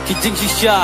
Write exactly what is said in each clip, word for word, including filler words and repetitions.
Ki jingshisha.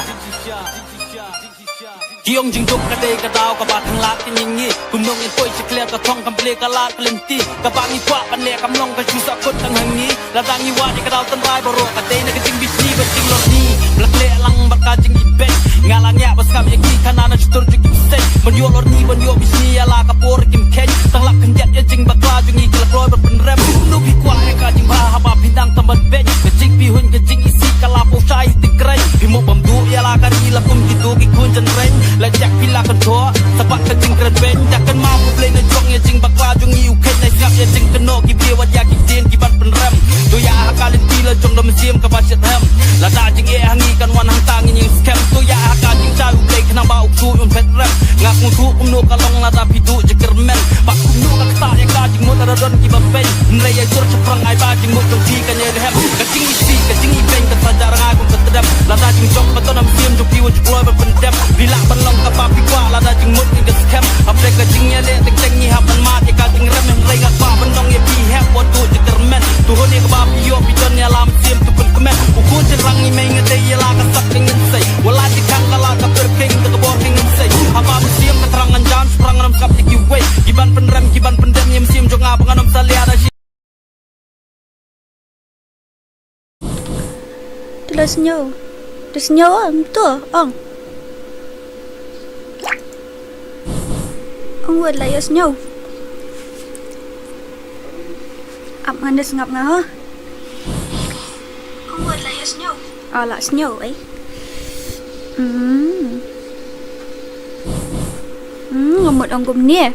Ki ong jingduk ka dei ka daw kaba tang lad ka ngi ngi. Kumno ngin poi sha clear ka thong kam ple ka lad ka lynti. Kaba ngi kwah ban leh kam long ka shu sah kut tang ha ngi. Lada ngi wad ïa ka daw tynrai baroh ka dei na ka jingbishni bad jinglorni. Ba la khleh lang bad ka jingibeiñ. Nga la ngiah ba sngap ïa ki khana na shutur jong ki bseiñ. Ban ïoh lorni ban ïoh bishni ïa la ka por kim kheiñ. Tang lap khyndiat ïa jingbakla jong ngi ki la kloi ban pynrem. Kumno phi kwah ïa ka jingbha haba phi dang tam ban beiñ. Ka jingpyrhuh ka jingisih ka la pynshai ti kren. Phi mo bam duh ïa la ka ri la kum kito ki khun jynreng. La jak phi la kyntoh sa bad ka jingkren beiñ. Dak kan ma U Blei na jong ïa jingbakla jong ngi u kheiñ. Na sngap ïa jingkynnoh ki briew wat ïa ki ktien ki ban pynrem. To ïa ha ka lynti la jong da mynsiem kaba shet hem. Lada jingeh ha ngi kan wan hangta ngin ïeng skhem. To ïa ha ka jingshai U Blei khnang ba u ksuid un phet rem. Nga sngewthuh kumno ka long lada phi duh jingkyrmen. Bad kumno ka ktah ïa ka jingmut lada don kiba peiñ. Hynrei ïa jur shaphrang ai ba jingmut jong phi kan ïai rhem. Ka jingisih ka jingibeiñ kan sa jah rngai kum ka tdem. Lada jingjop ba don ha mynsiem jong phi wat ju kloi ban pyndem. Phi lah ban long kaba phi kwah lada jingmut ngi ka skhem. Hapdeng ka jingïaleh teng teng ngi hap ban mad ïa ka jingrem. Hynrei nga kwah ban ong ïa phi hep wat duh jingkyrmen. To hun ïa kaba phi ïoh phi don ïa la mynsiem to pynkmen. U khun jynrang ngi mei nga dei ïa la ka sap ka nginsei. Wat la jingkhang ka la ka pyrkhing da ka bor ka nginsei. Haba mynsiem ka thrang ngan jan shaphrang ngan ym sngap ïa kiwei. Ki ban pynrem ki ban pyndem ïa mynsiem jong nga ba ngan ym salia da shi. Te la sngew. Te sngew am to ong. Ong wat la ïa sngew. Ap ngan da sngap nga ha. Ong wat la ïa sngew. Ah, la sngew eh. Hmm. Hmm, nga mut ong kumne.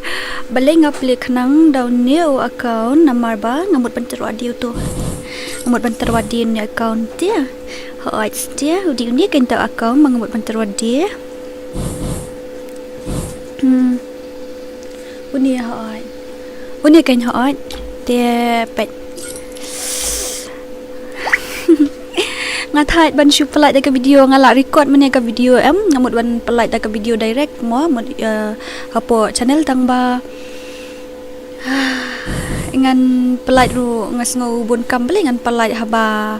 Balei nga plie khnang da une u account namar ba nga mut ban tyrwa die uto. Nga mut ban tyrwa die une account te. Hooid te, u dei une kein uta u account ba nga mut ban tyrwa die. Hmm. Une hooid. Une kein hooid. Te peit. Nga thait ban shu pynlait da ka video, nga la record mynne ka video em, nga mut ban pynlait da ka video direct mo, mut, eh, hapoh channel tang ba ngan pynlait ruh nga sngew bun kam, balei ngan pynlait haba,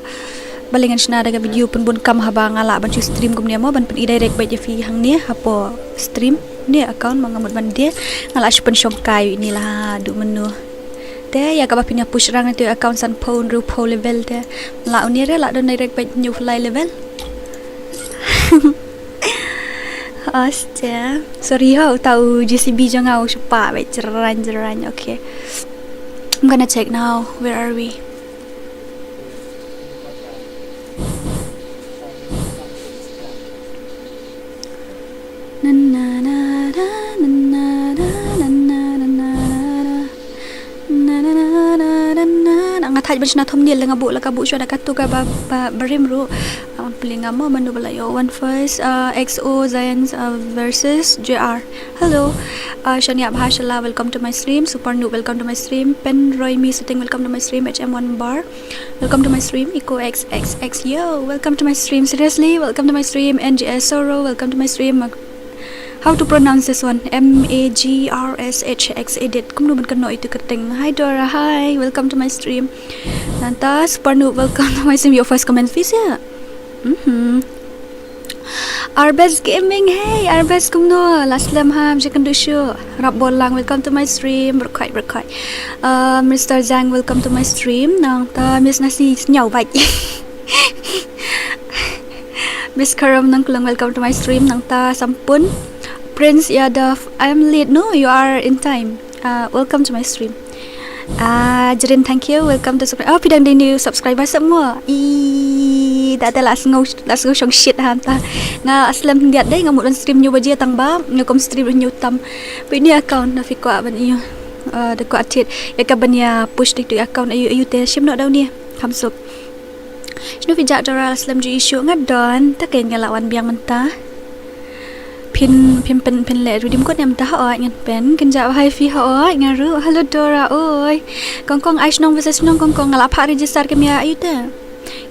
balei ngan shna da ka video pynbun kam haba nga lah ban shu stream kumne mo, ban pyni direct beit ïa phi hangne hapoh stream. Ne account ma nga mut ban die, nga lah shu pynshong kai ïa ine la duh mynno. Te ïa kaba phin ïa push rang ïa tu account sanphew hynriewphew level te. Lah une re lah don direct beit hynñiewphew lai level. Astaga. Sorry ho, uta u J C B jong nga u shu pah beit jrang jrang. Okay. I'm gonna check now. Where are we? Na, na, na, na, na, na, na, na, na, na, na. Na, na, na, na, na, na, na. Nga thait ban shna thumbnail, nga buh la ka buh shuwa da katu ka ba, ba, barim ruh. Ah, plie nga mo mano ba la ïoh wan first, ah, X O Giants, ah, versus J R. Hello. Ah, Shania Bhashala, welcome to my stream. Super Noob, welcome to my stream. Pen Roy Mi Sitting, welcome to my stream. H M one Bar. Welcome to my stream, Eco X X X. Yo, welcome to my stream. Seriously, welcome to my stream. N G S Soro, welcome to my stream. Mag-, how to pronounce this one? M A G R S H X edit. Kumno ban kynnoh ïa tu ka kyrteng. Hi Dora, hi. Welcome to my stream. Nangta Super Noob, welcome to my stream. Your first comment, please, yeah. Mhm. Arbes Gaming, hey, Arbes kumno? La slem ham, je kynduh shuh. Rap Bolang, welcome to my stream. Berkhai, berkhai. Uh, Mister Zhang, welcome to my stream. Nangta Miss Nasi, sñiaw bait. Miss Karam Nangkulong, welcome to my stream. Nangta Sampun. Prince Yadav, I am late. No, you are in time. Uh, welcome to my stream. Ah, Jerin, thank you. Welcome to subscribe. Oh, phi dang dei new subscriber sa mo. I, da da la sngew, la sngew shong shit ha mynta. Nga slem khyndiat dei, nga mut ban stream hynñiew baje tang ba nga kum stream hynñiew tam. Phi ni account na phi kwah ban ïoh. Ah, da kwah thied. Ïa ka ban ïa push dik tu account ayu ayu te shim noh da uni. Kham suk. Shano phi jah Dora, la slem ju ïa shuh? Nga don, ta kein nga la wan biang mynta. Phin, phin, phin, phin leh redeem code ne mynta? Hooid ngan pyn. Kynjah bha ïa phi? Hooid nga ruh. Hello Dora, oi. Kong kong, ai shnong versus shnong, kong kong, nga la phah register, kem ïa ayu te?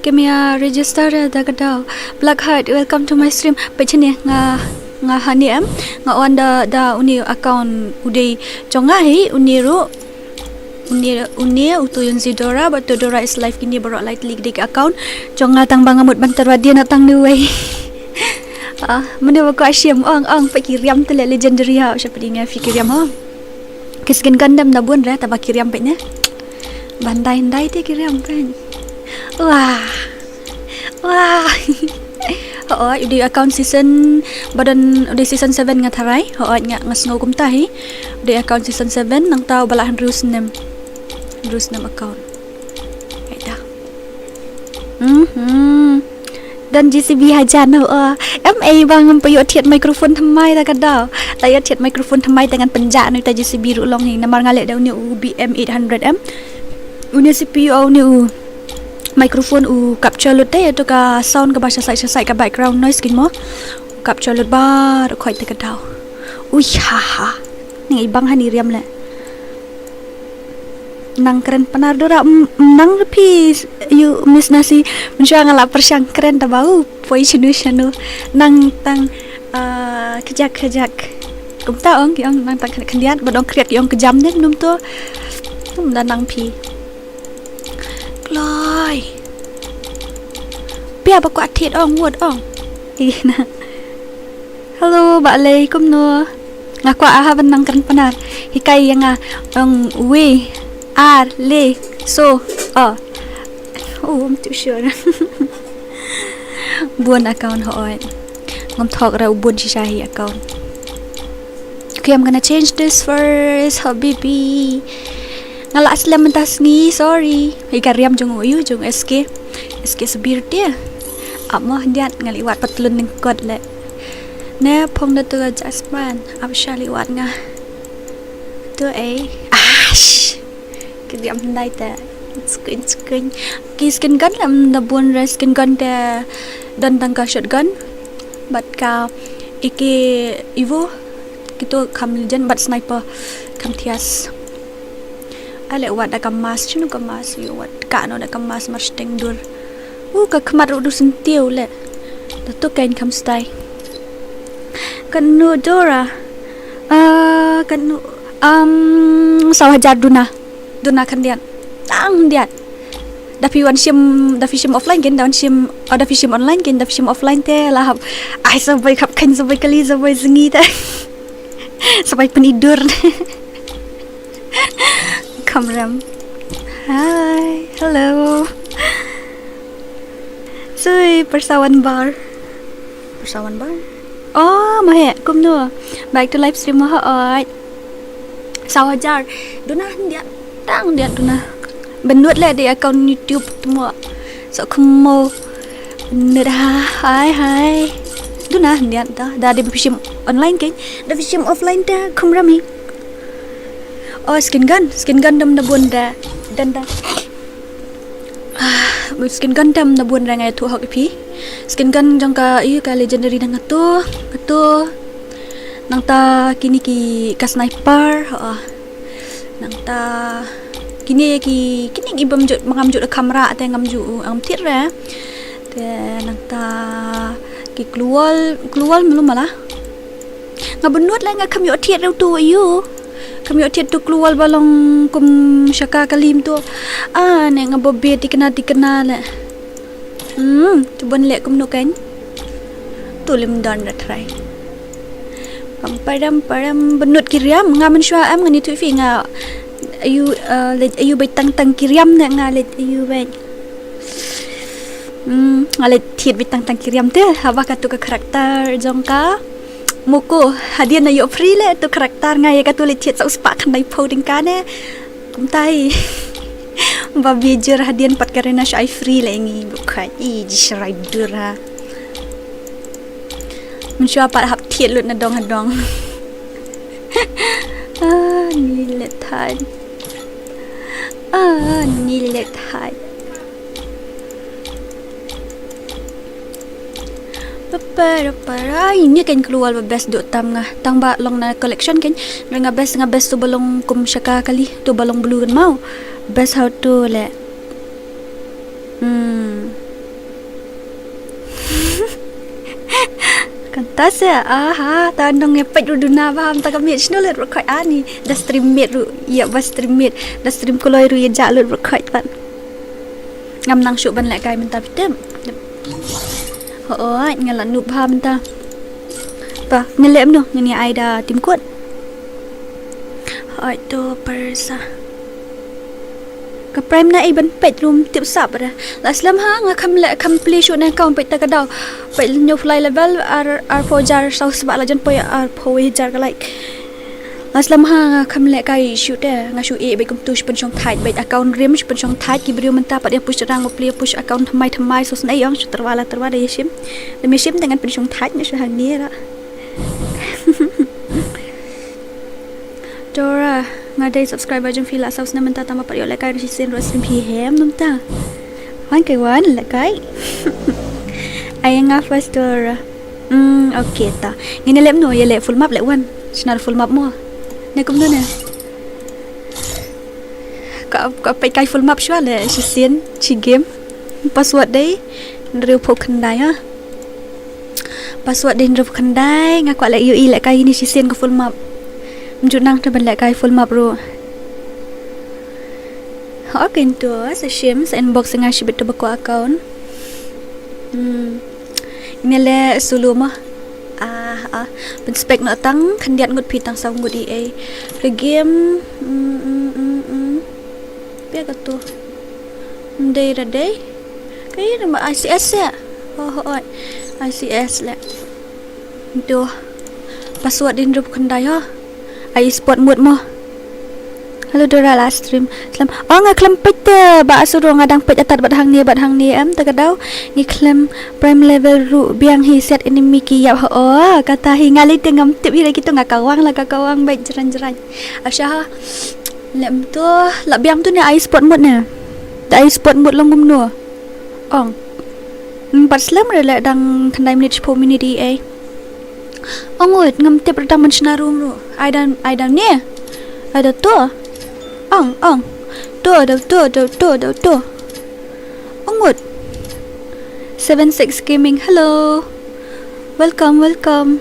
Kem ïa register da ka daw. Blackheart, welcome to my stream. Peit shane nga, nga ha ne em. Nga wan da, da uni account u dei jong nga hi, uni ruh. Uni, uni, utu Yunzi Dora, bad tu Dora is live, kine baroh lai tylli ki dei ki account jong nga tang ba nga mut ban tyrwa die na tang ne wei. Ah, mane ba kwah shim ong ong peit ki riam te le legendary ha, sha peit ne phi ki riam ha. Ki skin gundam na bun re, ta ba ki riam peit ne. Ban dai dai te ki riam peit. Wah. Wah. Hooid, u dei account season ba don, u dei season seven nga tharai. Hooid, nga nga sngew kumta hi. U dei account season seven, nangta u ba la hynriew snem. Hynriew snem account. Ai da. Mhm. Don J C B hajan, oh. Em, ei ba ngam pynïoh thied microphone thymmai ta ka daw. La ïoh thied microphone thymmai te ngan pynjah noh ïa uta J C B ruh long hi. Namar nga leh da une u B M eight hundred M. Une C P U, une u microphone u capture lut te ïa uto ka sound kaba sha side sha side, ka background noise kin mo. U capture lut baroh khoit te ka daw. Ui ha ha. Ngi bang hani riam le. Nang kren Pnar Dora, mm, mm, nang phi, ïoh miss Nasi, mynshuwa nga la pyrshang kren ta ba u poi shano shano. Nang tang, ah, kjak kjak. Kumta ong ki ong nang tang khyndiat, bad ong khriat ki ong kjam ne mynta. Hmm, da nang phi. Kloi. Pia ba kwah thied ong, wot ong. Ina. Hello, ba lei kumno? Nga kwah aha ban nang kren Pnar. Hikai ïa nga ong wi, ar, le, so, oh. Oh, I'm too sure. Bun account hooid. Ngam thok ra u bun shisha hi account. Okay, I'm gonna change this first, habibi. Nga la slem mynta sngi, sorry. Hi ka riam jong u ïu, jong S K. S K Subir te. Ap mo diat nga li wat patlun ning kot le. Ne phong da tu ka Jasmine. Ap sha li wat nga. Tu ei. Ash. Ki riam hyndai te. Skuin skuin. Ki skin gun lam da bun re, skin gun te don tang ka shotgun. Bad ka A K Evo. Kito kham legend bad sniper kham thias. Ale wat da ka mask, shano ka mask, ïoh wat ka no da ka mask mar shteng dur. U ka khmat ruh du syntiew le. Da to kein kham stai. Kano Dora. Ah, kano, um, saw hajar duna. Duna khyndiat. Tang khyndiat. Da phi wan shim, da phi shim offline kein, da wan shim, oh, da phi shim online kein, da phi shim offline te la hap. Ai, sa bai khap khein, sa bai kali, sa bai sngi te. Sa bai pyni dur. Kamram. Hi, hello. Sui, pyrsa wan bar. Pyrsa wan bar. Oh, ma he, kumno. Back to live stream mo hooid. Saw hajar. Duna khyndiat. Tang khyndiat duna. Bynnud le dei account YouTube tu mo. So kumno. Bynnud ha, hi hi. Duna khyndiat ta. Da dei phi shim online kein. Da phi shim offline te kumram hi. Oh, skin gun, skin gun dam da bun da. Dan da. Ah, skin gun dam da bun da nga ïathuh hok ïa phi. Skin gun jong ka, ïa ka legendary dang kato, kato. Nangta kine ki ka sniper, ha. Nangta kine ki, kine ki bym ju, ma ngam ju da kamera te ngam ju, ngam thied re. Te nangta ki kluwol, kluwol melu mala. Nga bynnud la nga kham ïoh thied ruh tu ïu. Kham ïoh thied tu kluwol ba long kum shaka kalim tu. Ah, ne nga ba bit tikna tikna le. Hmm, tu ban leh kumno kein. Tu lim don da trai. Pam padam padam bynnud ki riam nga mynshuwa em nga ni tu phi nga ïu, eh, leh ïu bai tang tang ki riam ne nga leh ïu bai. Hmm, nga leh thied bai tang tang ki riam te haba katu ka karakter jong ka. Muko, hadien na ïoh free le tu karakter nga ïa katu leh thied sa u spah khyndai phew tyngka ne. Kumtai. Ba bijur hadien pat ka rena shu ai free le ngi bukai. I ji shrai dur ha. Mynshuwa pat hap thied lut na dong ha dong. Ah, ni le thad. Ah, ni le thad. Papara para, ini kan keluar ba best duk tam nga. Tang ba long na collection kan. Nga best, nga best tu ba long kum shaka kali, tu ba long blue kan mau. Best how to le. Hmm. Kan ta se, aha, ta nong ya pet duna ba ham ta ka miet shno le rokoi ani. Da stream miet ru, ya ba stream miet. Da stream koloi ru ya ja lut rokoi pat. Ngam nang shuh ban leh kai mynta bitem. Hooid, nga la noob ha mynta. Ba, ngi leh mano, ngi ai da team code. Hoi to persa. Ka prime na i ban peit rum tip sap re. La slem ha nga kham leh kham plie shuh na account peit ta ka daw. Peit new fly level ar ar phew hajar saw spah la jan poi ar phew hajar ka like. La slem ha nga kham leh kai shuh te nga shu e beit kumtu shu pynshong thait beit account rim shu pynshong thait ki briew mynta pat ïa push rang ba plie push account thymmai thymmai so sngewthuh ïong shu tyrwa la tyrwa da ïa shim. Da ïa shim te ngan pynshong thait ne shu hangne ra. Dora, nga dei subscriber jong phi la saw snem mynta tang ba pat ïoh lehkai ruh shisien ruh stream phi hem mynta. Wan kai wan lehkai. Ai nga first Dora. Hmm, okay ta. Ngin leh mano ïa leh full map leh wan. Shna full map mo. Ne kumno ne. Ka ka peit kai full map shuwa leh shisien shi game. Password dei. Hynriew phew khyndai ha. Password dei hynriew phew khyndai nga kwah leh ïohi lehkai ïa ini shisien ka full map. Ym ju nang te ban lehkai full map ruh. Hooid kyntu sa shim sa inbox nga shibit te ba kwah account. Hmm. Ngin leh solo mo. Ah ah. Pynspek noh tang khyndiat ngut phi tang saw ngut i ei. Free game. Hmm hmm hmm hmm. Pia ka tu. Dei ra dei. Kaei namar I C S ïa. Oh oh. I C S leh. Tu. Password dei hynriew phew khyndai ha. Ai sport mode mo. Hello Dora la stream. Slem. Oh nga khlem peit te ba asuro nga dang peit atat bad hangne bad hangne em ta ka daw. Ngi khlem prime level ruh biang hi set enemy ki ïap ha oh kata hi nga lei te ngam tip hi lei kitu nga kawang la ka kawang beit jrang jrang. Asha ha. Lem tu la biang tu ne ai sport mode ne. Te ai sport mode long kumno. Ong. Hmm, pat slem re leh dang khyndai minit shiphew minit i ei. Ong wait, ngam tip re dang ban shna rum ruh. Ai dang, ai dang ne. Ai da to. Ong, ong. To, da to, da to, da to. Ong wait. Seven six Gaming, hello. Welcome, welcome.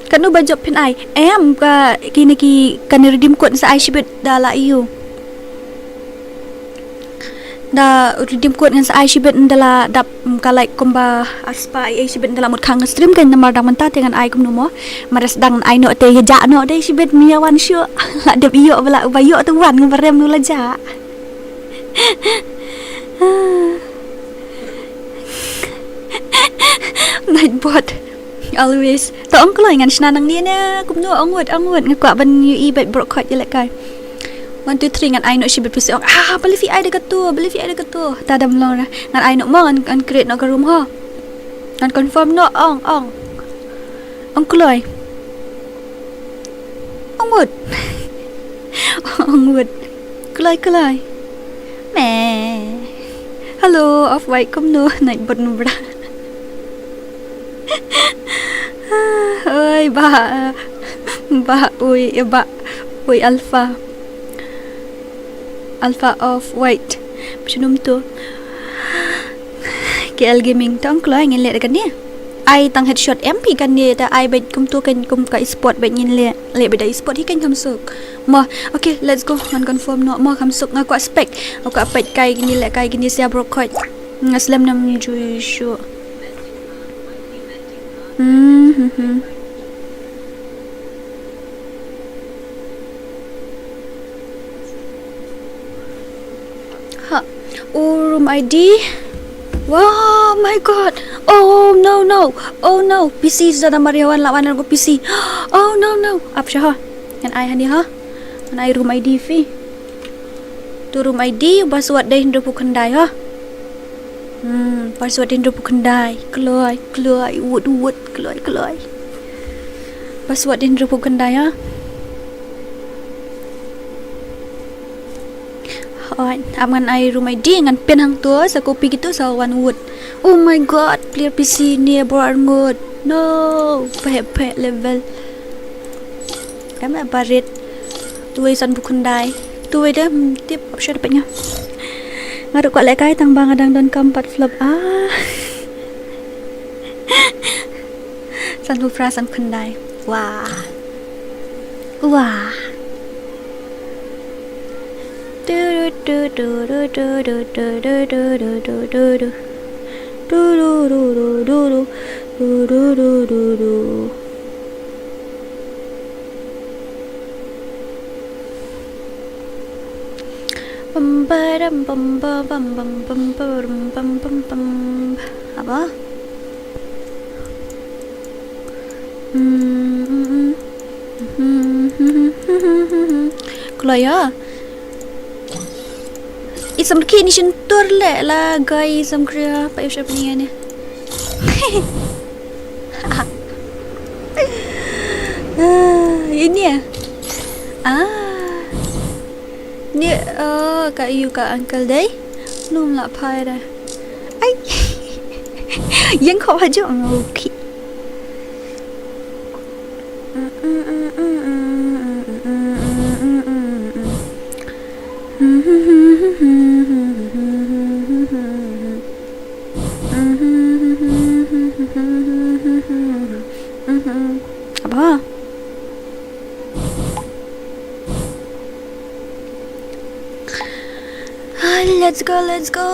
Kano ba jop phin ai? Em ka kine ki kane redeem code sa ai shibit da la ïoh. Da redeem code ngan sa ai shibit nda la dap mm, ka like kumba aspa ai ai shibit nda la mut khang stream kan namar dang mynta te ngan ai kumno mo. Mares dang ai no te ya ja no de shibit mi ya wan shu. La dep ïoh bala ba ïoh te wan ngan barem nu la ja. Nightbot. Always. To ong kloi ngan shna nang ni ne kumno ong wut ong wut nga kwah ban ïohi bad brok khot ïa lehkai. One two three ngan ai noh shibit pisa ong ah beli fi ai da katu beli fi ai da katu. Ta dam long ra ngan ai noh mo ngan create noh ka room ho. Ngan confirm noh ong ong. Ong kloi. Ong wut. Ong wut. Kloi kloi. Me. Hello, off white kumno Nightbot nu bra. Oi ba ba oi ba oi alpha. Alpha off white. Shnum tu. K L Gaming tong kloi ngin leh kane. Ai tang headshot M P kane ta ai bait kum tu kan kum ka sport bait ngin leh. Leh bait da sport hi kan kham suk. Mo, okay, let's go. Ngan confirm noh mo kham suk nga kwah spec. Nga kwah peit kai kini leh kai kini sia brok khoi. Nga slem nam ju shu. Hmm hmm hmm. Ha. Oh, room I D. Wow, my god. Oh no no. Oh no. P C zada mariawan lawan aku P C. Oh no no. Ap sha ha. Ngan ai hani ha. Ngan ai room I D fi. Tu room I D ba suat dei hynriew phew khyndai ha. Hmm, password hynriew phew khyndai. Kloi, kloi, wut, wut, kloi, kloi. Password hynriew phew khyndai ha. Hoi, ap ngan ai room I D ngan pin hangto sa copy kito sa wan wut. Oh my god, player P C ne bor arngut. No, phe phe level. Em barit. Tuwei san phew khyndai. Tuwei de hmm, tip option apa nya. Nga ruh kwah lehkai tang ba nga dang don kam pat flop ah. San phew phra san phew khyndai. Wah. Wah. Du du du du du du du du du du du du du du. Du du du du du du. Du, du, du, du, du. Bam, ba, dam, bam, ba, bam, bam, bam, ba, rum, bam, bam, bam. Apa? Hmm, hmm, hmm. Hmm, hmm, hmm, hmm, hmm, hmm. Kloi ïa. I samrkhie ni shen tur leh la guy i samrkhie pa i shap ni ne. Ah, ini ya. Ah. Ni, oh, ka ïu ka uncle dei. Lum la phai da. Ai. Yang kho ha jong, okay. Apa? Hai, let's go, let's go.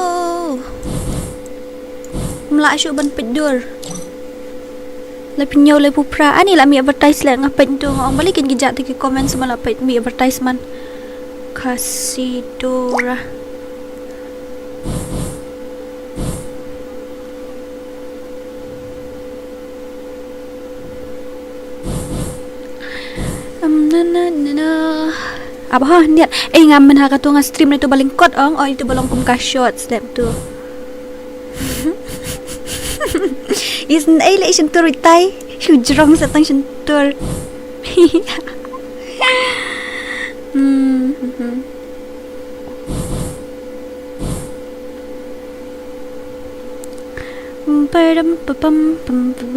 Mlah shu ban peit dur. La pynñiew la phew phra. Ani la mih advertise leh nga peit tu nga ong balei kin ki jat ki comment sma la peit mih advertisement. Khasi Dora. Am, na, na, na, na. Apa ha niat? Eh, ngam men ha katu nga stream na itu ba lyngkot ong. Oh, itu ba long kum ka short step tu. Isn't ai le shen tur itai. Shu jrong sa tang shen tur. Hmm, hmm, hmm. Pam, pam, pam, pam, pam.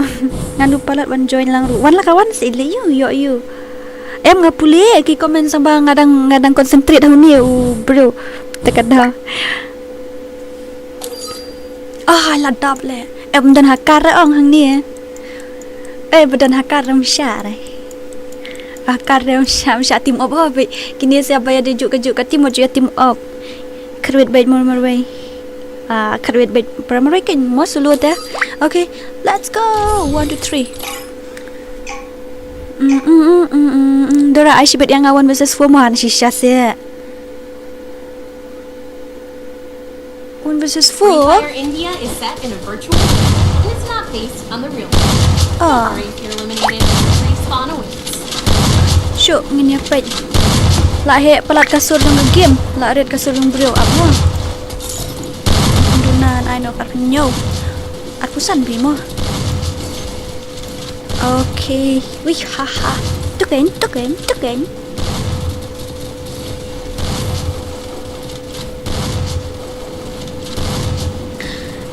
Ngan u palat wan join lang ruh. Wan la ka wan sa ile ïu, ïoh ïu. Em nga pule ki comment sangba nga dang, nga dang concentrate ha une u bro. Te ka da. Ah, la dap le. Em don ha kar ong hangne. Eh, ba don ha kar ym shah re. Ha kar ym shah, ym shah team up ho beit. Kine sa ba ïa dei juk ka juk ka team up, juk ïa team up. Kyrwit beit mor mor wei. Ah, kyrwit beit para mor wei kan mo sulu te. Okay, let's go. One, two, three. Mm, mm, mm, mm, mm, mm. Dora ai shibit ïa nga one versus four mo han shisha se. One versus Free four. Fire India is set in a virtual world, and it's not based on the real world. Ah. Don't worry, you're eliminated. Respawn awaits. Shu ngin ïa peit. La heh palat ka sur jong ka game. La rit ka sur jong briew ap mo. Duna ai no kar nyo. Arphew san bi mo. Okay. Wih, ha ha. Tuken, tuken, tuken.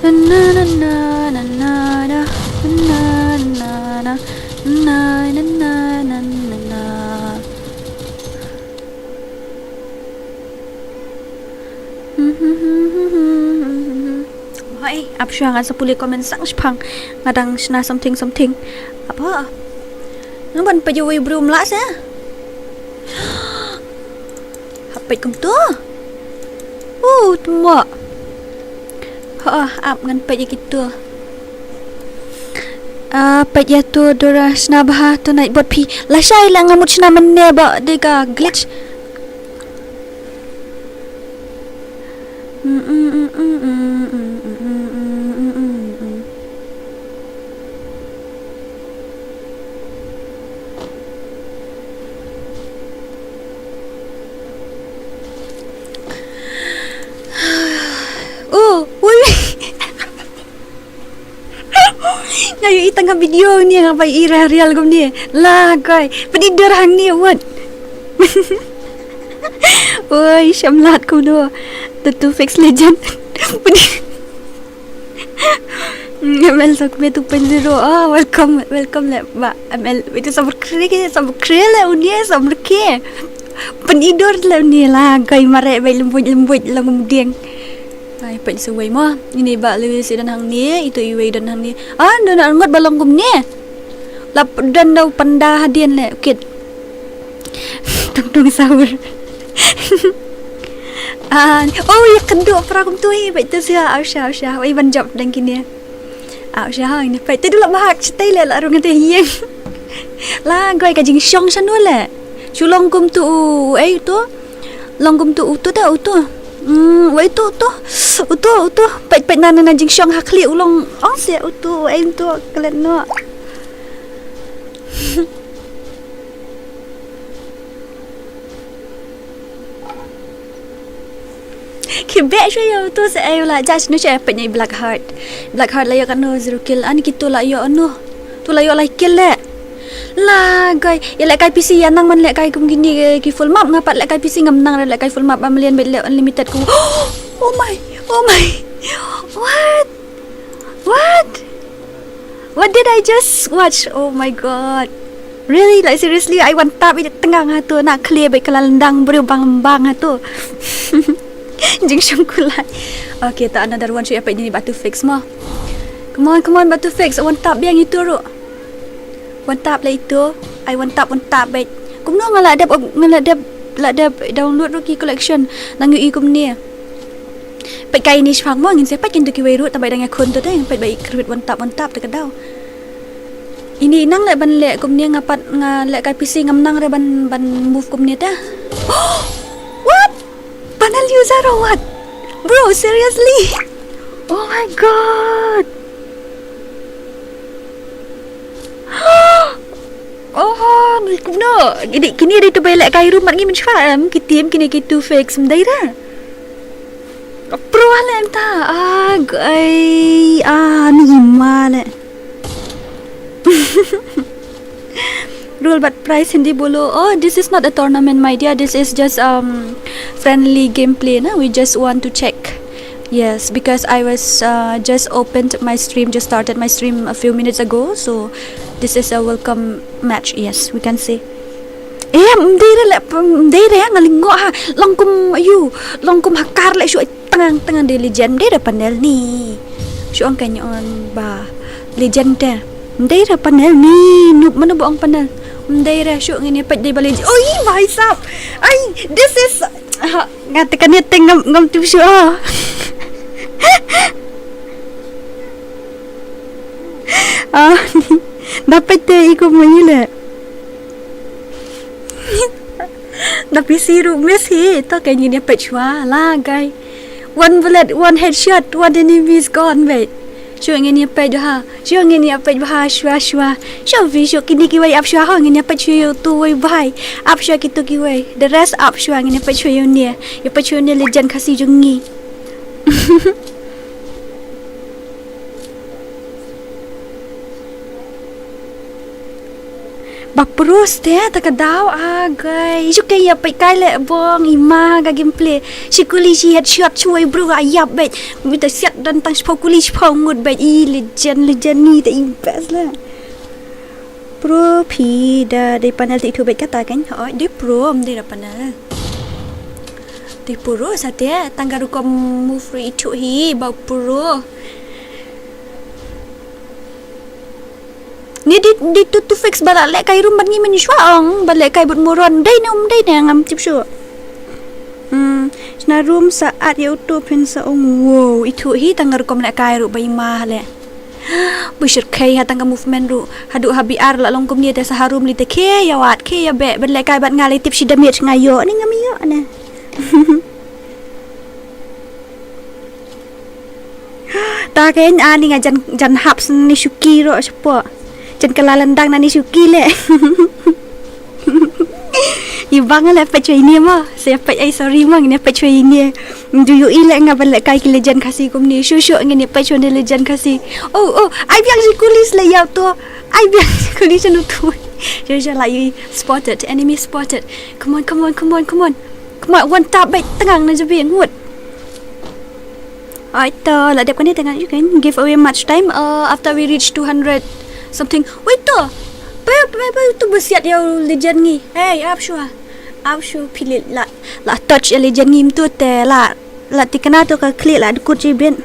Na, na, na, na, na, na, na, na, na, na, na, na, na, na, na, na. Hoi, ap shuwa ngan sa pule comment sang shipang. Nga dang shna something, something. Apa? Ngan ban peit uwei u briew mlah sa. Hap peit kumto. Uh, tuma. Ha, ap ngan peit ïa kito. Ah, peit ïa to Dora shna bha tonight bad phi. Lashai la nga mut shna mynne ba dei ka glitch. Oh, ui. Nga ïohi tang ha video ni nga bai ira real kumne. La kai. Pynïador hangne wat. Oi, shamlat kumno. The two Apex Legend. Pynïador. M L Sokme two point zero. Ah, welcome, welcome le ba M L. Itu sabar kre ke, sabar kre le unie, sabar ke. Pynïador le unie la kai mare bai lembut lembut lang kumdiang. Ai, peit sa uwei mo. Ini ba Lewis i don hangne, itu iwei i don hangne. Ah, don arngut ba long kumne. Lap don dau panda hadien le, kit. Tung tung sahur. Ah, oh, ïa kynduh para kumtu i, peit tu sia, au sha, au sha. Wei ban jop dang kine. Au sha hang ni peit te du la mahak shatei le la rung te hieng. La goi ka jingshong shano le. Shu long kum tu u ei tu. Long kum tu u tu da u tu. Hmm, wei tu tu. U tu u tu. Peit peit na na jingshong ha khlieh u long. Ong se u tu u ei tu klet no. Ki beh shu ïa u tu se ai la judge nu shu peit ni Black Heart. Black Heart la ïa kano zero kill ani ki tu la ïa anu. Tu la ïa la kill le. La goi ïa lehkai P C ïa nang man lehkai kum kini ki full map nga pat lehkai P C ngam nang re lehkai full map ba million beit le unlimited ku. Oh my. Oh my. What? What? What did I just watch? Oh my god. Really? Like seriously, I want tap i tengah nga tu nak clear baik kala lendang beri bang bang nga tu. Jingshong kulai. Okay, ta another one shu apa ini batu fix mo. Come on, come on, batu fix. One tap biang itu ru. One tap lah itu. I one tap, one tap baik. Kumno nga la dep, nga la dep, la dep download ru ki collection. Nang yu i kumne. Peit kai ni shpang mo ngin se peit kin tu kiwei ruh ta bai dang ïakhun tu te peit bai kyrwit one tap one tap te ka daw. Ini nang leh ban leh kumne nga pat nga lehkai P C ngam nang re ban ban move kumne te. What? Panel user or what? Bro, seriously? Oh my god. Oh, ni kumno. Kini kini dei tu bai lehkai ruh mat ngi mynshwa em ki team kini ki two fix mdei re. Pro le ta. Ah, gai. Ah, ni ima le. Rule but price hindi bolo. Oh, this is not a tournament, my dear. This is just um friendly gameplay, na. We just want to check. Yes, because I was uh, just opened my stream, just started my stream a few minutes ago. So this is a welcome match. Yes, we can say. Eh, mdei re le, mdei re nga lingo ha. Long kum ayu, long kum hakar le shu tang tang de legend mdei re panel ni. Shu ong kan ong ba legend te. Mdei re panel ni, nup mana bu ong panel. Mdei re shu ngin peit dei ba legend. Oi, bhai sahab. Ai, this is ha, nga te kan teng ngam ngam tu shu. Ah. Ah, da peit te iko mo ile. Da P C ruh miss hi, to kan ngin ïa peit shwa la gai. One bullet, one headshot, one enemy is gone, wait. Shu ngin ïa peit ha, shu ngin ïa peit ha shwa shwa. Shu vi shu kini kiwei ap shwa ha ngin ïa peit shu ïa tu wei bai. Ap shwa kitu kiwei. The rest ap shwa ngin ïa peit shu ïa ni. Ïa peit shu ni legend Khasi jong ngi. Ba pros te ta ka daw a gai. Ju ke ïa peit kai le bong ima ga gameplay. Shi kuli shi headshot shuwai bro a yap bet. Mi ta siat dan tang shpau kuli shpau ngut bet. I legend legend ni ta i best la. Pro phi da dei panel ti thu bet kata kan. Oh, dei pro am dei da panel. Dei pro sa te tang ga rukom move ri thu hi ba pro. Ni di di tu tu fix ba la lehkai room ban ngi men shwa ong ba lehkai but moron dei ne um dei ne ngam tip shu. Hmm, sna room sa at ya utu phin sa ong wow itu hi tang rukom lehkai ru bai ma le. Bu shir kai ha tang ka movement ru hadu ha B R la long kum ni te sa harum li te ke ya wat ke ya be ban lehkai bat nga le tip shi damage nga yo ni ngam yo ne. Ta ken ani nga jan jan hap sni shuki ro shapo. Jan kala landang nani shuki le. Ibang le pechwe ini mo. Saya pech ai sorry mo ngine pechwe ini. Du yu ile nga bale kai ki legend Khasi kumni. Shu shu ngine pechwe ni legend Khasi. Oh oh. Ai biang si kulis le yau to. Ai biang si kulis anu tu. Shu shu la yu spotted. Enemy spotted. Come on come on come on come on. Come on one tap bai tengang na jabi ngut. Ai to la dep kane tengah you can give away much time uh, after we reach two hundred something. Wait to. Pe pe pe tu besiat ya legend ngi. Hey, ap shwa. Ap shwa pilit la la touch ya legend ngi tu te la la tikna tu ka klik la dukut jibin.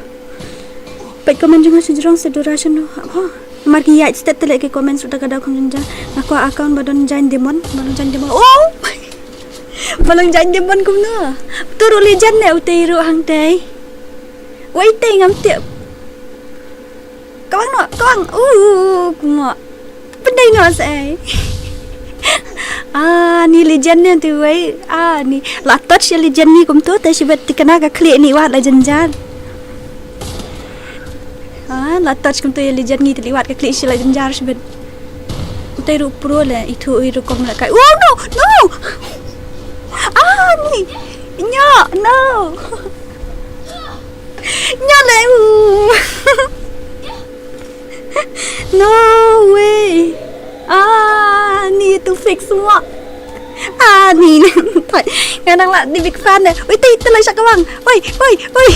Pet comment jong sejrong sedura shano. Ha. Mar ki ya stet tele ke comment suta kada kham jong ja. Aku account badon jain demon, badon jain demon. Oh. Balong jan de bon kumno. Turu le jan ne utei ru hang tei. Wai tei ngam tip. Kawa Kong, uh, kong. Pyndai noh sa ei. Ah, ni legend ne tu wei. Ah, ni la touch ïa legend ni kumtu te shibet ti kana ka khlieh ni wat la jynjar. Ah, la touch kumtu ïa legend ni te li wat ka khlieh shi la jynjar shibet. Utai ruh pro le, itu i rukom le kai. Oh no, no. Ah, ni. Nya, no. Nya le. Uh. No way. Ah, ni tu fix semua. Ah, ni. Nga nang lah di big fan deh. Wei, tai, tai lah syak kawang. Wei, wei, wei.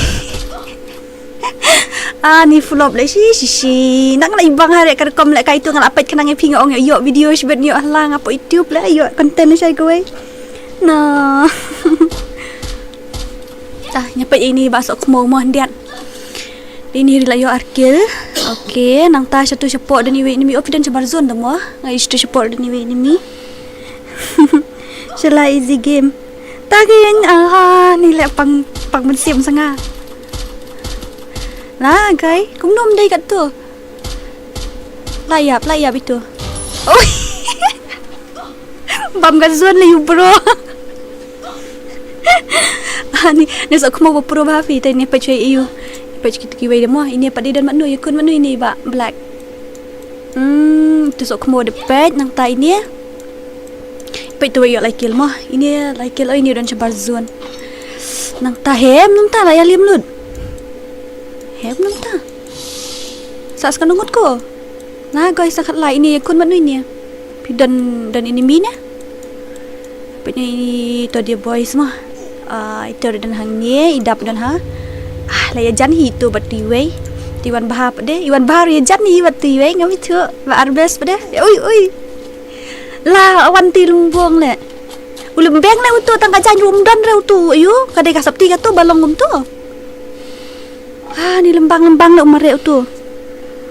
Ah, ni flop le shi shi shi. Nang lah ibang hari ka rukom le kai tu nga lah peit khnang ïa phi nga ong ïoh video shibet ïoh halang apa YouTube le ïoh content shai kawei. No. Ah, nya peit ini ba sok mo mo ndiat. Ini ri la ïoh ar kill. Okay, nangta shatu shapoh don iwei enemy. Oh, phi don shabar zone da mo. Nga i shatu shapoh don iwei enemy. Shala easy game. Tagin, ah, ni le pang, pang mynsiem sanga. La, kai, kumno ym dei katto. La ïap, la ïap itu. Oh. Bam ka zone le ïu bro. Ah, ni, ni sok mo ba pro ba phi, te ni peit shuwa ïu. Peit kitu kiwei de mo, ini pat dei don mano, ïa kun mano ini ba black. Hmm, tu sok mo de peit, nangta ini. Peit tu ïoh lai kill mo, ini lai kill, oh ini don shabar zone. Nangta hem, nangta la ïa lim lut. Hem, nangta. Sa ska nungut ko. Na guys, sa khat lai ini, ïa kun mano ini. Phi don, don enemy ne. Peit ni to dia boys mo. Ah, ito don hangne, i dap don ha. Ah, la ïa jan hi tu bat tu iwei. Ti wan bha pat de, i wan bha ïa jan hi bat tu iwei, ngam itu. Ba arbes pat de. Ui, ui. La wan ti lumbong le. U lembeng le utu tang ka jan rum don re utu. Yu, ka dei ka sap ti ka tu balong um tu. Ah, ni lembang lembang le u mareh utu.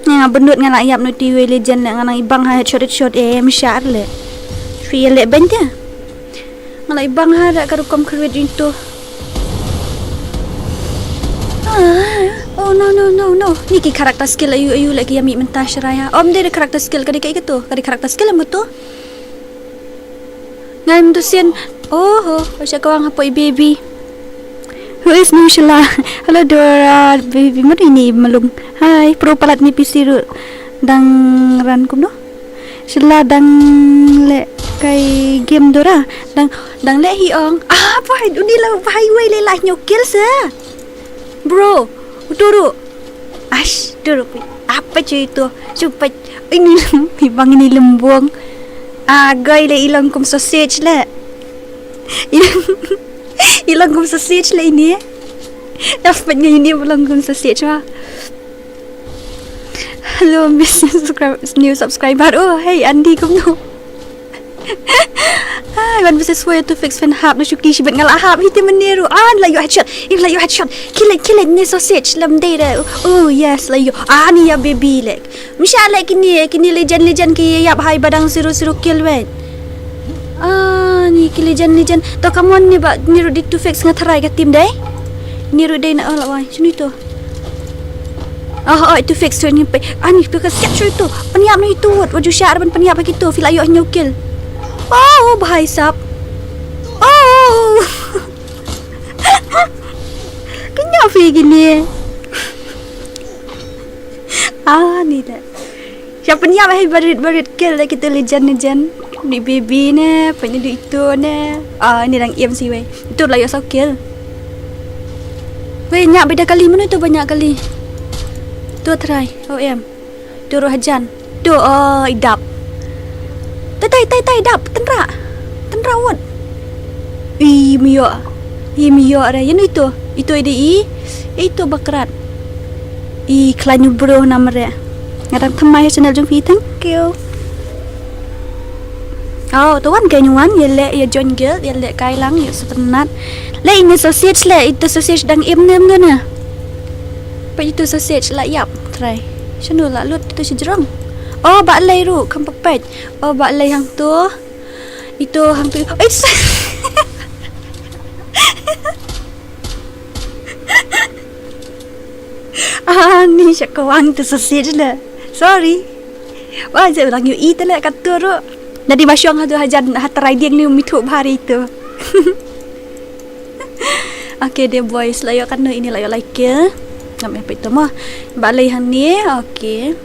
Nga bynnud nga la ïap noh ti wei legend le nga nang ibang ha headshot headshot eh mishar le. Shu ïa leh beiñ te. Nga la ibang ha da ka rukom kyrwit jingto. Ah, oh no no no no. Ni ki character skill ayu ayu le ki ïa mih mynta sharai ha. Om dei da character skill ka dei kaei kato. Ka dei character skill em kato. Ngam tu sien. Oh, oh, sha kawang hapoh i baby. Who is new Shila? Hello Dora, baby, mari ni malung. Hi, pro palat ni P C ru. Dang ran kumno? Shila dang le kai game Dora. Dang, dang le hi ong. Ah, bai, uni la bai wei le la nyo kill sa. Bro, uturu. Ash, turu. Apa cuy itu? Cupat. Ini lem-, bang ini lembong. Ah, guy le ilong kum sausage le. Ilong, ilong kum sausage le ini. Dapat ngai ini ilong kum sausage wah. Hello, Miss subscribe, new subscriber. Oh, hey, Andy, kumno? Ai, wan versus four tu fix fan hap na shuki shibet nga la hap hiti menyeru. Ah, la yu headshot. If la yu headshot. Kill it, kill it, ni sausage lam dei da. Oh, yes, la yu. Ah, ni ya baby lek. Misha lek kini, kini legend, legend ki yap hai badang zero zero kill wet. Ah, ni ki legend, legend. To come on ni ba, ni ru dik tu fix nga tharai ka team dei. Ni ru dei na, oh, la wai. Sini tu. Ah, oh, itu fix tu ni pe. Ah, ni pe ka siap tu itu. Peniap ni itu. Wajib siap ada peniap lagi tu. Feel ayo nyukil. Oh, bahai sap. Oh. Kenyap fi gini. Ah, ni dah. Siapa ni apa hai barit barit kill dah kita legend legend. Ni baby ne, apa ni itu ne. Ah, ni dang M C wei. Itu lah ya so kill. Wei, nyak beda kali, mana tu banyak kali. Tu try, O M. Tu roh hajan. Tu, oh, idap. Tai, tai, tai, tai, idap. Tenra. Tenra wot. Ih, mio. Ih, mio re. Yang itu. Itu ide i. Itu bakrat. Ih, klan you bro namre. Ngadang thamai channel jong phi. Thank you. Oh, tu wan kai nyuan, ya le, ya join guild, ya le kai lang, ya sepenat. Le ini sausage le, itu sausage dang im nem tu na. Pa itu sausage la yap, try. Shanu la lut tu sejrong. Oh, ba lei ru, kam pepet. Oh, ba lei hang tu. Itu hang tu. Oi, sa- Ah, Ang ni sha kawang tu sausage le. Sorry. Wa je lang yu i te le kat tu ru. Jadi ba shong ha tu hajan ha trai dieng ni mi thu bha ri tu. Okay, the boys, la ïoh katno ini, la ïoh lai kill. Ngam ïa peit to mo. Ba lei hangne. Okay.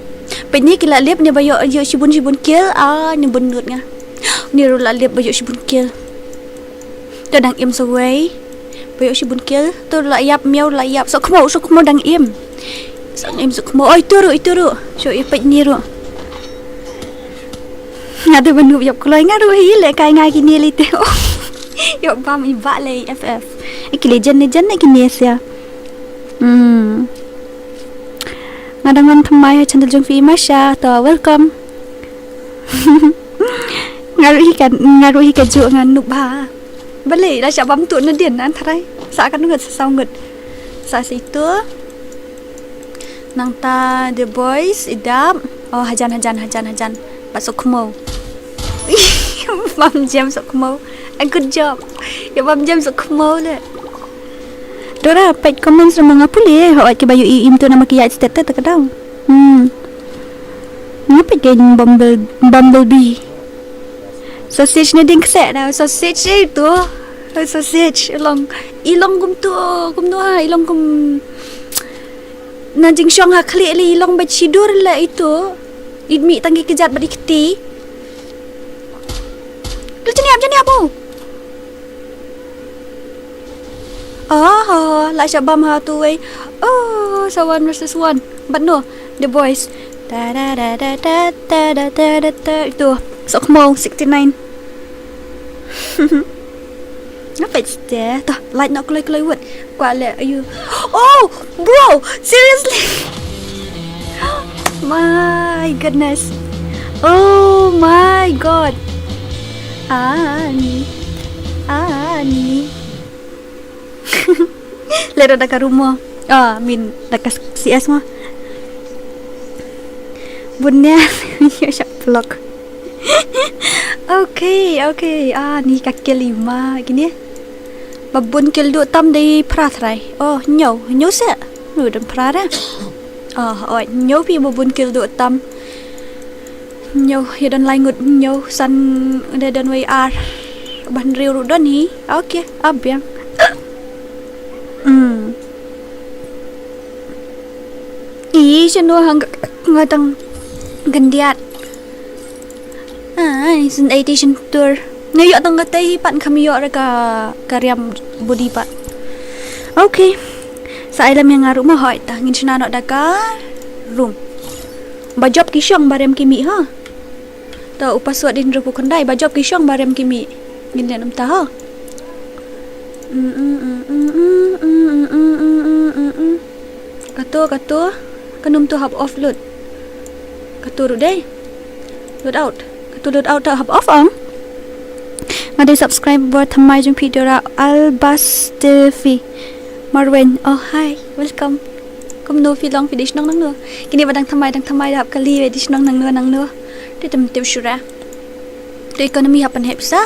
Peit ni ki la lip ni ba ïoh, ïoh shibun shibun kill. Ah, ni bun nud nga. Ni ruh la lip ba ïoh shibun kill. To dang im sawei. Ba ïoh shibun kill. To la ïap miaw la ïap. Sok khmo, sok khmo dang im. Sok im sok khmo. Oi, to ruh, ito ruh. Sho ïa peit ni ruh. Nga te ban ïap kloi nga ruh hi le kai nga kine li te. Ïoh bam i ba le F F. I ki legend legend ne kine sia. Hmm. Nga dang wan thymmai ha channel jong phi Masha. To welcome. Nga ruh hi kan, nga ruh hi ka ju nga nup ba. Balei la sha bam tu na din nan tharai. Sa kan ngut sa saw ngut. Sa situ. Nangta the boys i dap. Oh, hajan, hajan, hajan, hajan. Pat sok khmo. Bam jem sok khmo. A good job. Ïa bam jem sok khmo le. Dora, peit comments ruh ma nga pule. Hooid ki ba ïoh i im tu namar ki ïaid stet te ka daw. Hmm. Nga peit ka bumble, bumblebee. Sausage ne ding kse da sausage eh tu. Sausage i long, i long kum tu, kum tu ha, i long kum na jingshong ha khlieh le i long bad shidur le itu. I mih tang ki kjat bad i kti. Lu jani ap, jani ap, oh. Oh, la sha bam ha tu wei. Oh, so one versus one. But no, the boys. Da da da da da da da da da da. Itu. Sok mo sixty nine. Ngapa ste? Toh, light nok kloi kloi wut. Kwa le ayu. Oh, bro, seriously. My goodness. Oh my god. Ani. Ani. Lero da ka rumo. Ah, min da ka C S mo. Bunya. Yo shap vlog. Okay, okay. Ah, ni ka kill i ma kine. Ba bun kill duh tam dei phra trai. Oh, hynñiew, hynñiew se. Nu dang phra re. Ah, oh, hynñiew phi ba bun kill duh tam. Hynñiew, ïa don lai ngut hynñiew, san de don wei ar. Ba hynriew ruh don hi. Okay, ap biang. Hmm. I shano hang nga tang gandiat. Ai, sin eighty shin tur. Nga ïoh tang ka tei hi pat kham ïoh re ka, ka riam body pat. Okay. Sa ai lam ïa nga ruh ma hoi ta ngin shna noh da ka room. Ba jop ki shong ba rem ki mih ha. Ta u password din ruh pu khyndai ba jop ki shong ba rem ki mih. Ngin leh namta ha. Kato, kato. Ka num tu hap off lut. Kato ruh dei. Load out. Kato load out ta hap off ong. Nga dei subscriber thymmai jong phi Dora Albastefi. Marwen. Oh, hi. Welcome. Kumno phi long phi dei shnong nangno. Kine ba dang thymmai dang thymmai da hap kali ba dei shnong nangno nangno. Te tem tip shura. Te economy hap pynhep sa.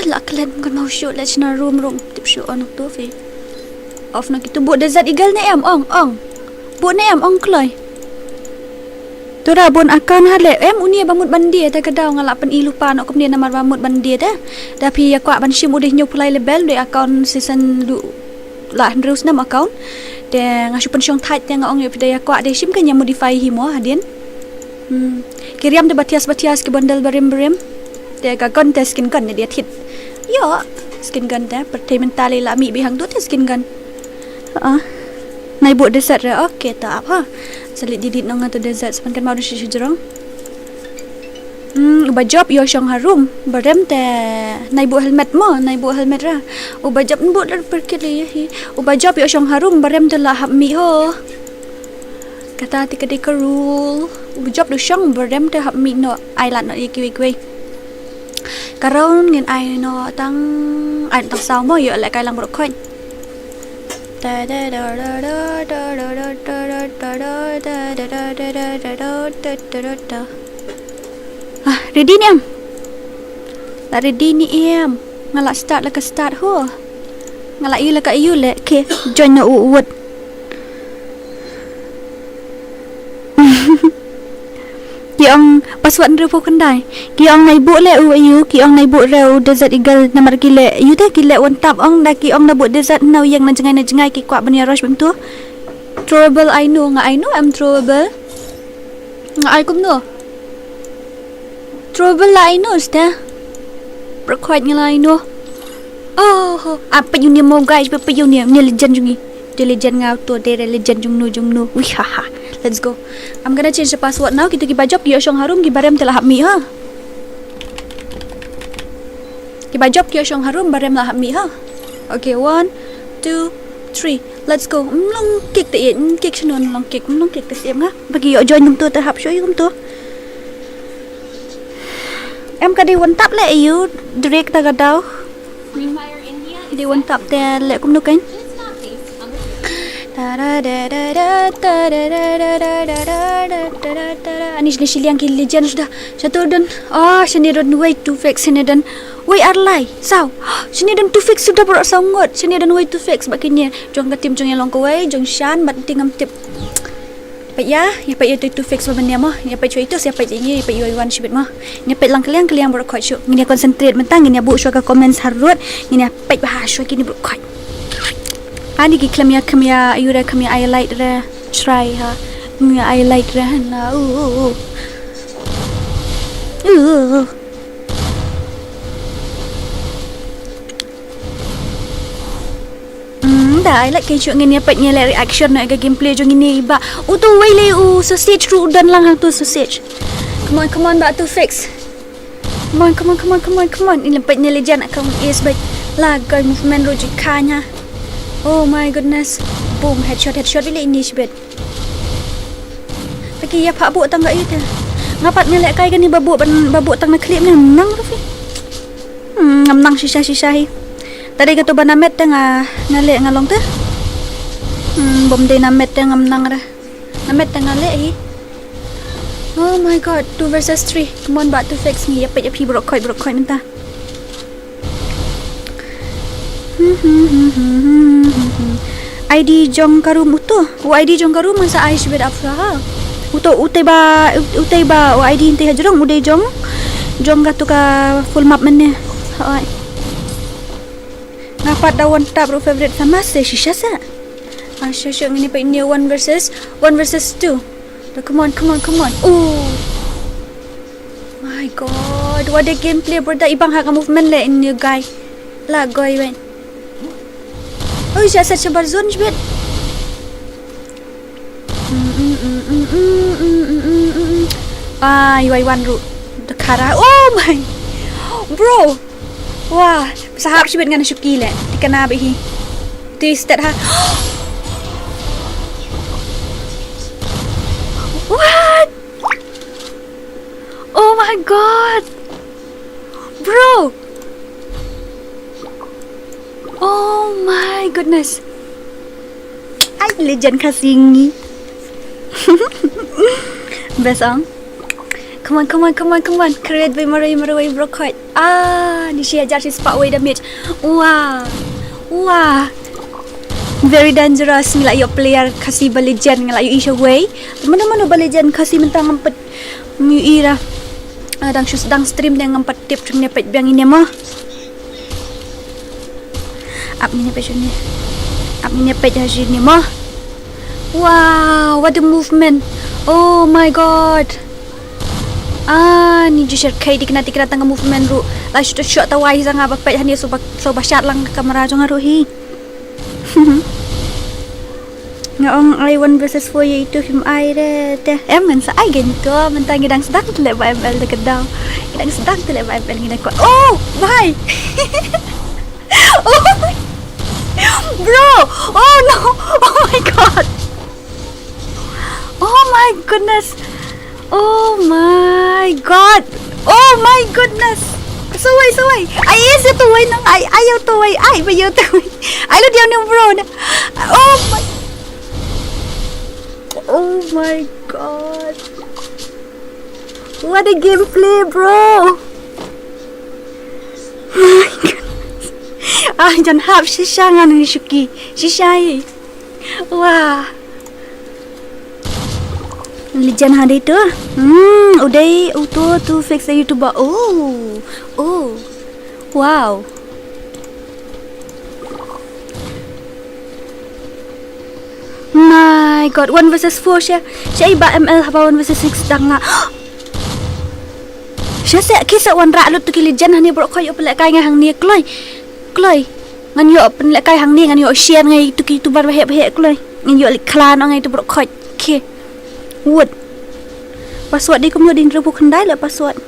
La klet kan mau shu le shna room room tip shu on tu phi. Off na kitu bu desert eagle ne em ong ong. Bu ne em ong kloi. Tura bun account ha le em uni ba mut ban die te ka daw nga la pyn i lupa no kumne namar ba mut ban die te. Da phi ïa kwah ban shim u dei hynñiew phew lai level dei account season lu la hynriew snem account. Te nga shu pynshong thait te nga ong ïa phi da ïa kwah dei shim ka ïa modify hi mo hadien. Hmm. Ki riam te ba thias ba thias ki bundle ba rim ba rim. Te ka gun te skin gun ne dia thit. Ïo, skin gun te pyrthei mynta lei la mih beit hangtu te skin gun. Ah. Nai buh desert re. Okay, ta ap ha. Sa leit delete nong tu desert sa pynkan mau da shi shi jrong. Hmm, uba jop ïoh shong harum, ba rem te nai buh helmet mo, nai buh helmet ra. Uba jop nbu ler perkit li hi. Uba jop ïoh shong harum, ba rem te la hap mih ho. Kata ti ka dei ka rule. Uba jop du shong, ba rem te hap mih noh, ai lad noh ïa kiwei kiwei. Ka round ngin ai noh tang, ai tang saw mo, ïoh leh kai lang baroh khoit. Ah, ready ni em? La ready ni em? Nga la start la ka start ho. Nga la ïu la ka ïu le. Okay, join na u wut. Ki ong password hynriewphew khyndai. Ki ong nai buh leh u aiu, ki ong nai buh re u Desert Eagle namar ki leh aiu te ki leh one tap ong da ki ong na buh Desert na u ïeng na jngai na jngai ki kwah ban ïa rush bym tu. Throwable ai no, nga ai no em throwable. Nga ai kumno. Throwable la ai no sta. Baroh khoit nga la ai no. Oh, ah, peit ïa une mo guys, peit, peit ïa une, une legend jong ngi. Te legend nga to, te re legend jong no, jong no. Wih, ha, ha. Let's go. I'm gonna change the password now. Kito kiba jop ki ïoh shong harum, kiba rem te la hap mih ha. Kiba jop ki ïoh shong harum, ba rem la hap mih ha. Okay, one, two, three. Let's go. Mlong kick te ïeit, mlong kick shano, mlong kick, mlong kick te siem nga. Ba ki ïoh join kumto te hap shuh ïa kumto. Em ka dei one tap leh aiu, Drake ta ka daw. Dei one tap te leh kumno kein. Ani shane shiliang ki legend suda. Shato don. Ah, shane don wei two fix, shane don wei ar lai. Saw. Shane don two fix suda baroh saw ngut. Shane don wei two fix ba kine. Jong ka team jong ïa long kawei, jong Shan, bad te ngam tip. Peit ïa, ïa peit ïa tu two fix ba mynne mo. Ïa peit shuwa ito, ïa peit ïa ngi, ïa peit ïa wan shibit mo. Ïa peit lang kylliang kylliang baroh khoit shuh. Ngin ïa concentrate mynta, ngin ïa buh shuwa ka comments harud, ngin ïa peit bha shuwa kine baroh khoit. Ani ki khlem ïa, khlem ïa, aiu re, khlem ïa highlight re, try ha. Khlem ïa highlight re, na, u, u, u. U, u, u. Hmm, da, I like kein shuh ngin ïa peit ngin leh reaction na ka gameplay jong ine i Bah. Uto wei lei u sausage ruh u don lang hangto sausage. Come on, come on, Bah, two fix. Come on, come on, come on, come on, come on. Ine peit ine legend ka ong ace beit. La ka movement ruh ju kha nia. Oh my goodness. Boom, headshot, headshot beit lei ine shibit. Peit ki ïa phah buh tang ka ite. Nga pat nga leh kai kane ba buh ban, ba buh tang na clip ne nang ruh phi. Hmm, ngam nang shisha shisha hi. Tadi kato ba namet te nga, nga leh nga long te. Hmm, bym dei namet te ngam nang re. Namet te nga leh hi. Oh my god, two versus three. Come on, Bah, two fix ngi ïa peit ïa phi baroh khoit, baroh khoit mynta. I D jong ka room uto. U I D jong ka room ngan sa ai shibit after ha. Uto, utei ba, utei ba, u I D utei ha jrong, u dei jong. Jong kato ka full map mynne. Hoi. Nga pat da one tap ruh favorite sama se shisha sa. Ah, shisha ngin ïa peit ine one versus, one versus two. Come on, come on, come on. Oh. My god, what a gameplay, brother. Ibang ha ka movement leh ine guy. La guy wen. Oh, shisha sa shabar zone shibit. Ah, U I one ruh. Dakara. Oh my. Bro. Wah, sahap shibit ngan shuki leh. Tikana beit hi. Twisted ha. What? Oh my god. Bro. Oh my goodness. Ai, legend Khasi ngi. Best ong. Come on, come on, come on, come on. Create by Marui, Marui, bro, koi. Ah, ni shi hajar shi spah wei damage. Wah. Wah. Very dangerous. Ngi la ïoh player Khasi ba legend, ngi la ïoh i sha wei. Mano mano ba legend Khasi mynta ngam pat ngi ira. Ah, dang shu dang stream dang ngam pat tip, ngi peit biang ine mo. Ap ngin ïa peit shane. Ap ngin ïa peit ha shane mo. Wow, what a movement. Oh my god. Ah, ni ju share kai dikna dikna tang movement ruh. La shu to shot tawai sa nga ba peit hane so ba so ba shot lang ka kamera jong nga ruh hi. Nga ong ai one versus four ïa itu phim ai re te. Em ngan sa ai gen to mynta ngi dang sdang te leh ba M L da ka daw. Ngi dang sdang te leh ba M L ngi dang kwah. Oh, bhai. Oh my. Bro. Oh no. Oh my god. Oh my goodness. Oh my god. Oh my goodness. Sawai, sawai. Ai, is ïa tawai nang. Ai, ai ïa tawai. Ai, ba ïa tawai. Ai, lo dia ni bro na. Oh my. Oh my god. What a gameplay, bro. My goodness. Ah, jan hap shisha ngan ni shuki. Shisha hi. Wah. Legend ha dei tu. Hmm, u dei uto tu fix a YouTuber. Oh. Oh. Wow. My God, one versus four sha. Sha i ba M L haba one versus six dang la. Sha se ki sa wanrah lut tu ki legend hani bro khoi u pynlehkai nga hangne kloi. Kloi. Ngan ïoh pynlehkai hangne, ngan ïoh share ngai tu ki YouTuber baheh baheh kloi. Ngan ïoh leh khlan ngai tu bro khoi. Ki. Wut. Password di kumno din rubu khyndai le password.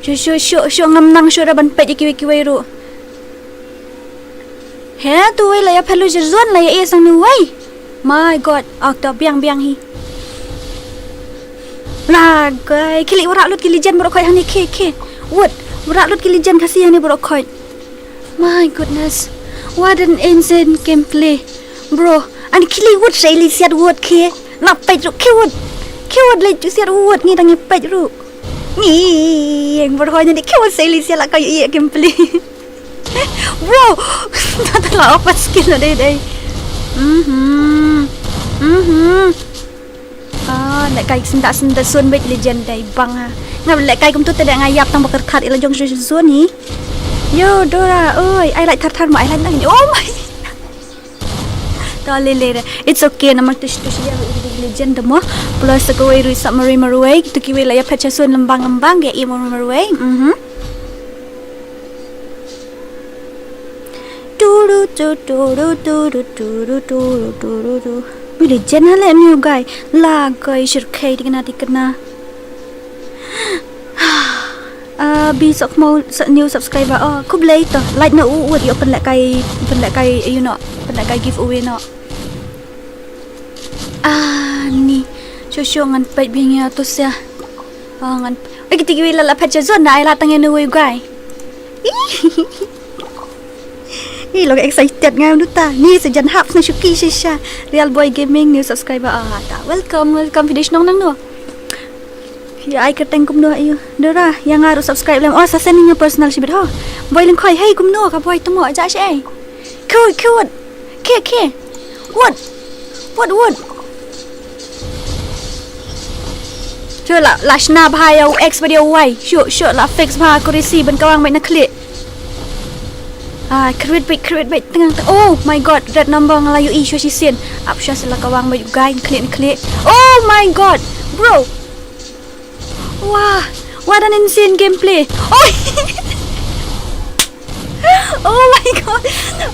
Shu shu shu shu ngam nang shu ra ban peit ïa kiwei kiwei ruh. He, tu wei la ïa phalu jer zon la ïa e sang nu wei. My God, ak ta biang biang hi. La gai, khili wara lut ki legend bro khoi hangne ki ki. Wut, wara lut ki legend Khasi hangne bro khoi. My goodness, what an insane gameplay, bro. Ani khili wut sei li siat wut ki. La peit ruh ki wut. Ki wut le tu siat wut ngi dang ïa peit ruh. Ngi, yang bro hangne ki wut sei li siat la ka ïa gameplay. Bro, tata la off skill dei dei. Mhm. Mhm. Ah, lehkai senda senda sun beit legend dei bang ha. Nga lehkai kumtu te dei nga ïap tang ba kyrkhat ila jong sun ni. Yo Dora, oi, ai lai thar thar mo ai lai nang. Oh my. To le le re. It's okay, namar tu tu sia legend de mo. Plus kawei ruh sa marui marui. Tu kiwei la ïa phet sha sun lembang lembang ïa i marui marui. Mhm. Turu tu turu turu turu turu turu tu. Wi legend ha le new guy. La guy shirkhei tikna tikna. Ah, bi sok mo sa new subscriber. Oh, khublei to. Like na u u ïoh pynlehkai pynlehkai you know pynlehkai giveaway no. Ah, ni. Shu shu ngan peit bing ïa tu sia. Oh, ngan. Oi kiti kiwi la la phet sha zon da ai la tang ïa nu wei guy. Ih, lo excited nga uta. Ni sa jan hap sna shuki shisha. Real Boy Gaming new subscriber. Ah, ta. Welcome, welcome. Phi dei shnong nangno? Phi ai kyrteng kumno ayu? Dora, ïa nga ruh subscribe lem. Oh, sa send nga personal shibit ho. Boy Lyngkhoi, hey kumno ka boy tumo ja shi ai. Cute, cute. Ke, ke. What? What, what? Shu la, la shna bha ïa u X bad ïa u Y. Shu, shu la fix bha accuracy ban kawang bad na khlieh. Ah, create bad, create bad tang tang. Oh my God, red number nga la ïohi shu shisien. Ap shu sa la kawang bad u guy na khlieh na khlieh. Oh my God, bro. Wah, what an insane gameplay. Oh. Oh my God.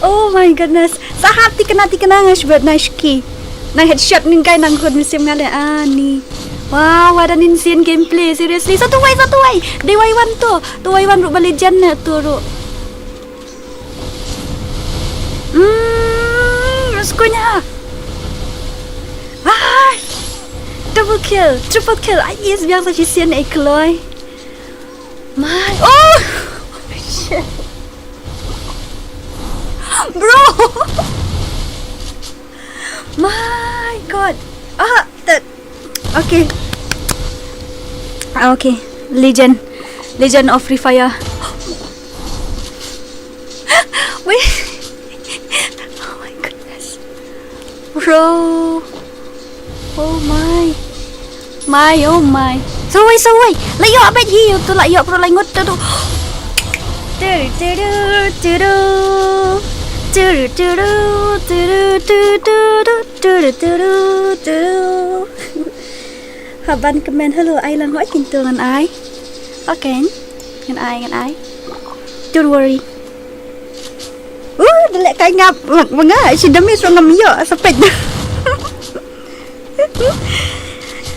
Oh my goodness. Sa hap tikna tikna nga shibet na shki. Nang headshot ning kai nang khut misim nga le ani. Wow, what an insane gameplay. Seriously. Satu wai, satu wai. Dei wai wan tu. Tu wai wan ruh bali jan ne tu ruh. Hmm, skunya. Ai. Double kill, triple kill. Ai, yes, biang sa shisien ai kloi. My, oh! Shit. Bro! My God. Ah, that. Okay. Ah, okay. Legend. Legend of Free Fire. Wait. Oh my goodness. Bro. Oh my. My, oh my. Sawai, sawai. La ïoh bad hi tu la ïoh bro la ngut tu. Turu turu turu. Turu turu turu turu turu turu turu. Haban kmen hello ai lang hoi kin tu ngan ai. Okay. Ngan ai, ngan ai. Don't worry. Uh, da leh kai nga, nga, nga, shi da miss ruh ngam ïoh, sa peit.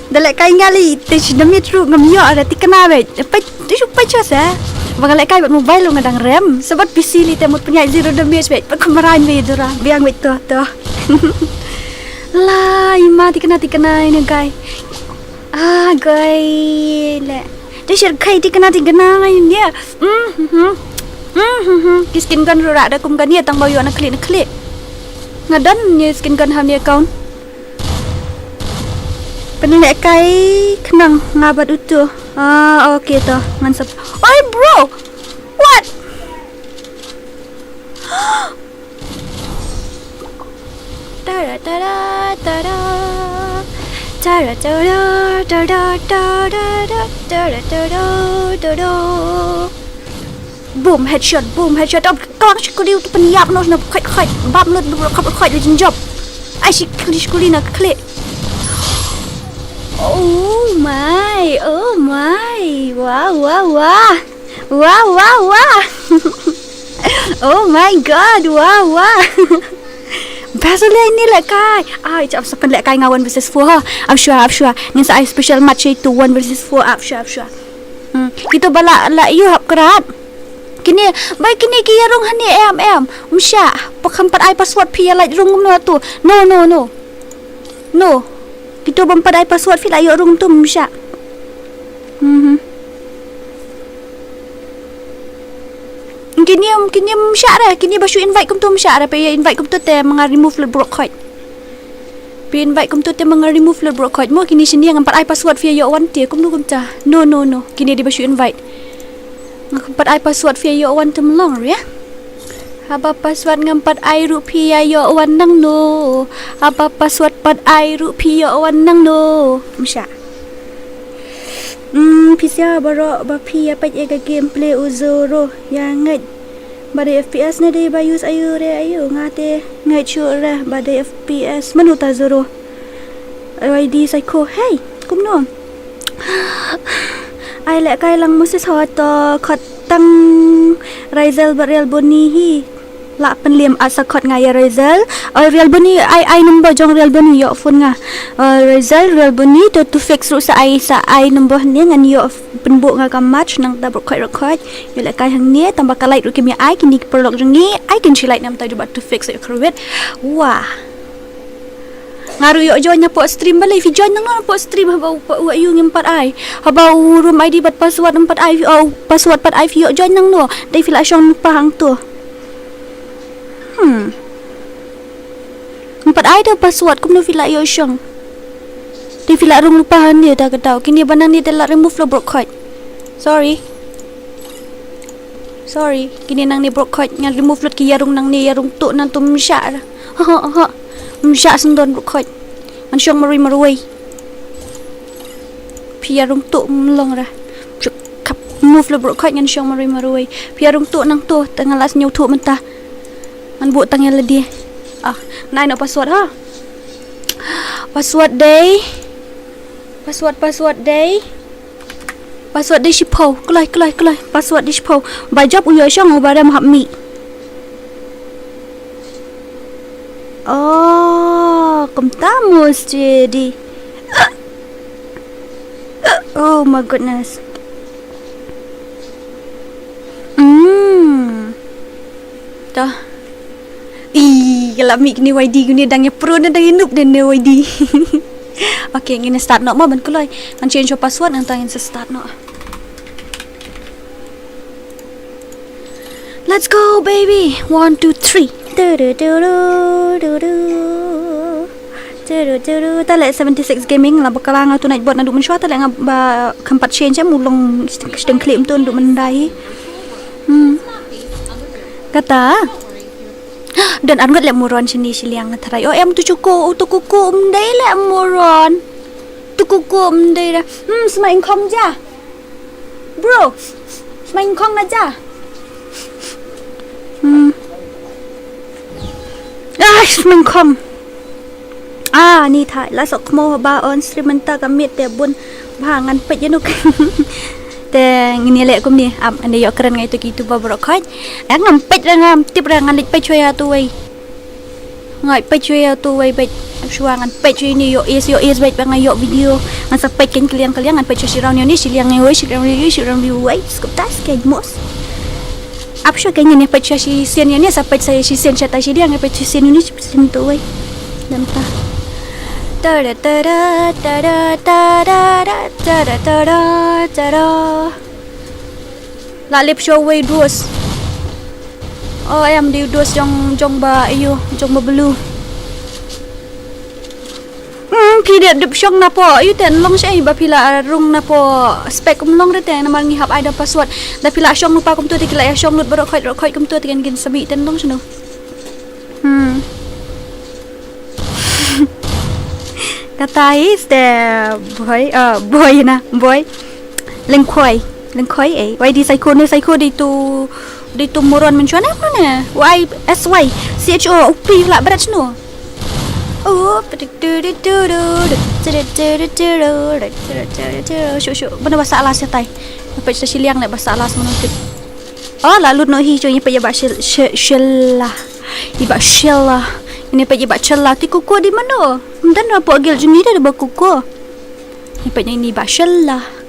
Da leh kai nga li, te shi da miss ruh ngam ïoh, da tikna beit. Peit, tu shu peit sha sa. Ba nga leh kai bad mobile ruh nga dang rem. Sa bad P C li te mut pynïaid zero damage beit. Peit kham rain beit dura. Biang beit to, to. Lai, ma tikna, tikna, ine guy. Ah, guy, le. Te shir khai tikna, tikna, ine. Mhm. Mhm. Ki skin gun ruh da kum kane tang ba ïoh na khlieh na khlieh. Nga don ne skin gun ha ne account. Pynlehkai khnang nga bad utu. Ah, okay to. Ngan sap. Oi, bro. What? Tara tara tara. Tara tara tara tara tara tara tara. Boom headshot, boom headshot. Ap klang shi kuli u pynïap no na khait khait. Bam lut khait khait le jinjop. Ai shi kuli shi kuli na klik. Oh my, oh my. Wah wah wah. Wah wah wah. Oh my god, wah wah. Bas u leh ini lehkai. Ai, chap sa pynlehkai nga one versus four ha. Ap shuwa, ap shuwa. Ngin sa ai special match ïa itu one versus four, ap shuwa, ap shuwa. Hmm. Kito ba la, la ïoh hap krat. Kine, bai kine ki ïarung hangne em em. Um shah. Pok kham pat ai password phi ïa lait rung kumno tu. No, no, no. No. Kito bym pat ai password phi la ïoh rung tu um shah. Mhm. Kine, kine um shah re, kine ba shu invite kumto um shah re, phi ïa invite kumto te ma nga remove lut baroh khoit. Phi invite kumto te ma nga remove lut baroh khoit. Mo kine shane ngam pat ai password phi ïa ïoh wan te kumno kumta. No, no, no. Kine dei ba shu invite. Ngam pat ai password phi ïa ïoh wan te mlong re. Haba password ngam pat ai ruh phi ïa ïoh wan nangno. Haba password pat ai ruh phi ïoh wan nangno. Um shah. Hmm, phi sha baroh ba phi ïa peit ïa ka gameplay u Zoro ïa ngeit. Ba dei F P S ne dei ba use aïu re aïu nga te ngeit shuh re ba dei F P S mano ta Zoro. Y D Psycho, hey, kumno? Ai lehkai lang Moses ho to khot tang Razel bad Real Boni hi. La pynlem at sa khot nga ïa Razel. Oi Real Boni ai ai number jong Real Boni ïoh phone nga. Oi Razel, Real Boni to to fix ruh sa ai sa ai number ne ngan ïoh pynbuh nga ka match nangta baroh khoit baroh khoit. Ïoh lehkai hangne tang ba ka light ruh kim ïa ai kine ki paralok jong ngi ai kin shi light namta jubab to fix ïoh kyrwit. Wah. Nga ruh ïoh join na pok stream balei phi join nangno na pok stream haba u, u aïu ngim pat ai. Haba u room I D bad password ngim pat ai phi, oh, password pat ai phi ïoh join nangno. Dei phi la shong pa hangto. Hmm. Ngim pat ai da password kumno phi la ïoh shong. Dei phi la rung lypa hangne da ka daw. Kine ba nangne da la remove lo baroh khoit. Sorry. Sorry, kine nangne baroh khoit ngan remove lut ki ïarung nangne ïarung tuh nangto ym shah. Ha ha ha. Ym shah sngewdon baroh khoit. Ngan shong marwei marwei. Phi ïarung tuh ym long ra. Khap move lut baroh khoit ngan shong marwei marwei. Phi ïarung tuh nangto te nga la sngewthuh mynta. Ngan buh tang ïa lade. Ah, nai noh password ha. Password dei. Password password dei. Password dei shiphew. Kloi kloi kloi. Password dei shiphew. Ba jop u ïoh shong u ba rem hap mih. Oh, kumta mo steady. Oh my goodness. Hmm. Toh. Ih, ka la mih kine Y D kine dang ïa pro ne dang ïa noob ne Y D. Okay, ngin start noh mo ban kloi. Ngan change password nangta ngin sa start noh. Let's go baby. One, two, three. Turu turu turu. Turu turu. Ta leh seventy six gaming la ba kala nga tu night bot naduh mynshuwa ta leh nga ba kham pat change em u long shiteng clip tu naduh mynda hi. Hmm. Kata. Don arngut leh moron shini shiliang tharai. Oh em tu chuko, tu kuku um dei leh moron. Tu kuku um dei da. Hmm, sma ingkhong ja. Bro, sma ingkhong na ja. Hmm. Ah, sma ingkhong. Ah, ni thai la sok mo ba on stream mynta ka miet te bun ba ngan peit ïa nuk. Te ngin ïa leh kumne ap ngan ïoh kren ngai tu ki tu ba baroh khoit. Ngam peit ra ngam tip ra ngan leit peit shuwa ïa tu wei. Ngai peit shuwa ïa tu wei beit. Shuwa ngan peit shuwa ïa ni ïoh is ïoh is beit ba ngai ïoh video. Ngan sa peit kein kylliang kylliang ngan peit shuwa shi round ïa ni shiliang ïa wei shi round ïa wei shi round ïa wei. Skup tas kein mos. Ap shuwa kein ïa ni peit shuwa shi sien ïa ni sa peit sa ïa shi sien sha ta shiliang ïa peit shi sien ïa ni shi sien tu wei. Dam ta. Tara tara tara tara tara tara tara. La lip show wei dos. Oh em di dos jong jong ba ayu jong ba blue. Hmm, phi dep dep shong na po ayu ten long sha ba phi la rung na po spek um long re te namar ngi hap ai da password. Da phi la shong nu pa kum tu te ki la ïa shong lut baroh khoit baroh khoit kum tu te kan gin sami ten long shano. Hmm. Kata hi step boy, uh, boy na, boy. Lengkhoi, lengkhoi eh. Wai di psycho ne, psycho di tu, di tu moron mention eh, mana? Y S Y, C H O, upi la berat no. Oh, shu shu. Bana bahasa alas ya tai. Apa cerita siliang le bahasa alas menutip. Oh, lalu no hi cuy, apa ya ba shel-, she-, shella. Iba shella. Ini apa ya ba shella. Ti kuku di mana? Mdan apa gel juni dah ba kuku. Ipa ni ni ba shella.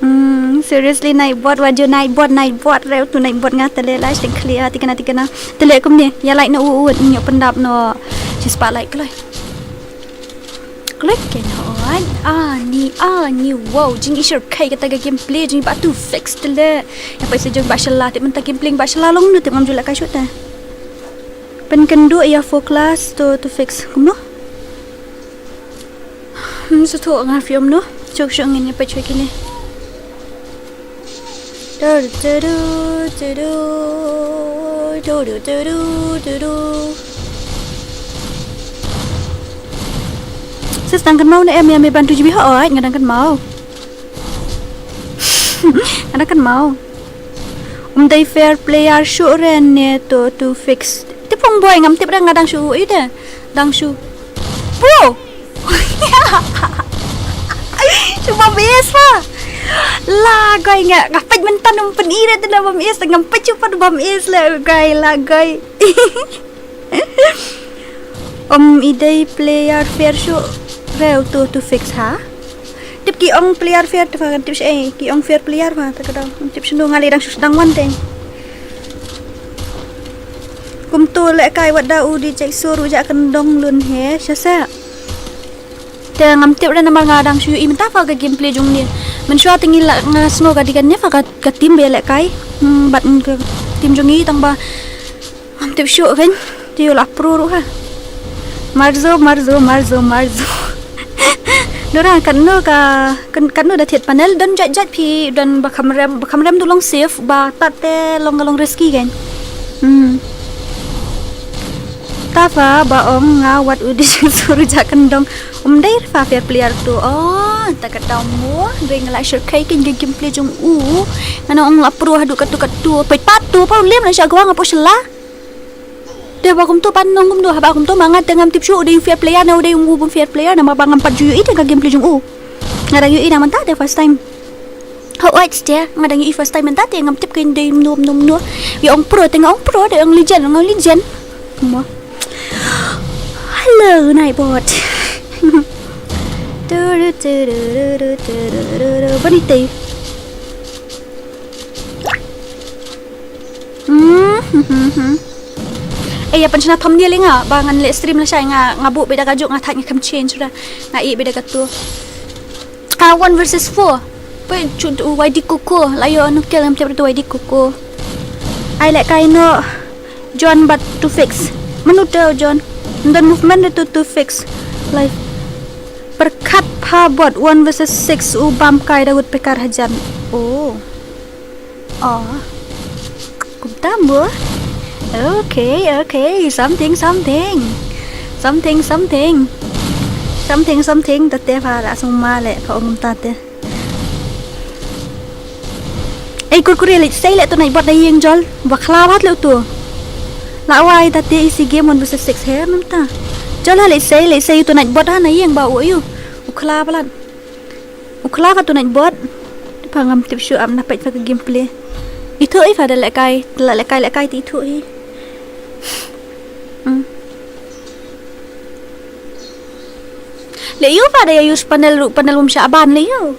Hmm, seriously, Nightbot, wajur Nightbot, Nightbot, reu tu Nightbot nga tele la, sting clear, tikana, tikana. Tele kum ni, ya like no u, u, nyo pendap no, just pa like, kloi. Kloi ken hoi, ah, ni, ah, ni, wow, jing isher kai kata ka gameplay, jing ba tu fix tele. Ya pa se jong ba shella, tip menta gameplay ba shella long no, tip ngam jula ka shoot ta. Pen kendu ya four class to, to fix, kum no? Hmm, sa thoh nga film no. Chok chok ngin ïa peit choi kine. Tudu, tudu, tudu. Tudu, tudu, tudu. Sis dang kynmaw ne em, ïa me ban tu jibi ha oi, nga dang kynmaw. Nga dang kynmaw. Um dei fair player shuh re ne to, to fix. Tip phong boy, ngam tip re nga dang shu ïa de. Dang shu. Wow! Shu bam is pa. La goi nga, nga peit mynta um pyn-i re te na bam is, ngam peit shu pat bam is le goi, la goi. Um i dei player fair shuh re to, to fix ha. Tip ki ong player fair te pha, kan tip shi, eh, ki ong fair player pha, te ka dang tip shi no, nga lei dang shu dang wan te. Kumto lehkai wat da u di jai sur u ja kyndong lun he, sha sa. Te ngam tip re namar nga dang shu ïohi mynta pha ka gameplay jong ni. Mynshuwa te ngi la nga sngew ka di kan ne pha ka, ka team ba lehkai. Hmm, bad ka team jong ngi tang ba ngam tip shuh kan. Te u la pro ruh ha. Marzo, Marzo, Marzo, Marzo. Dora katno ka, kan, katno da thied panel don jait jait phi don ba kham rem, ba kham rem du long safe ba tat te long ka long risky kan. Hmm. Ta pha ba ong nga wat u di sur ja kyndong. Um dei pha fair player to. Oh, ta ka dau mo. Dei nga la share kai kan gameplay jong u. Nga na ong la pro haduh katu katu. Peit pat to pa u lem na sha gwa nga po shela. Te ba kumto pan nong kumto, haba kumto ma nga te ngam tip shuh u dei fair player ne u dei u bym fair player namar ba ngam pat ju ïohi te ka gameplay jong u. Nga dang ïohi na mynta te first time. How oi te nga dang ïohi first time mynta te ngam tip kein dei mno mno mno. Ïa ong pro te nga ong pro, dei ong legend, ong legend. Mo. Hello, Nightbot. Bani te. Hmm, hmm, hmm, hmm. Eh, ïa pynshna thumbnail ïa nga ba ngan leh stream lashai, nga, nga buh beit da kajuh, nga thait nga khlem change ruh. Nga ïeh beit da katu. Ah, one versus four. Peit, chut, u Y D Coco la ïoh, anu kill, ngam tip ruh tu Y D Coco. Ai lehkai noh. John bad to fix. Mano te u John? Don movement ruh tu to fix. Live. Pyrkhat pha bot one versus six, u bam kai da wut pekar hajan. Oh. Oh. Kumta mo. Okay, okay. Something, something. Something, something. Something, something. Te te pha la sngewma leh pha ong kumta te. Ei, kurkure leit sei leh tu Nightbot na ïing jol. Ba khla bha leh tu. La wai ta te isi game one versus six he mynta. Jol ha leit sei, leit sei tu Nightbot ha na ïing ba u ïu. U khla bha lad. U khla ka tu Nightbot. Te pha ngam tip shuh, am na peit pha ka gameplay. Ithuh i pha da lehkai, la lehkai lehkai te ithuh i. Hmm. Leh ïu pha da ïa use panel ruh, panel um shah ban leh ïu.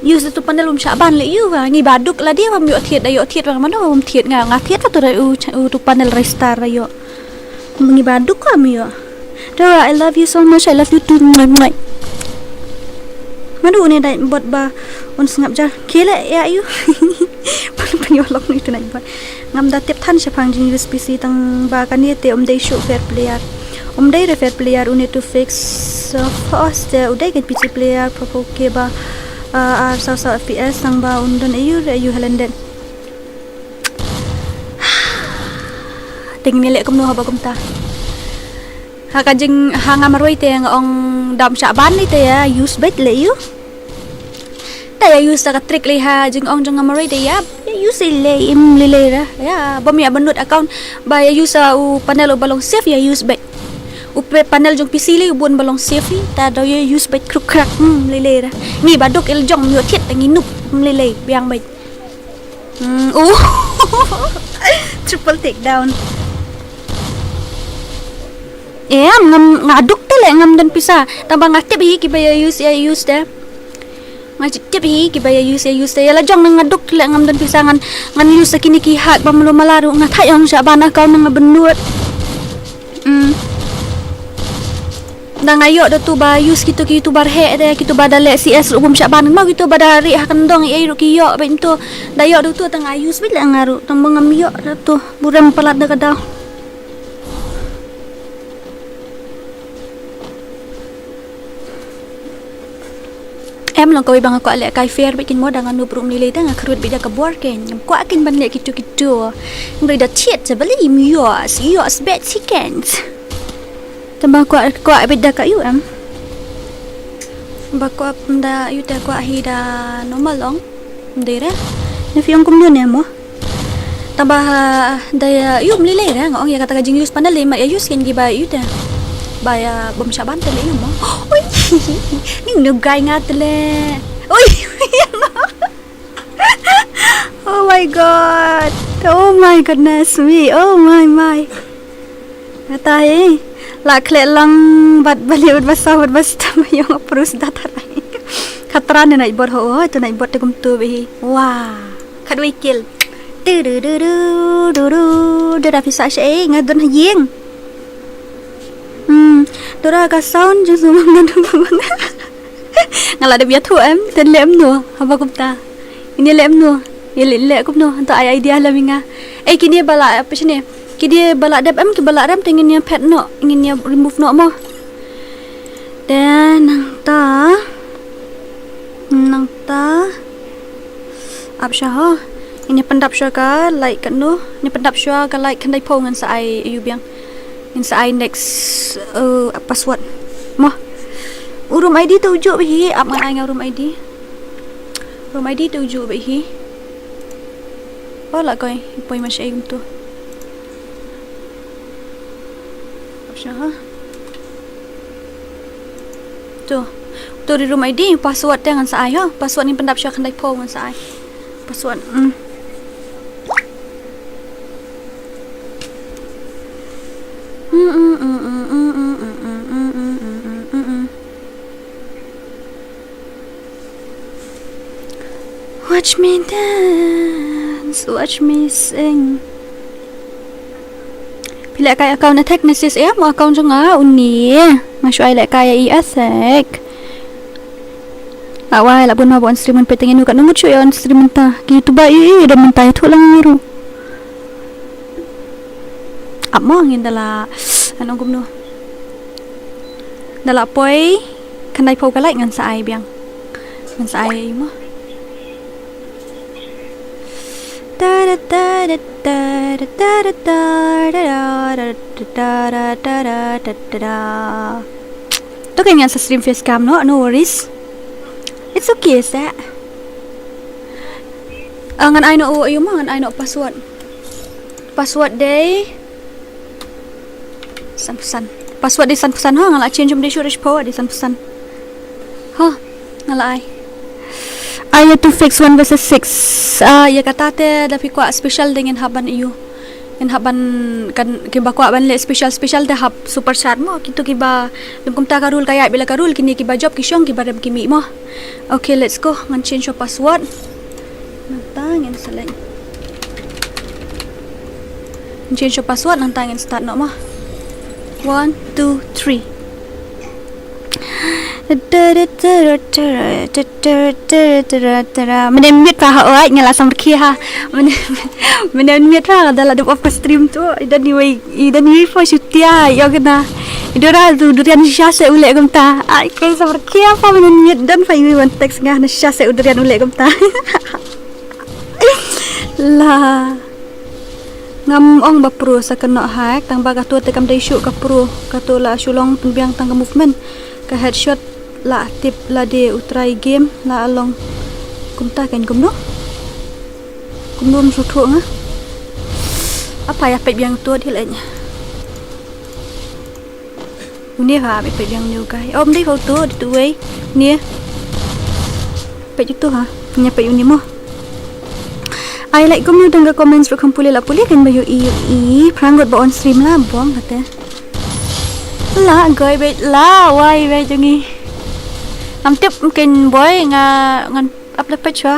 Use tu panel um shah ban leh ïu pha. Ngi ba duk la dei pha ym ïoh thied, da ïoh thied pha mano um thied nga, nga thied pha tu da u, u tu panel restar da ïoh. Ngi ba duk ka ym ïoh. Dora, I love you so much, I love you too. Mwah, mwah. Mano une Nightbot ba un sngap jar. Khie leh ïa ïu. Pynïoh lok ni tu Nightbot. Ngam da tip than shaphang jing use P C tang ba kane te um dei shuh fair player. Um dei re fair player une to fix. So, first te u dei ka P C player, proper ke ba, ah, ar saw saw F P S tang ba un don ayu re ayu helen den. Te ngin leh kumno haba kumta. Ha ka jing ha nga marwei te nga ong dam shah ban lei te ïa use beit lei ïa u. Ta ïa use ta ka trick lei ha jing ong jong nga marwei te ïa ïa use lei lei im lei lei ra. Ïa bym ïa bynnud account ba ïa use u panel u ba long safe ïa use beit. U pe panel jong P C lei u bun ba long safe lei ta da ïa use beit kruk krak im lei lei ra. Ngi ba duk il jong ym ïoh thied ta ngi nup im lei lei biang beit. Hmm, uh. Triple takedown. Em ngam nga duk te leh ngam don pisa. Tang ba nga tip hi kiba ïa use ïa use te. Nga tip hi kiba ïa use ïa use te. Ïa la jong nga duk te leh ngam don pisa ngan ngan use kini ki hack ba mlo mala ruh nga thait ong shah ban account nga bynnud. Hmm. Da nga ïoh da tu ba use kito ki YouTuber heh de kito ba da leh C S ruh bym shah ban ma kito ba da ri ha kan dong ei ruh ki ïoh ba tu da ïoh da tu tang nga use bit leh nga ruh tang ba ngam ïoh da tu burem palat da ka daw. Em long kawei ba nga kwah leh kai fair bit kin mo da nga nup ruh mlilei da nga khrut bit da ka bor ken ngam kwah kin ban leh kito kito. Ngam da thied sa bali im ïoh si ïoh sbet si ken. Tang ba kwah kwah bit da ka yu em. Ba kwah da yu te kwah hi da normal ong. Dei re. Ne fi ong kum dun em mo. Tang ba da yu mlilei re nga ong ïa kata ka jing use panel lei ma ïa use ken gi ba yu te. Ba ïa bym shah ban te lei yu mo. Oi. Ning nu gai nga te lei. Oi. Oh my god. Oh my goodness me. Oh my my. Kata hi. La khleh lang bad bali bad basa bad basta ma yong aprus da tarai. Khatra ne nai bot ho tu nai bot te kum tu be hi. Wah. Khat wei kill. Tu du du du du du du da pisa sha ei nga don ha ying. Hmm. Dora ka sound jong sumang na dum. Nga la dep ïathuh em, ten leh em no, haba kumta. Ini leh em no, ïa leh leh kumno, to ai idea la mi nga. Eh kini ba la apa sini? Kini ba la dep em ki ba la rem te ngin ïa phet no, ngin ïa remove no mo. Te nangta. Nangta. Ap sha ha. Ini pyndap sha ka like katno. Ini pyndap sha ka like khyndai phew ngan sa ai ïa u biang. Ngin sa ai next uh, password. Mo. U room I D te u juh beit hi, ap ngan ai nga u room I D. Room I D te u juh beit hi. Oh la koi, poi ma shai kumtu. Ap sha ha. Tu. Tu ri room I D, password te ngan sa ai ha. Password ngin pyndap sha khyndai phew ngan sa ai. Password. Mm. Watch me dance, watch me sing. Phi leh kai account attack message em account jong nga uni. Nga shu ai leh kai i attack. La wai la bun ma ba on stream pet ngin ka nungut shu on stream ta. Ki tu ba i i da mynta ïathuh lang ngi ruh. Ap mo ngin da la ngan ong kumno. Da la poi khyndai phew ka like ngan sa ai biang. Ngan sa ai mo. To ka ngan sa stream face cam no, no worries. It's okay sa. Ah, ngan ai no u ayu mo, ngan ai no password. Password dei sanphew san. Password dei sanphew san ha, nga la change um dei shu dei shiphew dei sanphew san. Ha, nga la ai. Ai ïa tu fix one versus six. Ah, ïa kata te da phi kwah special dei ngin hap ban ïa u. Ngin hap ban kan kiba kwah ban leh special special te hap super chat mo. Kito kiba lim kumta ka rule ka ïaid bila ka rule kine kiba jop ki shong kiba rem ki mih mo. Okay, let's go. Ngan change your password. Nangta ngin select. Ngan change your password nangta ngin start noh mo. One, two, three. Mane mit pa ha oi nga la samrkhie ha. Mane mane mit pa da la dep off ka stream tu. I don iwei i don iwei pho shutia ïa kena. I dora tu durian shisha se u leh kumta. Ai ka samrkhie pa mane mit don pa iwei wan text nga na shisha se u durian u leh kumta. La. Ngam ong ba pro sa kynnoh hack, tang ba kato te kam dei shuh ka pro, kato la shu long pynbiang tang ka movement. Ka headshot la tip lade u try game la long. Kumta kan kumno? Kumno ym shu thuh nga. Apa ïa peit biang to di leh. Une ha, peit biang une u guy. Om dei photo di tu wei. Une. Peit tu ha. Nya peit une mo. Ai like kumno dang ka comments ruh kham pule la pule kan ba ïohi ïohi. Phrang ngut ba on stream la bong kate. La goi beit la wai beit jong ngi. Ngam tip mungkin boy nga ngan upload peit shuwa.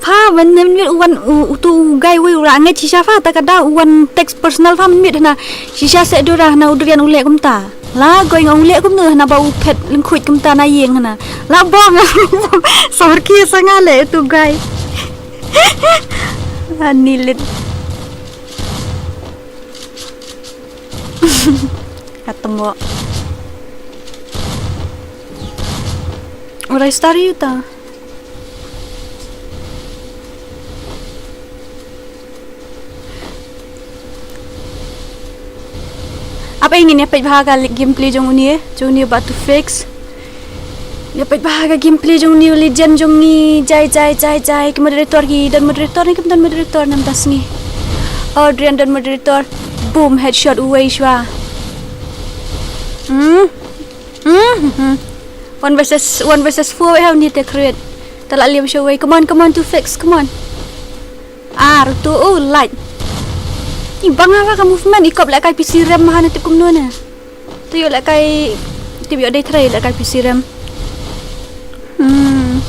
Pha ban mynmiet u wan u, utu u guy wei u ra ngeit shisha pha ta ka da u wan text personal pha mynmiet hana shisha se dura hana u durian u leh kumta. La goi nga u leh kumno hana ba u phet lyngkhuit kumta na ïing hana. La bong. Sawar ki sa nga leh utu guy. Ani lit. Katmo. Urai stari uta. Apa ingin ïa peit bha ka gameplay jong une, jong une ba two Fix. Ïa peit bha ka gameplay jong une legend jong ngi, jai, jai, jai, jai. Ki moderator ki, don moderator ne, kim don moderator, nam ta sngi. Adrian don moderator. Boom, headshot, uwei shuwa. Hmm. Hmm, hmm, hmm. One versus, one versus four, wei ha une te create. Ta la liam shuwa wei. Come on, come on, two Fix, come on. Ar tu, oh, light. I bang ha ka movement, i kop leh kai P C rem ha na tip kumno ne. Tu ïoh leh kai, tip ïoh dei trai leh kai P C rem. Hmm.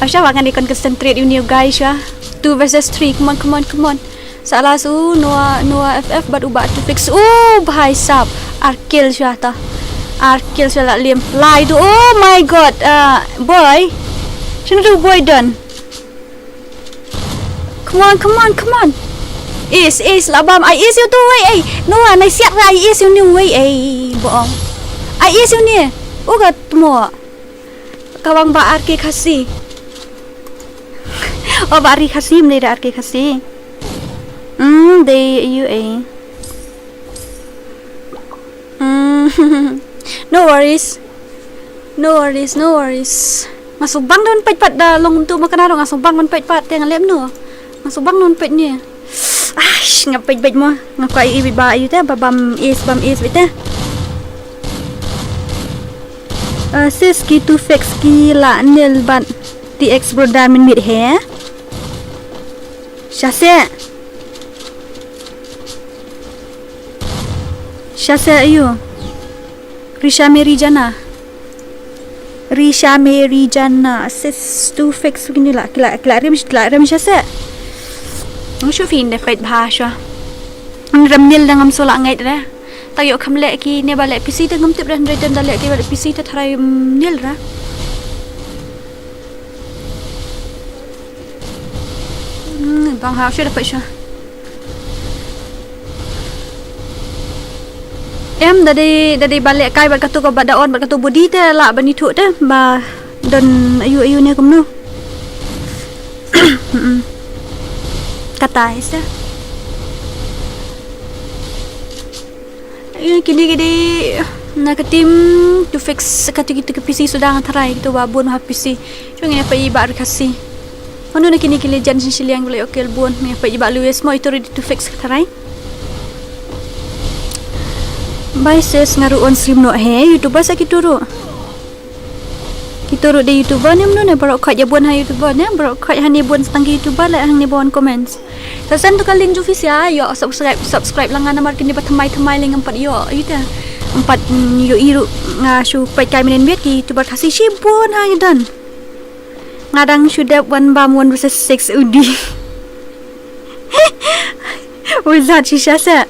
Asha wa ngan ikon concentrate uni guys ya. Two versus three, come on, come on, come on. Salah su, Noah, Noah F F, bad u ba two Fix. Oh, bhai sab. Ar kill shuwa ta. Ar kill shuwa la liam. Lai tu, oh my God. Uh, boy. Shano tu boy don? Come on, come on, come on. Ace, ace, la bam. Ai ace ïa utu wei, ei. Noah, nai siat ra ai ace ïa uni wei, ei. Bong. Ai ace ïa uni. U ka tmo. Ka wang ba ar ki Khasi. Oh, ba ar ki Khasi, ym dei da ar ki Khasi. Hmm, dei ïa u, ei. Mm. No worries. No worries, no worries. Nga sngewbang don peit pat da long tu ma kane ruh nga sngewbang ban peit pat te nga lem no. Nga sngewbang don peit ni. Aish, nga peit peit mo. Nga kwah ïohi ba ïohi te ba bam ace, bam ace beit te. Uh, sis ki two Fix ki la nil bad T X brother mynmiet he. Sha se. Sha se ayu. Risha Mary Jana. Risha Mary Jana. Sis two Fix kini la, ki la, ki la rem, ki la rem sha se. Ngu shu fin de peit bha sha. Ngan rem nil dang am so la ngeit re. Ta ïoh kham leh kine ba leh P C te ngam tip re, hynrei tem da leh ki ba leh P C te tharai, mm, nil re. Hmm, bang ha, shu da peit sha. Em, da dei, da dei ba leh kai bad katu ka ba da on bad katu body te lah ban ithuh te ba don ayu ayu ne kumno. Mm-mm. Kata ïa sa. Ïa kine ki dei na ka team two Fix, katu kitu ki P C suda nga tharai kitu ba bun ha P C. Jong ïa peit ba ar Khasi. Mano na kine ki legend shin shiliang ba la ïoh kill bun. Ïa peit ba Luis mo itu ri two Fix ka tharai. Bye sis, nga ruh on stream noh he, YouTuber sa kitu ruh. Kitu ruh dei YouTuber ne mano ne, baroh khoit ïa bun ha YouTuber ne, baroh khoit hangne bun tang ki YouTuber leh hangne ba wan comments. Sa send to ka link jong phi sha, ïoh subscribe, subscribe lang nga namar kine ba thymmai thymmai leh ngam pat ïoh, ïoh te. Ngam pat, mm, ïohi ruh nga shu peit kai mynnin miet ki YouTuber Khasi shibun ha ïa don. Nga dang shu dep wan bam one versus six udi. Wizard shisha se.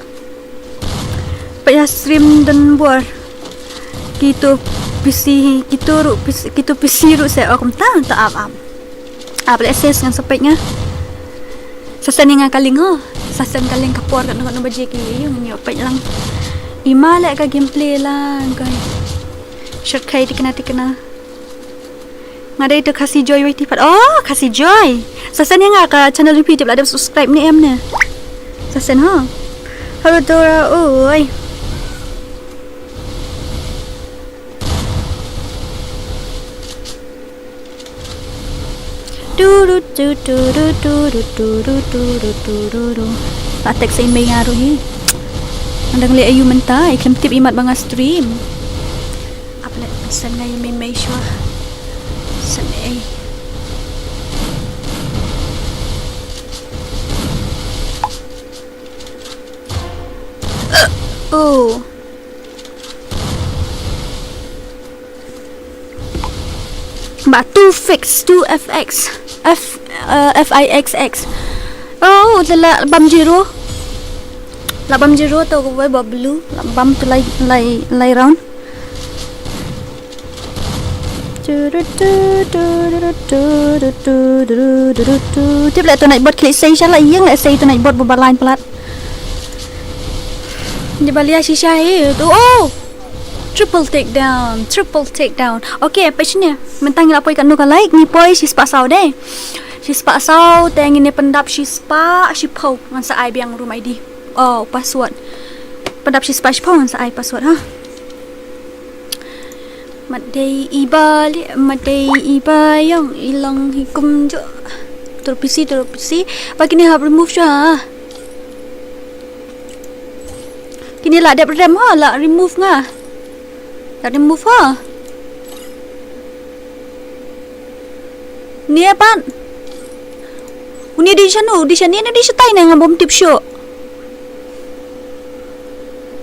Peit ïa stream don bor. Kitu P C, kitu ruh P C, kitu P C ruh se, oh, kumta, ta ap, ap. Ap leh sis ngan sa peit nga. Sa send ïa nga ka link ho. Sa send ka link ka por katno katno baje ki ïoh ngan ïoh peit lang. Ima leh ka gameplay la, guys. Shortcut tikna tikna. Nga dei to Khasi Joy wei ti pat. Oh, Khasi Joy. Sa send ïa nga ka channel jong phi, tip la dep subscribe ne em ne. Sa send ha. Hello Dora, oi. Du, du, du. La text sa i mei nga ruh hi. Nga dang leh aïu mynta, i khlem tip imat ba nga stream. Ap leh, send nga i mei mei shuwa. Send ei. Oh. Ba two fix, two F X. F, uh, F I X X. Oh, la, la bam zero. La bam zero to ko ba blue. La bam to lai, lai, lai round. Tip leh to Nightbot klik sei sha la ïeng leh sei to Nightbot ba ba line plat. Di balia shisha hi tu. Oh! Triple takedown, triple takedown. Okay, peit shane. Mynta ngi la poi katno ka like, ngi poi shispah saw de. Shispah saw, te ngin ïa pyndap shispah shiphew, ngan sa ai biang room I D. Oh, password. Pyndap shispah shiphew ngan sa ai password ha. Mat dei i ba li, mat dei i ba ïong, i long hi kumjuh. Tur P C, tur P C. Ba kine hap remove shuwa ha. Kine la dep rem ha, la remove nga. La remove ha. Ni apan. Uni di shano, di shano, ni di shatai ne ngam bom tip shuh.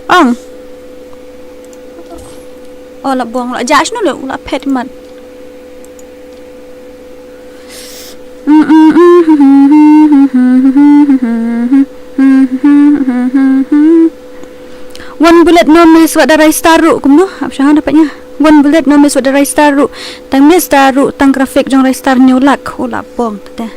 Ang. Oh, la buang, la jah shano le, la phet mat. One bullet no miss wat da Rai Star ruh, kumno? Ap shahan dapat nya. One bullet no miss wat da Rai Star ruh. Tang miss da ruh, tang graphic jong Rai Star nyolak. Oh, la bong tete.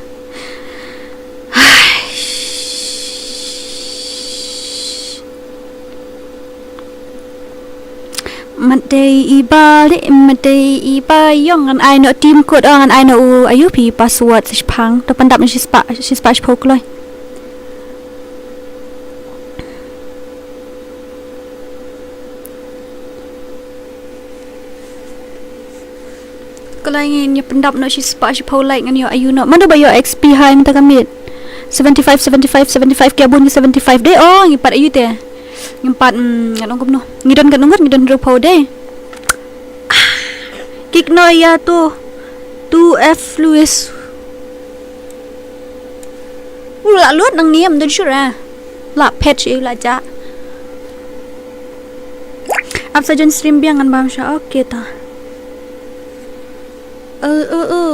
Mat dei i ba li, mat dei i ba ïong, ngan ai noh team code, oh, ngan ai noh u, ayu phi password sa shipang, to pyndap na shispah, shispah shiphew kloi. Kloi ngin ïa pyndap noh shispah shiphew like ngan ïoh ayu noh. Mano ba ïoh X P high mynta ka miet. Seventy five, seventy five, seventy five, ki abun ki seventy five de. Oh, ngi pat ayu te. Ngi pat, mm, ngan ong kumno. Ngi don katno ngut, ngi don hynriewphew de. Ah, kick noh ïa tu. Tu F Lewis. U la lut nang ni am don shura. La phet shi la ja. Ap sa jon stream biang ngan bam sha. Okay ta. Uh, uh, uh.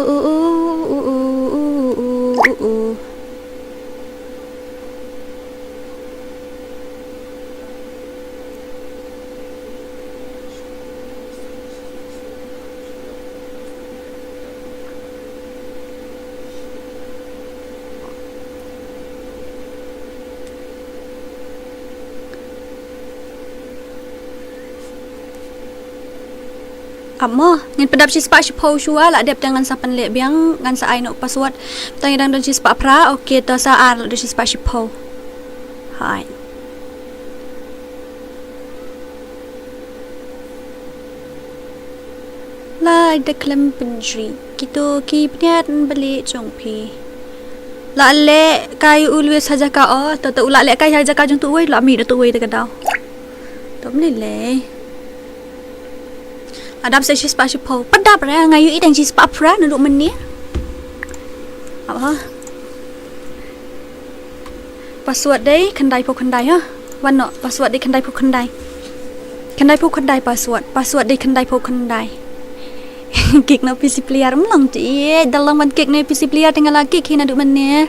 Amo, ngin pyndap shispah shiphew shuwa, la dep te ngan sa pynleh biang, ngan sa ai noh password. Tang ïa dang don shispah phra, okay, to sa ar la don shispah shiphew. Hai. Lai da khlem pynjri kito ki pynïat bali jong phi. La leh kai u Lewis ha jaka o, to to u la leh kai ha jaka jong tu wei, la mih da tu wei da ka daw. To mlei lei. Adap sa shispah shiphew. Padap ra nga yu i dang shispah phra na duk menit. Apa? Password dei khyndai phew khyndai ha. Wan noh, password dei khyndai phew khyndai. Khyndai phew khyndai password. Password dei khyndai phew khyndai. Kick noh P C player mlong ti. Dalam ban kick noh P C player tengah la kick hi na duk menit.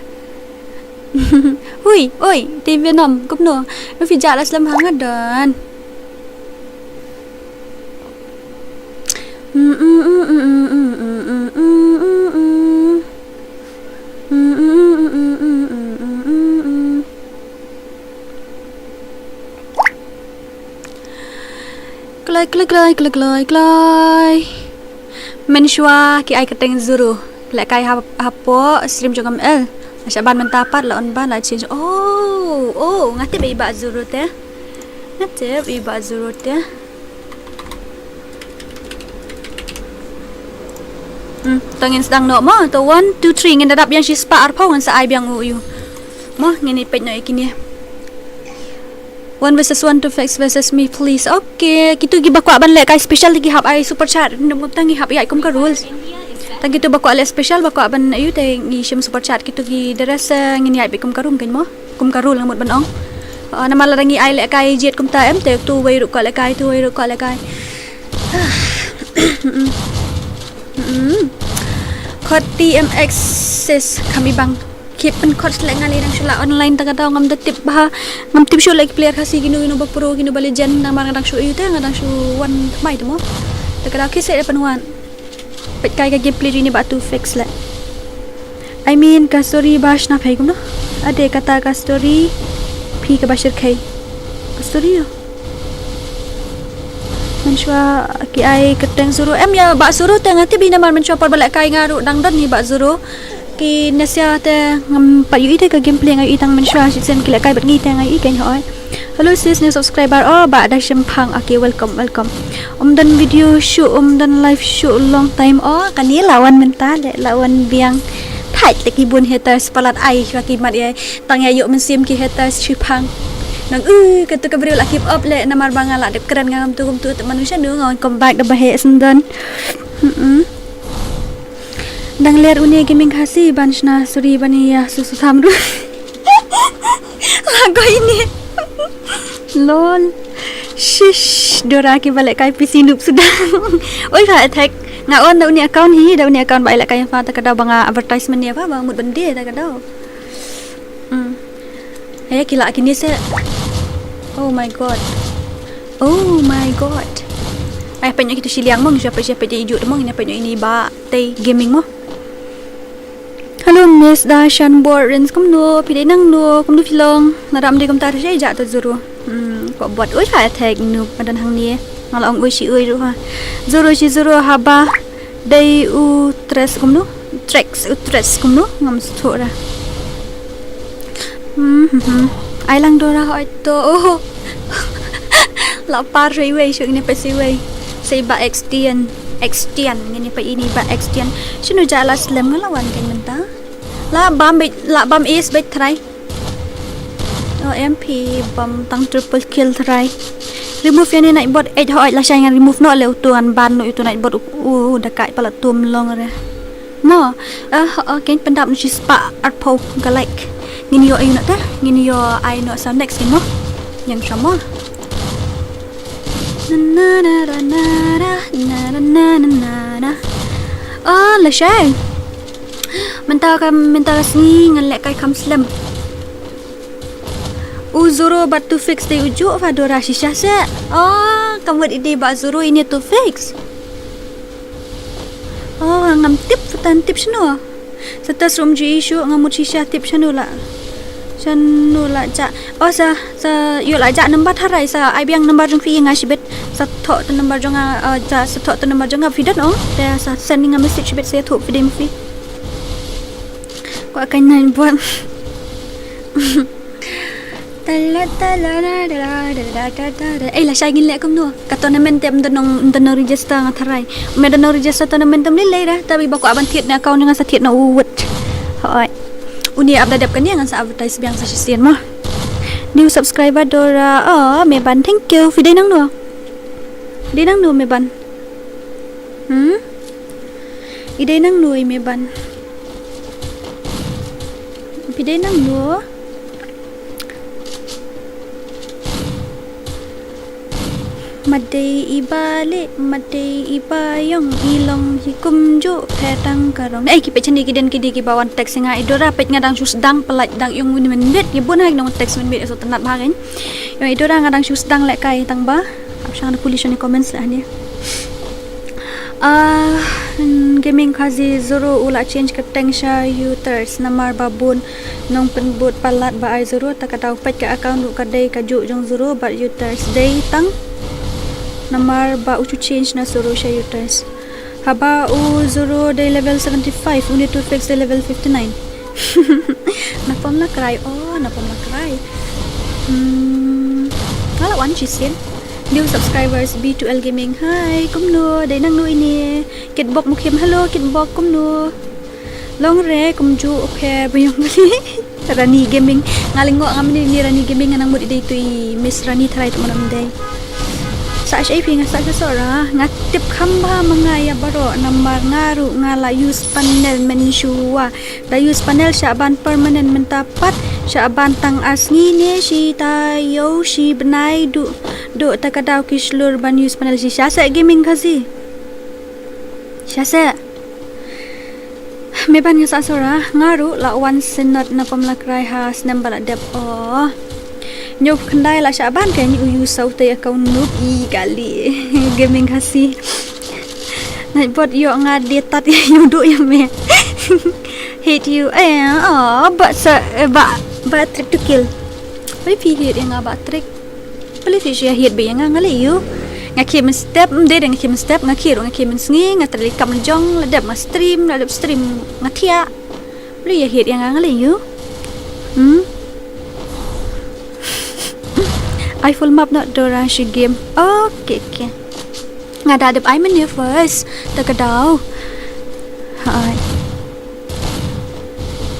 Hui, oi, te Venom, kumno? Phi jah la slem ha nga don. Kloi, kloi, kloi, kloi, kloi, kloi. Mynshuwa ki ai kyrteng Zoro. Lehkai ha, hapoh stream jong M L. Sha ban mynta pat la on ban la change. Oh, oh, nga tip i Bah Zoro te. Nga tip i Bah Zoro te. Hmm, to ngin sdang noh mo. To one, two, three, ngin da dap ïa shi spah arphew ngan sa ai biang u ïu. Mo, ngin ïa peit noh ïa kine. One versus one, two facts versus me, please. Okay, kitu kiba kwah ban lehkai special ki hap ai super chat. Nym kumta ngi hap ïa kum ka rules. Tang kitu ba kwah leh special, ba kwah ban ïu te ngi shim super chat, kitu ki the rest, eh, ngin ïa peit kum ka rules kan mo. Kum ka rules nga mut ban ong. Ah, namar lada ngi ai lehkai jied kumta em te tu wei ruh kwah lehkai, tu wei ruh kwah lehkai. Mm-mm. Khot T M X sis, kham i bang. Khie pynkhot shlek, nga lei dang shu lah online ta ka daw, ngam da tip bha. Ngam tip shuh leh ki player Khasi kino kino ba pro, kino ba legend, namar nga dang shu ïu te, nga dang shu wan thymmai te mo. Ta ka daw khie shlek pynwan. Peit kai ka gameplay jong ine i Bah Two Facts leh. I mean ka story ba shna phai kumno. Ade kata ka story phi kaba shyrkhei. Ka story ïa. Mynshuwa ki ai kyrteng Zoro. Em ïa Bah Zoro te nga tip hi namar mynshuwa por ba lehkai nga ruh dang don hi Bah Zoro. Ki nesia te ngam pat ïohi te ka gameplay, nga ïohi tang mynshuwa shisien ki lehkai bad ngi te nga ïohi kein hoi. Hello sis, new subscriber. Oh, Bah Dashemphang. Okay, welcome, welcome. Um don video shuh, um don live shuh long time. Oh, kane la wan mynta leh, la wan biang. Thait leh ki bun haters palat ai shuwa ki mat ïa. Tang ïa ïoh mynsiem ki haters shiphang. Nang, uh, katu ka briew la keep up leh namar ba nga la dep kren, ngam tu kumtu te manusia nu nga wan come back da ba heh sendon. Mm-mm. Dang ler une gaming Khasi ban shna suri ban ïa susu tham ruh. Lagu ini. Lol. Shish, Dora kiba lehkai P C noob suda. Oi, pha attack. Nga on da uni account hi, da uni account ba ai lehkai pha ta ka daw ba nga advertisement ïa pha ba mut ban die ta ka daw. Hmm. Hei, ki lah kine se. Oh my god. Oh my god. Ai, pynïoh kitu shiliang mo, sha pynïoh, sha pynïoh ijuk mo, ine pynïoh ini ba tei gaming mo. Hello Miss Da Shanbor Rins, kumno phi dei nangno, kumno phi long? Nadam dei kumta, sha ïa jaka Zoro. Hmm, ko bot oi, pha attack noob madan hangne. Nga la ong oi shi oi ruh ha. Zoro shi Zoro haba dei u tres kumno? Trex u tres kumno? Ngam sngewthuh ra. Hmm, hmm, hmm. Ai lang Dora hoi to. Oh. La par sha iwei, sha ine pa sha iwei. Sa i ba extend, extend, ngin ïa peit ine i ba extend. Shano ja la slem, nga la wan kein mynta. La bam beit, la bam ace beit trai. Oh, M P bam tang triple kill trai. Remove ïa ine Nightbot, eh, hoi, lashai ngan remove noh leh utu, ngan ban noh utu Nightbot, u, u, u, da kai palat tum long re. Mo, eh, okay, pyndap noh shi spah arphew ka like. Ngin ïoh ïa u noh te, ngin ïoh ai noh sa next game mo. Ïeng sha mo. Na, na, na. Oh, lashai. Mynta ka, mynta ka sngi ngan lehkai kham slem. U Zoro bad Two Facts dei u juh, pha Dora shisha se. Oh, ka mut i dei ba Zoro ine Two Facts. Oh, ngam tip, pha tan tip shano. Sa test room ju issue, nga mut shisha tip shano la. Shano la ja. Oh, sa, sa ïoh la ja number tharai, sa ai biang number jong phi ïa nga shibit. Sa thoh to number jong nga, uh, ja, sa thoh to number jong nga phi don, oh. Te sa send nga message shibit sa thoh phi dei phi. Kwah kein Nightbot. Tala, tala, da, da, da. Eh, lashai ngin leh kumno? Ka tournament te ym don nong, ym don nong register nga tharai. Me don nong register tournament te ym lei lei da. Tapi ba kwah ban thied na account nga sa thied na u wut. Hoi. Uni ap da dep kane ngan sa advertise biang sa shisien mo. New subscriber Dora. Oh, me ban, thank you. Phi dei nangno? Phi dei nangno me ban? Hmm? I dei nangno i me ban? Phi dei nangno? Madei i ba leh, madei i ba ïong, i long hi kumjuh phet tang ka rong. Eh, ki peit shane ki dei ki dei kiba wan text ïa nga, i Dora peit nga dang shu sdang, pynlait dang ïong win mynmiet, ïa bun ha ki nong text mynmiet, ïa shu tynnat bha kein. Ïong i Dora nga dang shu sdang lehkai tang ba. Ap shang da pule shane comments leh hangne. Ah, gaming Khasi Zoro u la change kyrteng sha Uters namar ba bun nongpynbud palat ba ai Zoro, ta ka daw peit ka account ruh ka dei kajuh jong Zoro bad Uters dei tang namar ba u chu change na Zoro sha Uters. Haba u Zoro dei level seventy-five, une Tufix dei level fifty-nine. Na pom la krai, oh, na pom la krai. Hmm, nga la wan shisien. New subscribers, B two L Gaming, hi, kumno, dei nangno ine. Kitbok Mukhim, hello, Kitbok, kumno. Long re, kumjuh, okay, buyong bali. Rani Gaming, nga lyngngoh ngam ni, ni Rani Gaming, nga nang mut i dei tu i Miss Rani tharai tu mo nam dei. Sa shaei phi, nga sa sha Sora, nga tip kham bha ma nga ïa baroh, namar nga ruh nga la use panel mynshuwa. Da use panel shah ban permanent mynta pat, shah ban tang ar sngi ne shi taïew shi bnai, duh duh ta ka daw ki shlur ban use panel shi. Sha seh Gaming Khasi. Sha seh. Me ban nga sa Sora, nga ruh la wan synod na pom la krai ha snem ba la dep, oh. Ñiew khyndai la shah ban ka ñi u use sa utei account noob, i kali. Gaming Khasi. Nightbot, ïoh nga dei tat ïa u duh ïa me. Hate you. Eh, oh, ba sa, eh, ba, ba Trick to Kill. Balei phi hate ïa nga ba Trick? Balei phi shu ïa hate beit ïa nga, nga leh aïu? Nga khie mynstep, ym dei da nga khie mynstep, nga khie ruh nga khie mynsngi, nga trei kam jong, la dep nga stream, la dep stream nga thiah. Balei ïa hate ïa nga, nga leh aïu? Hmm? I full map noh Dora shi game. Okay, okay. Nga da dep ai mynne first. Ta ka daw. Hai.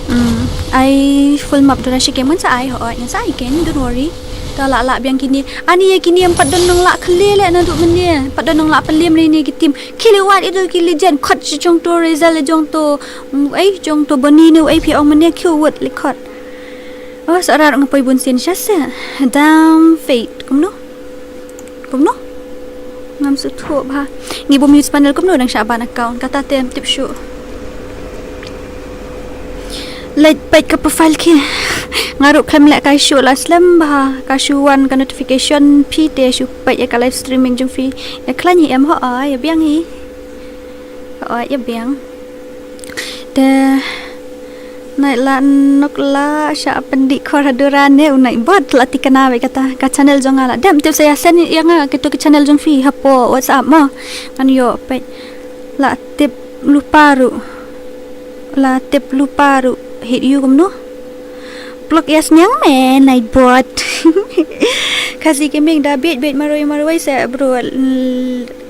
Hmm, ai full map Dora shi game ngan sa ai, hooid, ngan sa ai ken, don't worry. Ta lah lah biang kine. Ani ïa kine em pat don nong lah khleh leh naduh mynne. Pat don nong lah pynlem ne ne ki team. Khie leh wad ïa ki legend, khot shi jong to Rizal, jong to, mm, ai, jong to Bonnie ne, ai phi ong mynne, khie wad leh khot. Oh, sa rat nga poi bun sien sha seh. Damn fate, kumno? Kumno? Ngam sngewthuh bha. Ngi bym use panel kumno dang shah ban account. Kata te ym tip shuh. Leit peit ka profile ki. Nga ruh khlem lehkai shuh la slem bha. Ka shu wan ka notification phi te shu peit ïa ka live streaming jong phi. Ïa khlaiñ hi em, hooid, ïa biang hi. Hooid, ïa biang. Te nai la nok la sha pyndih khor ha Dora ne u Nightbot la tikna beit kata ka channel jong nga la. Dem tip sa ïa send ïa nga kito ki channel jong phi hapoh WhatsApp mo. Ngan ïoh peit la tip lypa ruh. La tip lypa ruh. Hate you kumno? Block ïa sniang me Nightbot. Khasi Gaming da beit beit marwei marwei se bro.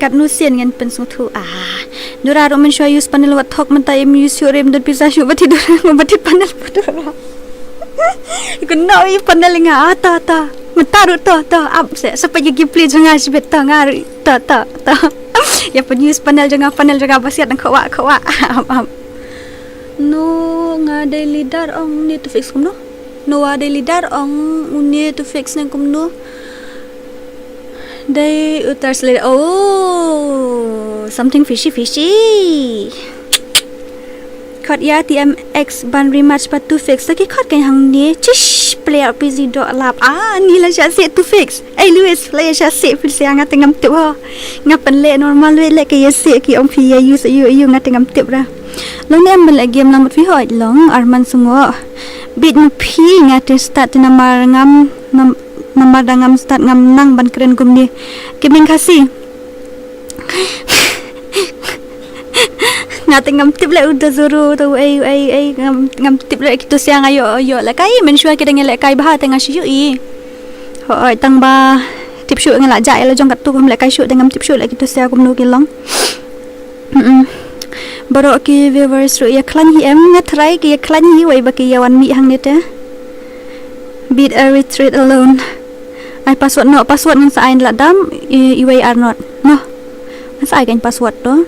Katno sien ngan pynsngewthuh. Ah. Dora ruh mynshuwa use panel wat thok mynta im use shuh re, ym don pisa shuh ba thied Dora, ba thied panel ba Dora. Kumno i panel nga, ah, to, to. Mynta ruh to, to, ap seh. Sa peit ïa gameplay jong nga shibit to, nga ruh to, to, to. Ïa pyn use panel jong nga, panel jong nga ba siat nang khawah, khawah. Ap, ap. No, nga dei leader ong ne Tufix kumno? Noah dei leader ong une Tufix ne kumno? Dei utar sele. Oh, something fishy, fishy. Khot ïa T M X ban rematch bad Tufix. Ta ki khot ka hangne. Chish, player P Z dot lap. Ah, ni la shah seh Tufix. Ei, Lewis, la ïa shah seh phi seh nga te ngam tip ho. Nga pynleh normal wei leh ka ïa seh ki ong phi ïa use ïa use nga te ngam tip ra. Long ne em ban leh game lang bad phi, hooid long, Arman Sungo. Bit ma phi nga te start te namar ngam, nam-, namar da ngam start ngam nang ban kren kumne. Gaming Khasi. Nga te ngam tip leh u da Zoro, to ei, ei, ei, ngam, ngam tip leh kito sia nga ïoh, ïoh lehkai, mynshuwa ki dang ïalehkai bha te nga shu ïohi. Hooid, tang ba tip shuh nga la jah ïa la jong katto, kam lehkai shuh te ngam tip shuh leh kito sia kumno ki long. Mm-mm. Baroh ki viewers ruh ïa khlaiñ hi em, nga try ki ïa khlaiñ hi wei ba ki ïa wan mih hangne te. Beat a retreat alone. Ai password noh, password ngan sa ai la dam, i, iwei ar not. Noh. Ngan sa ai kein password to.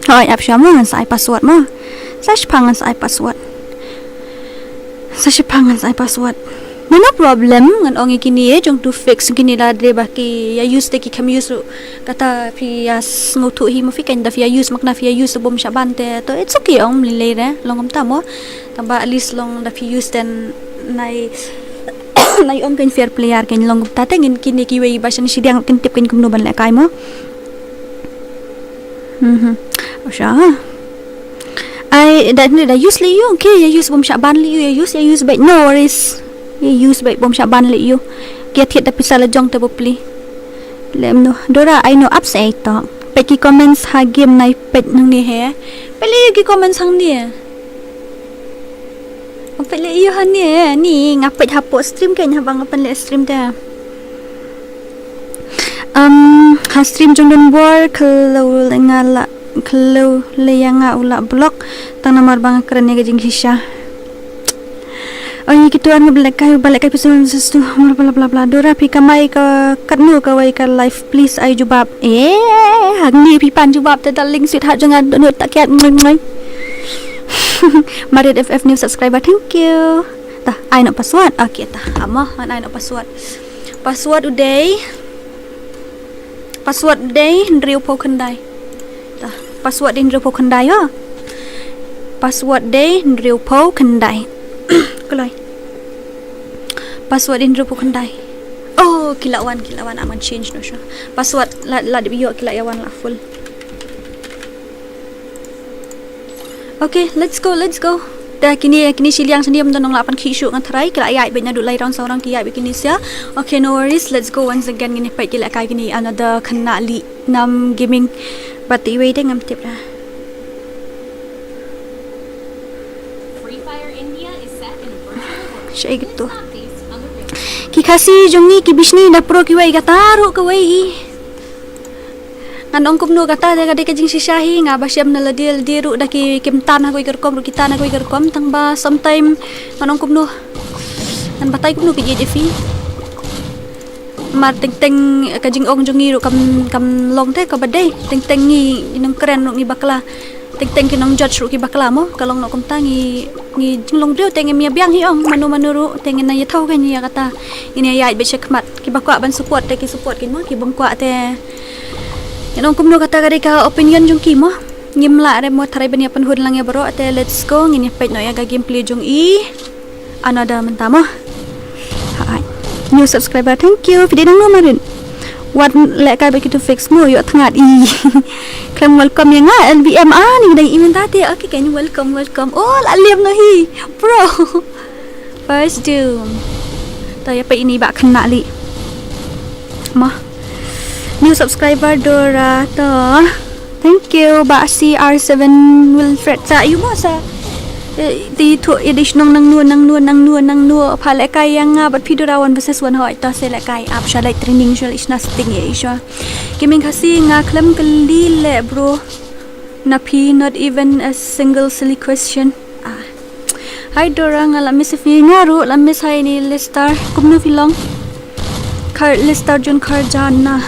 Hooid, ap shwa mo, ngan sa ai password mo. Sa shipang ngan sa ai password. Sa shipang ngan sa ai password. No, no problem, ngan ong ïa kine jong Tufix kine la dei ba ki ïa use te ki khlem use ruh. Kata phi ïa sngewthuh hi mo phi kein da phi ïa use, ma kane phi ïa use bym shah ban te. To it's okay ong mlilei re, long kumta mo. Tang ba at least long da phi use te nai, nai ong kein fair player kein long kumta te ngin kine kiwei ba shan shi diang kin tip kein kumno ban lehkai mo. Mhm. Sha. Ai, da ni da use leh ïa u, okay, ïa use bym shah ban leh ïa u, ïa use, ïa use beit, no worries. Ïa use beit bym shah ban leh ïa u. Ki ïa thied da pisa la jong te bapli. Lem no. Dora, ai no ap seh to. Peit ki comments ha game nai peit nangne he. Peit leh ïa ki comments hangne. Peit leh ïa hangne ni nga peit hapoh stream kein haba nga peit leh stream te. Um, ha stream jong Don Bor khlo le nga la khlo le ïa nga u la block tang namar ba nga kren ïa ka jingshisha. Oi, kito ar ngi ba lehkai, ba lehkai pisa tu, bla bla bla bla. Dora phi kamai ka katno kawei ka live, please ai jubab. Eh, hangne phi pan jubab te darling sweetheart jong nga, dohnud takiat, ngoi ngoi. Marit F F new subscriber, thank you. Tah, ai noh password. Okay, tah. Amo, ngan ai noh password. Password u dei. Password dei hynriewphew khyndai. Tah, password dei hynriewphew khyndai ho. Password dei hynriewphew khyndai. Kloi. Password dei hynriewphew khyndai. Oh, ki la wan, ki la wan, aman change noh shuh. Password la, la dep ïoh, ki la ïa wan la full. Okay, let's go, let's go. Te kine, kine shiliang shane ym don nonglah pynkhih shuh, nga tharai ki la ïaid beit naduh lai round saw round ki ïaid beit kine sha. Okay, no worries, let's go once again. Ngin ïa peit ki lehkai kine, another khynnah lieh nam gaming. Bad te iwei te ngam tip ra. Free Fire India is set in a virtual world. Shaei kito. Ki Khasi jong ngi ki bishni da pro kiwei, kata ruh kawei. Ngan ong kumno, kata te ka dei ka jingshisha hi, nga ba shem na lade lade ruh da ki, kim tan ha kawei ka rukom ruh ki tan ha kawei ka rukom, tang ba sometime ngan ong kumno, ngan batai kumno ka jingïeit jong phi. Mar teng teng ka jingong jong ngi ruh kam, kam long te kaba dei, teng teng ngi nongkren ruh ngi bakla. Teng teng ki nong judge ruh ki bakla mo, ka long noh kumta, ngi, ngi jinglong briew te ngim ïa biang hi ong mano mano ruh, te ngin ïa thaw kein ïa kata. Ngin ïa ïaid beit shakhmat, kiba kwah ban support te ki support kein mo, ki bym kwah te ngin ong kumno, kata ka dei ka opinion jong ki mo. Ngim lah re mo tharai ban ïa pynhun lang ïa baroh te. Let's go, ngin ïa peit noh ïa ka gameplay jong i. Another mynta mo. Hai. New subscriber, thank you. Phi dei nangno Marit? Wat lehkai bad kito fix mo, ïoh thngat i. Khlem welcome ïa nga, L B M, ah, ni dang i mynta te. Okay kein, welcome, welcome. Oh, la lem noh hi. Bro. First doom. To ïa peit ine i bah khynnah lieh. Mo. New subscriber Dora to. Thank you, Bah C R seven Wilfred. Sa ïu mo sa. Eh, ti thu edish nong nangno, nangno, nangno, nangno. Pha lehkai ïa nga bad phi Dora one versus one, hoi to se lehkai ap sha leit training sha leit shna sting ïa i sha. Gaming Khasi, nga khlem kylli leh bro. Na phi, not even a single silly question. Ah. Hi Dora, nga la miss phi, nga ruh la miss. Hi ni Listar, kumno phi long? Khar Listar Jun Khar Jana.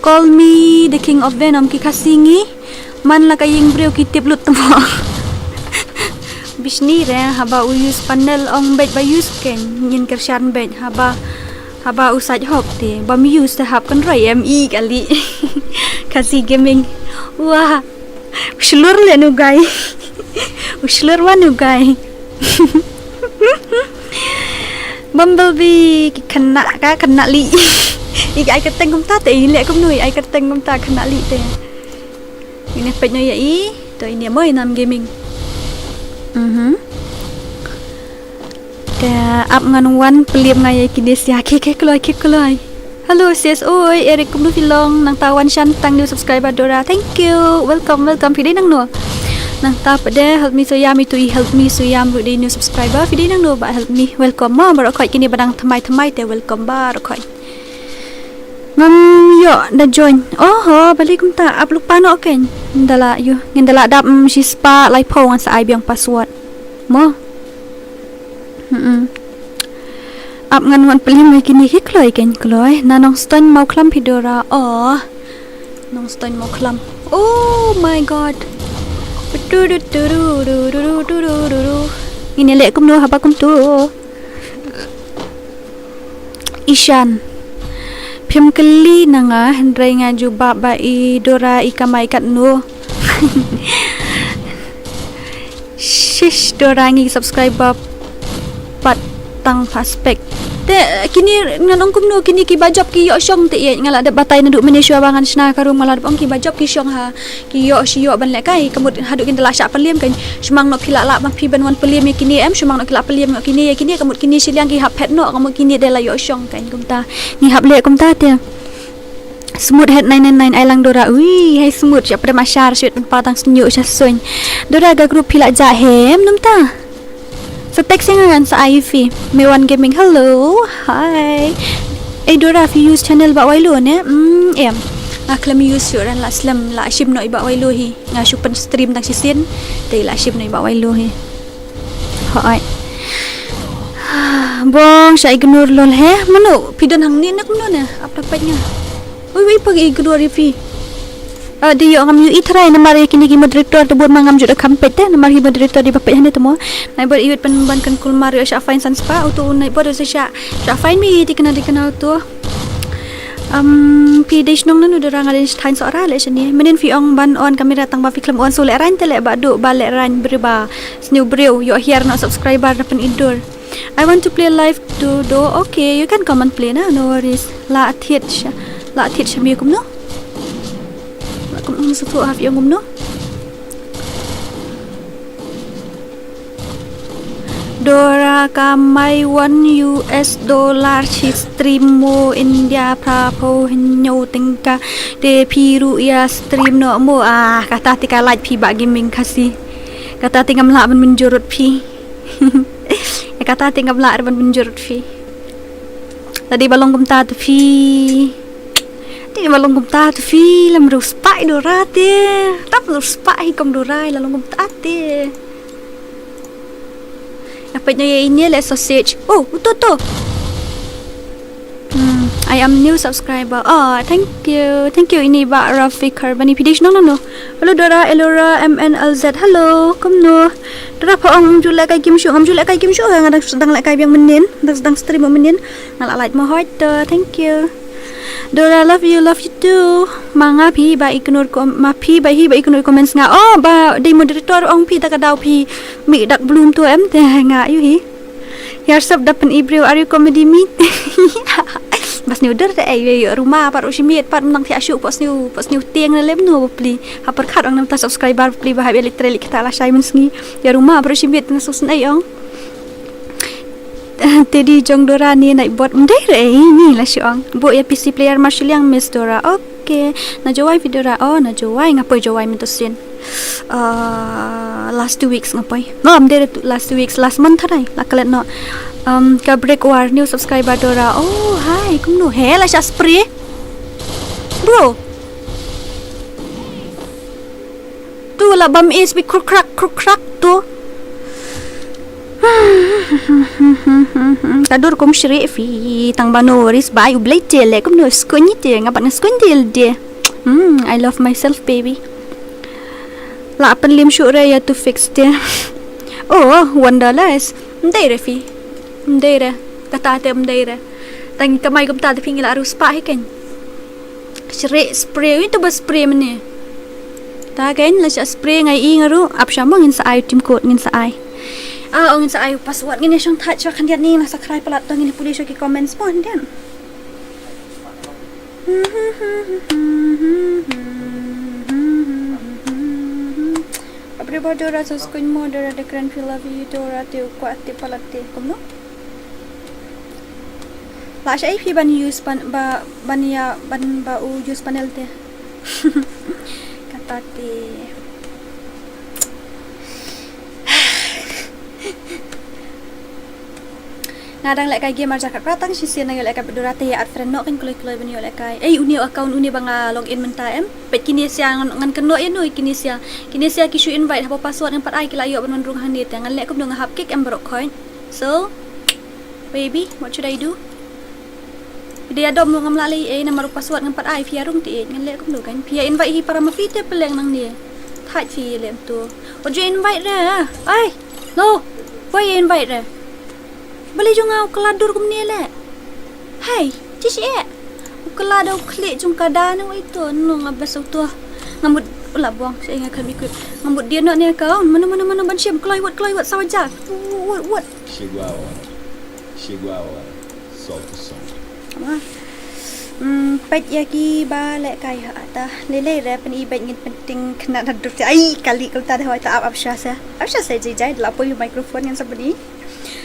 Call me the king of Venom, ki Khasi ngi man la ka ïing briew ki tip lut tmo. Bishni re, haba u use panel ong beit ba use kein, ngin kyrshan beit, haba, haba u sait hok te bym use te hap kynroi em i kali. Khasi Gaming. Wah. U shlur leh nu guy. U shlur wa nu guy. Bumblebee, ki khynnah ka khynnah lieh. I ai kyrteng kumta te, i leh kumno i ai kyrteng kumta khynnah lieh te. Ine peit noh ïa i, to ine mo i nam gaming. Mhm. Te ap ngan wan pynliem nga ïa kine sia, ki, ki kloi, ki kloi. Hello sis, oi Eric, kumno phi long? Nangta wan shan tang new subscriber Dora. Thank you. Welcome, welcome. Phi dei nangno? Nangta pat de Help Me Soyam, itu i Help Me Soyam ruh dei new subscriber. Phi dei nangno bah Help Me? Welcome mo baroh khoit, kine ba dang thymmai thymmai te welcome baroh khoit. Ngam ïoh da join. Oho, balei kumta, ap lypa noh kein. Ngin da lah ïoh, ngin da lah dap, mm, shispah laiphew, ngan sa ai biang password. Mo. Hmm. Ap ngan wan pynliem ïa kine, ki kloi kein kloi. Na Nongstoiñ Mawkhlam phi Dora. Oh. Nongstoiñ Mawkhlam. Oh my God. Ngin ïa leh kumno haba kumto. Ishan. Phim kylli na nga, hynrei nga jubab ba i Dora i kamai katno. Shish, Dora ngi subscriber pat tang pha spek. Te kine ngan ong kumno, kine kiba jop ki ïoh shong te ïeit, nga la dep batai naduh mynne shuwa ba ngan shna ka room, nga la dep ong kiba jop ki shong ha. Ki ïoh shi ïoh ban lehkai, ka mut haduh kin da lah shah pynliem kein. Shu mang noh phi lah lah ma phi ban wan pynliem ïa kine em, shu mang noh ki lah pynliem ïa kine ïa kine, ka mut kine shiliang ki hap phet noh, ka mut kine de la ïoh shong kein kumta. Ngi hap leh kumta te. Smooth head nine nine nine ai lang Dora. Ui, hai smooth sha pdem ashar sha pynpaw tang sniu sha suiñ. Dora ka group phi la jah hem num ta. Sa text nga ngan sa ai phi. Me Wan Gaming. Hello. Hi. Eh Dora phi use channel Bah Wailo ne? Hmm, em. Nga khlem use shuh, ran la slem la shim noh i Bah Wailo hi. Nga shu pyn stream tang shisien. Te la shim noh i Bah Wailo hi. Hooid. Bong sha ignore lol he. Mano phi don hangne ne kumno ne? Ap da peit nga. Ui ui pag ignore phi. Ah, dei ïoh ngam ïohi tharai namar ïa kine ki moderator te bun ma ngam ju da kham peit te namar ki moderator dei ba peit hangne te mo. Nai bad ïoh pynban kan kulmar ïoh sha fine san spah uto u nai bad sha sha fine mi dei kane dei kane uto. Am phi dei shnong nanu Dora? Nga dei thaiñ Sohra leh shane. Mynnin phi ong ban on camera tang ba phi khlem on, so lehraiñ te leh ba duh ba lehraiñ briew ba sniew briew ïoh hiar noh subscriber da pynitdur. I want to play live too though. Okay, you can come and play na, no worries. La thied sha, la thied sha me kumno? La kumno sa tu haf ïong kumno? Dora kamai one U S dollar shi stream mo India phra phew hynñiew tyngka. Te phi ruh ïa stream noh mo. Ah, kata te ka like phi Bah Gaming Khasi. Kata te ngam lah ban mynjur rut phi. Ïa kata te ngam lah ban mynjur rut phi. Lada ba long kumta te phi. Te ba long kumta te phi lem ruh spah Dora te. Tap ruh spah hi kum Dora la long kumta te. Apa nya ïa ini le sausage. Oh, uto to. Hmm, I am new subscriber. Oh, thank you. Thank you ini Bah Rafiq Harbani. Phi dei shnong nano? Hello Dora, Elora, M N L Z. Hello, kumno? Dora pha ong ju leh kai kim shu, ngam ju leh kai kim shu, nga dang dang leh kai biang mynnin, dang dang stream mynnin. Nga la like mo hoi to. Thank you. Dora love you, love you too. Ma nga phi ba ignore kom, ma phi ba hi ba ignore comments nga. Oh, ba dei moderator ong phi ta ka daw phi. Mi dak bloom to em te nga ïohi. Hiar sap da pyni briew, are you comedy me? Bas ni udur te ai ïoh ruma pat u shimit pat mynta thiah shu pat sniu pat sniu tieng na lem nu bapli. Ha pyrkhat ong nam ta subscriber bapli ba ha bia literally kita la shai mynsngi. Ïa ruma pat u shimit na sus nei ong. Teddy jong Dora ni naik bot mdei re ni la shi ong. Bo ïa P C player ma shiliang Miss Dora. Okay. Na Jowai video ra. Oh, na Jowai nga poi Jowai mynta sien. Uh, last two weeks nga poi. No, am dei last two weeks, last month harai. La klet no. Um, ka break war new subscriber Dora. Oh, hi, kumno? He la sha spray. Bro. Tu la bam is bi kruk krak kruk krak tu. Ka dur kum shri fi tang ba no ris bai u blei te le kum no skuny te nga ban skuny dil de. Hmm, I love myself baby. La pynlim shu re ya tu fix te. Oh, one dollars. Mdei re fi. Mdei re. Kata te mdei re. Tang kamai kum ta te fi ngi la ru spa hi ken. Shri spray, wi tu ba spray mene. Ta ken la sha spray ngai i ngaru ap sha mo ngin sa ai tim code ngin sa ai. Ah, ngin sa ai password ngin shong thach sha khandiat ni la subscribe palat to ngin puli sha ki comments mo khandiat. Abri ba Dora sa skuin mo Dora de kren fi love you Dora te u kwa te palat te kumno. La sha ipi ban use ban ba ban ya ban ba u use panel te. Kata te. Nga dang leh kai game arja kat pratang shi sien nang ïoh leh kai Dora te ya add friend nok kan kloi kloi ban ïoh leh kai. Ei uni account uni ba nga log in mynta em. Pet kini sia ngan kan nok ïa no kini sia. Kini sia ki shu invite haba password ngan pat ai ki la ïoh ban wan rung hangne te ngan leh kum dong hap kick em barok coin. So baby, what should I do? Phi dei adom ngam lah leh ei namar u password ngam pat ai phi ïa rung te ngan leh kumno kan phi ïa invite hi para ma phi te peleng nangne. Thait phi leh em tu. Wat ju invite re. Ai. No. Poi ïa invite re. Balei jong nga u kala dur kumne leh. Hai, chi shi eh. U kala da u khlieh jong ka da ne wei to no nga bes u to. Nga mut u la bong shi nga khan equip. Nga mut dia no ne ka mano mano mano ban shim kloi wat kloi wat sawa ja. Wat wat. Shigwa wa. Shigwa wa. Song to song. Wah. Hmm, peit ïa ki ba leh kai ha ta. Lele re pen i beit ngin penting kena na dur te. Ai, kali kul ta de hoi ta ap ap sha sa. Ap sha sa jai jai la poi microphone ngan sa beni.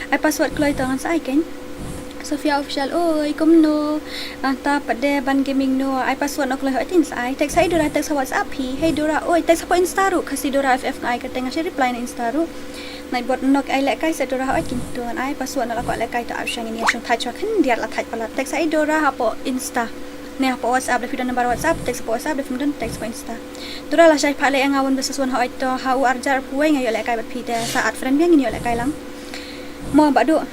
Ai password kloi to ngan sa ai ken. Sofia Official, oi, kumno? Ah, ta pat de ban gaming no, ai password no kloi hoi tin sa ai. Text hai Dora, text ha WhatsApp hi. Hey Dora, oi, text ha po Insta ruh, Khasi Dora F F nga ai kyrteng nga shi reply na Insta ruh. Nai bot nok ai lehkai sa Dora hoi kin tuan ai password no la ko lehkai to ap shang ini shong thai chwa khyndiat la thai palat. Text hai Dora ha po Insta. Ne ha po WhatsApp, da phi don number WhatsApp, text po WhatsApp, da phi don text po Insta. Dora la shai pha le nga wan besa suan hoi to ha u arjar puai nga yo lehkai bat phi te sa add friend biang ini yo lehkai lang. Mo ba du.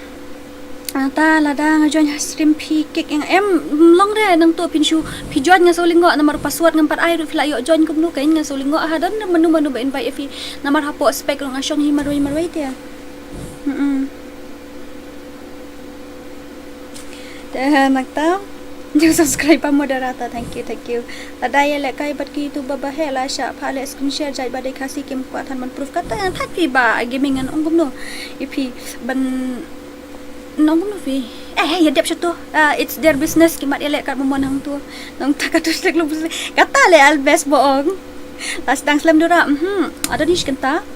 Ah, ta lada nga join ha stream phi kick eng em, mm, long re nang tu phin shu phi join nga so lingo namar password ngam pat ai ruh phi la yo join kumno kein nga so lingo ha don manu manu ba invite phi namar ha po spec ruh nga shong hi marwei marwei te. Hmm. Te nang ta. New subscriber moderator, thank you, thank you. Lada ya lehkai bat ki tu ba ba he la sha pha le screen share jai ba dei Khasi kim kwah than ban proof kata yang thak phi ba gaming ngan ong kumno. Iphi ban nong kumno phi. Eh, eh, ya dep sha tu. Ah, it's their business ki mat ya leh kat momon hang tu. Nong ta ka tu stek lu business. Kata le al best bo ong. Last dang slem Dora. Mhm. Ada ni shkenta.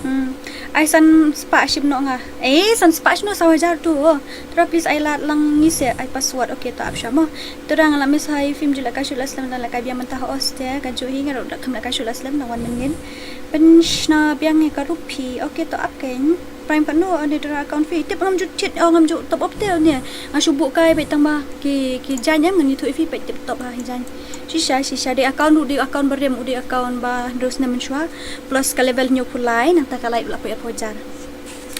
Hmm. Ai san spah shim no nga. Eh, san spah shim no saw hajar tu. Oh. Tura please ai lad lang ngi se ai password. Okay, to ap sha mo. Tura nga la miss hai film ju lehkai shu la slem dan lehkai biang mynta ha os te ka ju hi nga ruh da kham lehkai shu la slem na wan mynnin. Pynshna biang ngi ka ruh phi. Okay, to ap kein. Prime katno ne Dora account phi. Tip ngam ju thied, oh, ngam ju top up te ne. Nga shu buh kai beit tang ba ki, ki jaiñ em ngan ïathuh ïa phi beit tip top ha ki jaiñ. Shisha, shisha dei account ruh dei account ba rem, u dei account ba hynriew snem mynshuwa. Plus ka level hynñiew phew lai nangta ka lai u la poi arphew hajar.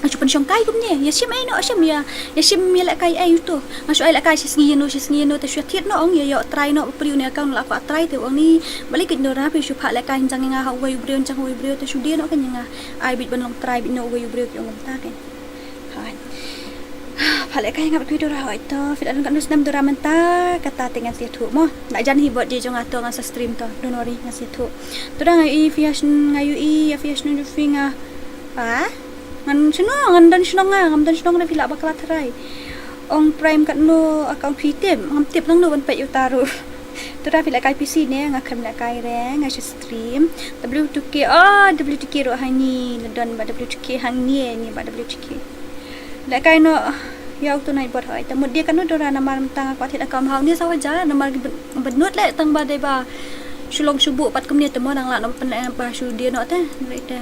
Nga shu pynshong kai kumne. Ïa shim ei no, shim ïa. Ïa shim ïa lehkai ei uto. Nga shu ai lehkai shi sngi ïa no, shi sngi ïa no te shu ïa thied no ong ïa ïoh try no ba pyrshah ne account la kwah try te u ong ni. Balei kit Dora phi shu phah lehkai hynjang ïa nga ha uwei u briew hynjang ha uwei u briew te shu dei no kan ïa nga. Ai bit ban long try bit no uwei u briew ki ong kumta kan. Hai. Phah lehkai nga bad ki Dora hoi to. Phi la don katno snem Dora mynta kata te ngan sa ïathuh mo. La jan hi bot ji jong nga to ngan sa stream to. Don't worry ngan sa ïathuh. To da nga ïohi phi ha shnong nga ïohi ïa phi ha shnong jong phi nga. Ha? Ngan shnong ngan don shnong nga ngam don shnong na phi lah bakla tharai. Ong Prime katno account phi tip ngam tip nangno ban peit ïa uta ruh. To da phi lehkai P C ne nga khlem lehkai re nga shu stream. W two K, oh, W two K ruh hangne, la don ba W two K hangne, ne ba W two K. Lehkai noh ïa uto nai bot hoi. Te mut dei katno Dora namar mynta nga kwah thied account ha une saw hajar namar ki bynnud leh tang ba dei ba shu long shu buh pat kumne te mo dang lah noh ba pynleh ba shu dei noh te. Leh te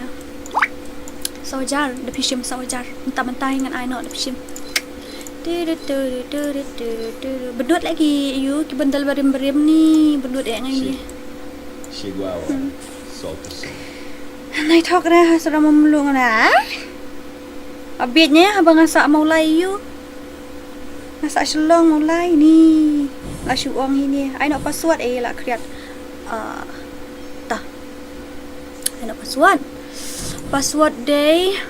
saw hajar da phi shim saw hajar. Mynta mynta hi ngan ai noh da phi shim. Bynnud leh ki ïu ki bundle barim barim ni bynnud eh ngai ni. Shi gua wa. Hmm. Salt to salt. Nai thok re ha sura mumlung na. Abit ne haba nga sa Mawlai ïu. Nga sa Shillong Mawlai ni. La shu ong hi ni. Ai noh password eh la kriat. Ah, ta. Ai noh password. Password dei.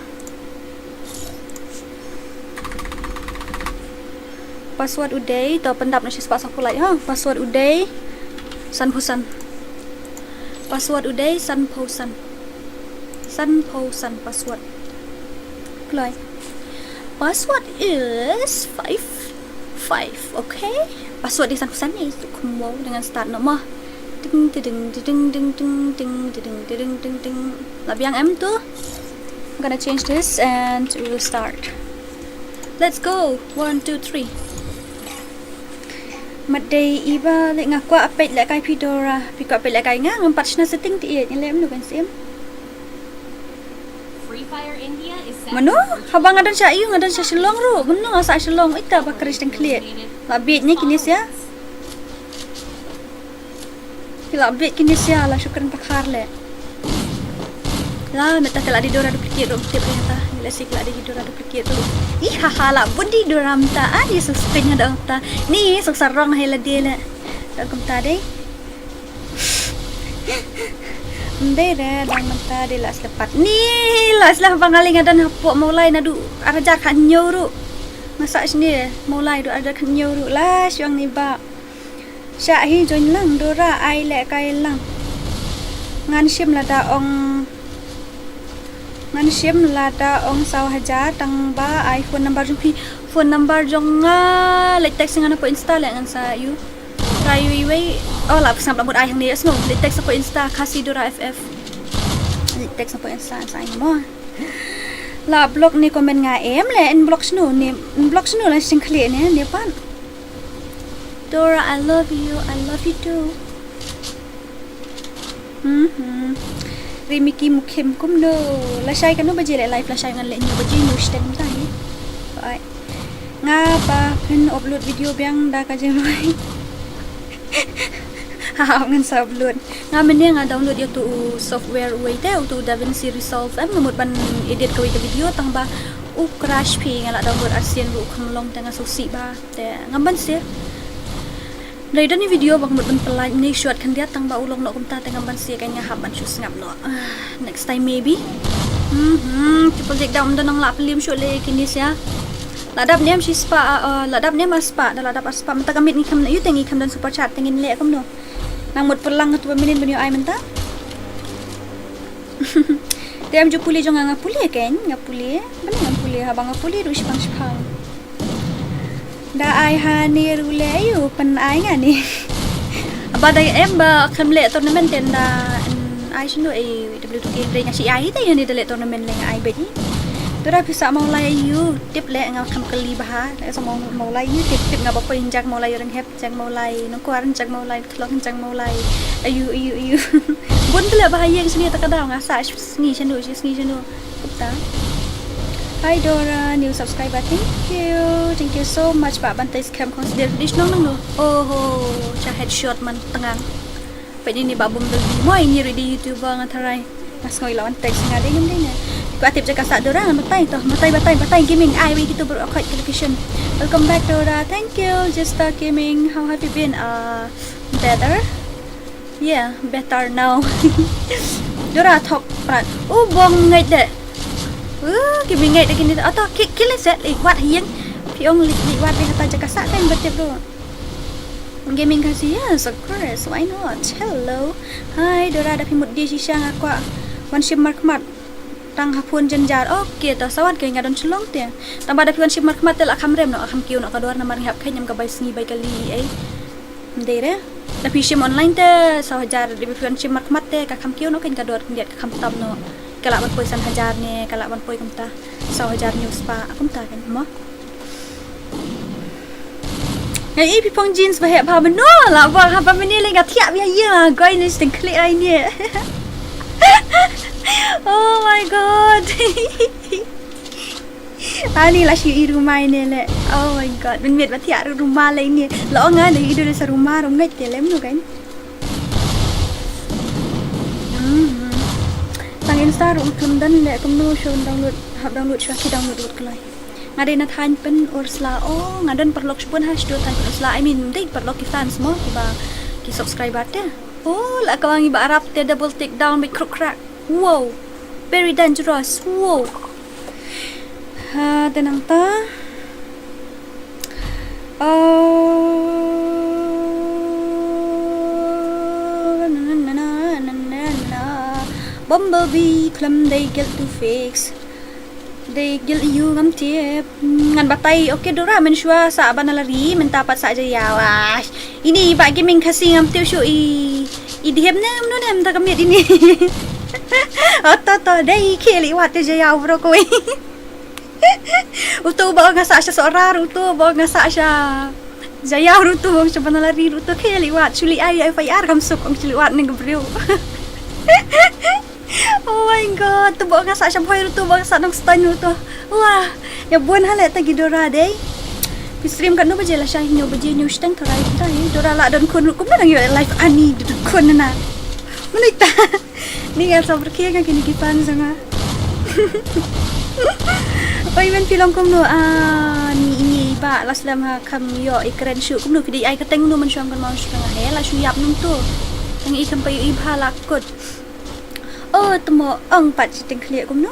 Password u dei, to pyndap na shi spah saw phew lai ha. Password u dei. San phew san. Password u dei san phew san. San phew san password. Kloi. Password is five five, okay? Password dei san phew san ni, tu kumbo dengan start nomor. Ding ding ding ding ding ding ding ding ding ding ding ding. La biang em tu. I'm gonna change this and we will start. Let's go. One, two, three. Mat dei iba le nga kwah peit lehkai phi Dora. Phi kwah peit lehkai nga ngam pat shna setting ti ïa lem nu kan sim. Mano? Haba nga don sha ïu nga don sha Shillong ruh. Mano nga sa Shillong ita ba kris teng khlieh. La bit ni kini sia. Ki la bit kini sia la shu kren pathar le. La mynta ki la dei Dora duplicate ruh tip mynta. Ni la si ki la dei Dora duplicate ruh. Ih ha ha la bun dei Dora mynta. Ah ni suk spin ha dong ta. Ni suk sarong hai la dei le. Dong kumta dei. Mbe re dang mynta dei la slepat. Ni la sleh ba nga lei nga don hapoh Mawlai naduh ar hajar khathynñiew ruh. Nga sa shane Mawlai duh ar hajar khathynñiew ruh la shu ong ni ba. Shah hi join lang Dora ai lehkai lang. Ngan shim lada ong. Ngan shim lada ong saw hajar tang ba ai phone number jong phi. Phone number jong nga leit text ngan hapoh Insta leh ngan sa ïu. Try iwei iwei. Oh la sngap la mut ai hangne sngew. Leit text hapoh Insta Khasi Dora F F. Leit text hapoh Insta ngan sa ïu mo. La block ne comment nga em le, unblock snu ne, unblock snu la sing khlieh ne, ne pat. Dora, I love you, I love you too. Hmm. Rimiki Mukhim kumno. Lashai katno baje leh live, lashai ngan leh hynñiew baje, hynñiew shiteng mynta hi. Bye. Nga ba phin upload video biang da ka jingrwai. Ha, ngan sa upload. Nga mynne nga download ïa utu u software uwei te, utu u DaVinci Resolve, em, nga mut ban edit kawei ka video, tang ba u crash phi, nga la download arsien ruh u kham long te nga sngewsih ba. Te ngam ban save. Dei don ïa video ba ka mut ban pynlait ne shot khyndiat, tang ba u long noh kumta te ngam ban save, ka nga hap ban shu sngap noh. Ah, next time maybe. Hmm, hmm, triple take down, don nang la pynliem shuh le kine sia. La dap ne em shi spah, ah, ah, la dap ne em ar spah, da la dap ar spah, mynta ka miet ngi kham, ïoh te ngi kham don super chat te ngin leh kumno. Nang mut pynlang ha tu ba mynnin ban ïoh ai mynta. Te em ju pule jong nga, nga pule kein, nga pule. Ban nga pule, haba nga pule ruh shipang shipang. Da ai ha ne ruh leh, ayu pyn ai nga ne. Ba da em ba khlem leh tournament te da, mm, ai shano, eh, W two K hynrei nga shu ai te ïa ne da leh tournament leh nga ai beit. Dora phi sah Mawlai ayu, tip leh, nga kham kylli bha. Nga sah Maw-, Mawlai ayu, tip, tip nga ba poi, jaka Mawlai Ïewrynghep, jaka Mawlai Nongkwar, jaka Mawlai Thlong, jaka Mawlai ayu, ayu, ayu. Bun te leh ba ha ïing shane ta ka daw, nga sah sngi shano, sngi shano. Kumta. Hi Dora, new subscriber. Thank you. Thank you so much. Bah Bantai Skhem, consider dish nong nong no. Oh ho, cha headshot man tngan. Peit ïa ini Bah Bumblebee. Mo ini ruh dei YouTuber nga tharai. Nga sngew ïa la wan text nga dei ngam dei ne. Kwah tip jaka sah Dora, batai to, batai, batai, batai gaming. Ai wei kito baroh khoit ka location. Welcome back Dora. Thank you. Jester Gaming. How have you been? Uh, better? Yeah, better now. Dora thok prat. U bong ngeit de. Uh, ki bi ngeit de kini. Ato ki, ki leh set leh wat hiang. Phi ong leh, leh wat dei hata jaka sah kan ba tip ruh. Gaming Khasi, yes, of course. Why not? Hello. Hi, Dora, da phi mut die shisha, nga kwah wan shim markhmat. Tang ha phone jynjar. Okay, to sawat ke nga don shlong te. Tang ba da phi wan shim markhmat te la kham rem noh, kham kiew noh ka dor namar ngi hap kheiñ ïa ka bai sngi bai kali ei. Ym dei re. Da phi shim online te saw hajar, da phi wan shim markhmat te ka kham kiew noh kein ka dor, khyndiat ka kham tam noh. Ka lah ban poi san hajar ne, ka lah ban poi kumta. Saw hajar hynñiew spah kumta kein mo. Nga i phi phong jeans ba heh bha mynno, la ba ha ba mynne leh nga thiah bha ïa, goi ne steng khlieh ai ne. Oh my God. Ani la shu i ruma ine leh. Oh my God. Mynmiet ba thiah ruh ruma leh ine. La ong nga da i dei sa ruma ruh ngeit te lem nu kan. Hmm. Tang Insta ruh khlem don leh kumno shu download, hap download shu ki download wut kloi. Nga dei na thaiñ Pynursla. Oh, nga don paralok shibun ha shu thaiñ Pynursla. I mean, dei paralok ki fans mo, kiba ki subscriber te. Oh, la ka wangi ba arap te double take down bit kruk krak. Wow. Very dangerous. Wow. Ha, te nangta. Oh, na, na, na. Bumblebee khlem dei guilt to fix. Dei guilt ïa u ngam tip. Ngan batai, okay Dora, mynshuwa sah ba na lari, mynta pat sah jaïaw. Ah, ini i Bah Gaming Khasi ngam tip shuh i, i diem ne, mano ne, mynta ka miet ini. Oto to, dei khie leh wat te jaïaw bro kawei. Uto ba nga sah sha Sohra, uto ba nga sah sha jaïaw, uto ba nga sah ba na lari, uto khie leh wat, shu leh ai, ai FIR kam suk, ong shu leh wat ne ka briew. Oh my God, tu ba nga sah sha Bhoi ruh, tu ba nga sah Nongstoiñ ruh tu. Wah, ïa bun ha leh ta ki Dora dei. Phi stream katno baje? Lashai hynñiew baje, hynñiew shiteng tharai ta hi. Dora la don khun ruh, kumno nang ïoh live ani don khun na. Mynta ni nga sa berkhia ka kini ki fans nga. Oi men phi long kumno, ah, ni ini ba la slem ha kham ïoh i kren shuh kumno phi dei ai ka teng no, mynshuwa kan mau shuh nga he la shu ïap num tu. Tang i kham pa ïoh i bha la kut. Oh, temo ong pat shiteng khlieh kumno?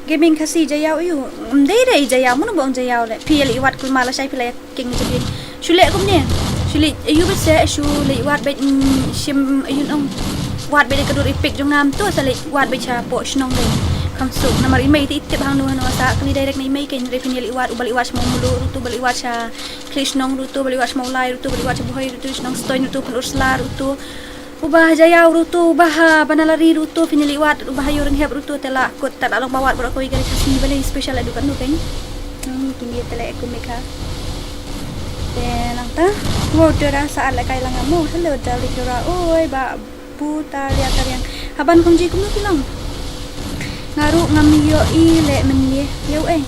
Gaming Khasi jaïaw ïa u. Ym dei re jaïaw, mano ba ong jaïaw leh. Phi ïa leh wat kulmar lashai phi la ïa king jadin. Shu leh kumne. Shu leh ïa u bad se shu leh wat bad, mm, shim ïa u nong. Wat bad ka dur ipik jong ngam tu sa leh wat bad sha poh shnong dei. Kham suk namar i mei te i tip hangno hangno sa kali direct na i mei kein re phin ïa leh wat u ba leh wat sha Mawmluh ruh tu ba leh wat sha Khlieh Shnong ruh tu ba leh wat sha Mawlai ruh tu ba leh wat sha Bhoi ruh tu shnong Stoiñ ruh tu Pynursla ruh tu. U Bah Jaya ruh tu, u Bah, ah, Banalari ruh tu, phin ïa leit wad, u Bah Ïoh Rynghep ruh tu, te la kut, te la long ba wad baroh kawei ka ri Khasi balei special haduh katno kein. Hmm, kine te leh kum ïa ka. Te nangta, wow, Dora sa lehkai lang mo. Hello, darling Dora. Oi, Bah Bu Taria Tariang. Haban kong ji kumno phi long? Nga ruh ngam ïohi leh mynne. Ïoh eh.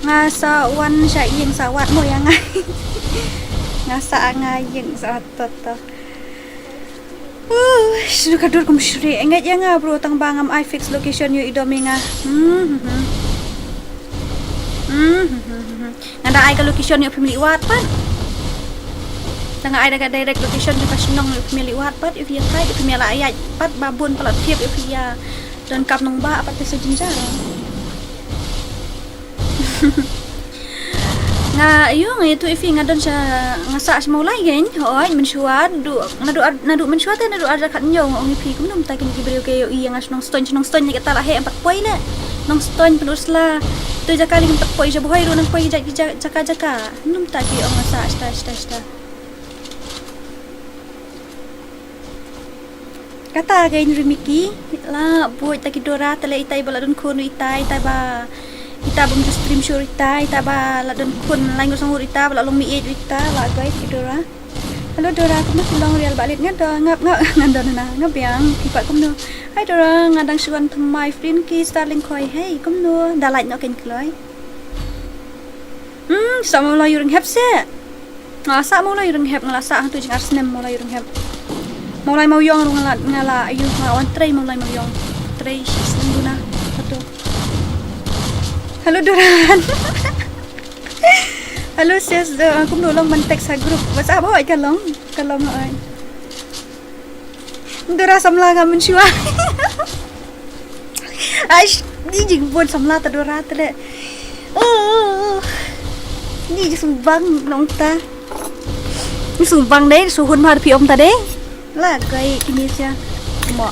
Nga sa wan sha ïing sa wad mo ïa nga. Nga sa nga ïing sa wad to to. Uh, shu ka dur kum shri. Ngeit ïa nga bro, tang ba ngam ai fix location ïoh i dom ïa nga. Hmm, hmm, hmm. Hmm, hmm, hmm, hmm, hmm. Nga da ai ka location ïoh phi mlih wad pat. Tang nga ai da ka direct location jong ka shnong ïoh phi mlih wad pat, ïoh phi ïa thait, ïoh phi mlih ïa pat ba bun palat thiap ïoh phi ïa donkam nongbah pat te sa jingjia. Nga, ïoh, nga ïathuh ïa phi nga don sha, nga sah sha Mawlai kein, hooid, mynshuwa, du, naduh ar, naduh mynshuwa te, naduh arhajar khathynñiew, nga ong ïa phi, kumno mynta kine ki briew ki ïohi ïa nga sha Nongstoiñ, sha Nongstoiñ, lei kata la heh, em pat poi leh, Nongstoiñ, Pynursla, tu jaka lei em pat poi, sha Bhoi ruh nang poi, ki jaka, jaka, jaka, kumno mynta ki ong nga sah, shata, shata, shata. Kata kein Rimiki, la buit ta ki Dora, te lei itai ba la don khun itai, itai ba, itai ba ym ju stream shuh itai, itai ba la don khun lai ngut song ngut itai, ba la long mih ïeit itai, la guys ki Dora. Hello Dora, kumno phi long rial ba leit nga don, nga, nga, nga don na, nga biang, phi pat kumno. Hi Dora, nga dang shu wan thymmai friend ki Starling Khoi, hey, kumno, da lait noh kein kloi. Hmm, sa Mawlai Ïoh Rynghep se. Nga la sah Mawlai Ïoh Rynghep, nga la sah hangtu jingar snem Mawlai Ïoh Rynghep. Mawlai Mawiong ruh nga la, nga la, ayu, nga la wan trei Mawlai Mawiong. Trei shi snem duna hangtu. Hello Doran. Hello sis, do, kumno long ban text ha group WhatsApp, hooid ka long, ka long hooid. Dora samla nga mynshuwa. Aish, ni jingbun samla ta Dora te leh. Oh, ni jingsngew bang nongta. Ni sngewbang dei, sngewhun mar phi ong ta dei. La kai kini sia. Mo.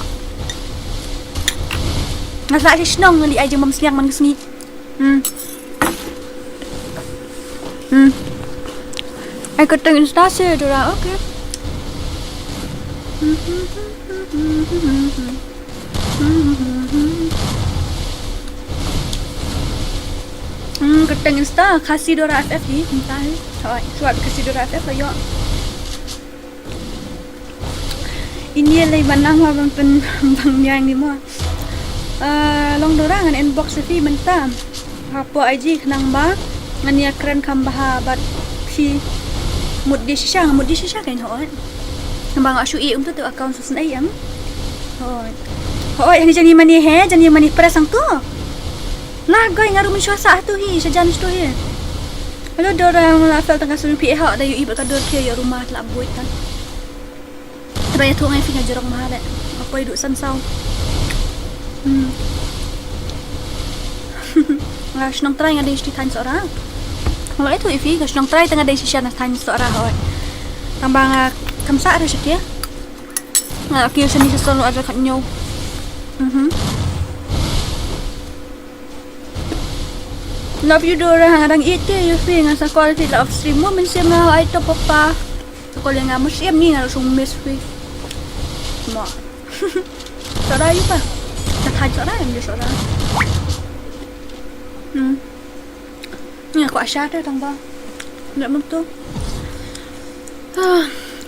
Nga sa shi shnong ngali ai jingbam sliang man ka sngi. Hmm. Hmm. Ai kyrteng Insta se Dora, okay. Hmm, kyrteng Insta Khasi Dora F F hi, mynta hi. Hooid, suat Khasi Dora F F la ïoh. Ini lei ba nang ma ban pynbang nia ngi mo. Eh, long Dora ngan inbox ïa phi mynta. Hapoh I G khnang ba ngan ïa kren kham bha bad phi. Mut dei shisha, nga mut dei shisha kein hooid. Ba nga shu ïohi kumtu te account shisha ïa nga. Hooid. Hooid, hangne jan ïa mane he, jan ïa mane press hangtu. La goi nga ruh mynshuwa sah hangtu hi, sha jan hangtu hi. Hello Dora, nga la fel tang ka shu phi ha da ïohi bad ka dur ki ïa rumah la buit ta. Te ba ïathuh ngai phi nga jrong bha leh. Nga poi duh san saw. Hmm. Nga shnong trai nga dei sha thaiñ Sohra. Nga la ïathuh ïa phi nga shnong trai te nga dei shisha na thaiñ Sohra hooid. Tang ba nga kham sah ruh sha ki. Nga kiew shane sha salon arhajar khathynñiew. Mhm. Love you Dora, nga dang ïeit te ïa phi, nga sa call phi la off stream mo mynsiem nga ai to papa. Sa call ïa nga mynsiem ngi nga la shu miss phi. Mo. Sohra ïa phi. Sa thaiñ Sohra ïa phi Sohra. Hmm. Nga kwah sha te tang ba. Nda mem tu. Ah,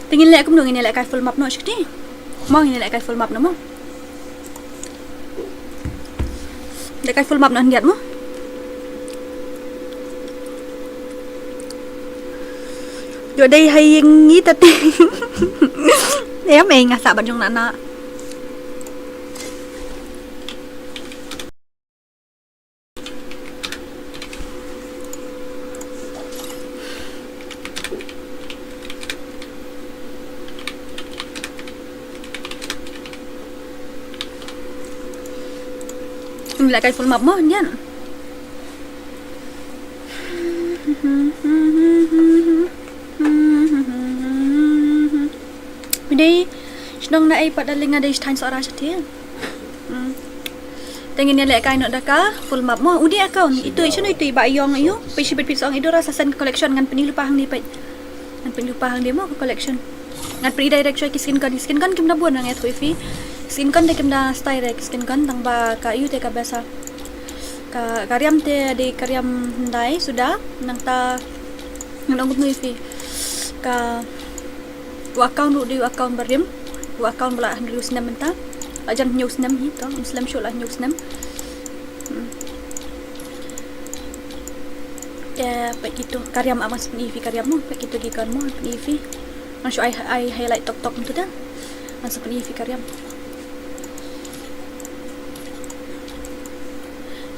te ngin leh kumno, ngin leh kai full map noh shikti. Mo ngin leh kai full map noh mo. Leh kai full map noh hyndiat mo. Ïoh dei ha ïing ngi ta te. Em ei nga sah bad jong na na. Leh kai full map mo hyndiat. Phi dei shnong na ei pat darling, nga dei sha thaiñ Sohra shatei. Hmm. Te ngin ïa leh kai noh da ka full map mo. U dei account itu, shano itu i Bah Ïong ïa u. Peit shibit peit song i Dora sa send ka collection ngan pyni lypa hangne peit. Ngan pyni lypa hangne mo ka collection. Ngan pyni direct shuwa ki skin con, ki skin con kim da bun, ngan ïathuh ïa phi. Skin con te kim da style re ki skin con, tang ba ka ïu te ka best. Ka, ka riam te dei ka riam hyndai suda, nangta ngan ong kumno ïa phi. Ka, u account ruh dei u account barim, u account ba la hynriew snem mynta. La jan hynñiew snem hi to, ym slem shuh, la hynñiew snem. Hmm. Te peit kito ka riam, ngan sa pyni ïa phi ka riam mo, peit kito ki con mo, pyni ïa phi. Ngan shu ai, ai highlight tok tok mynta da. Ngan sa pyni ïa phi ka riam.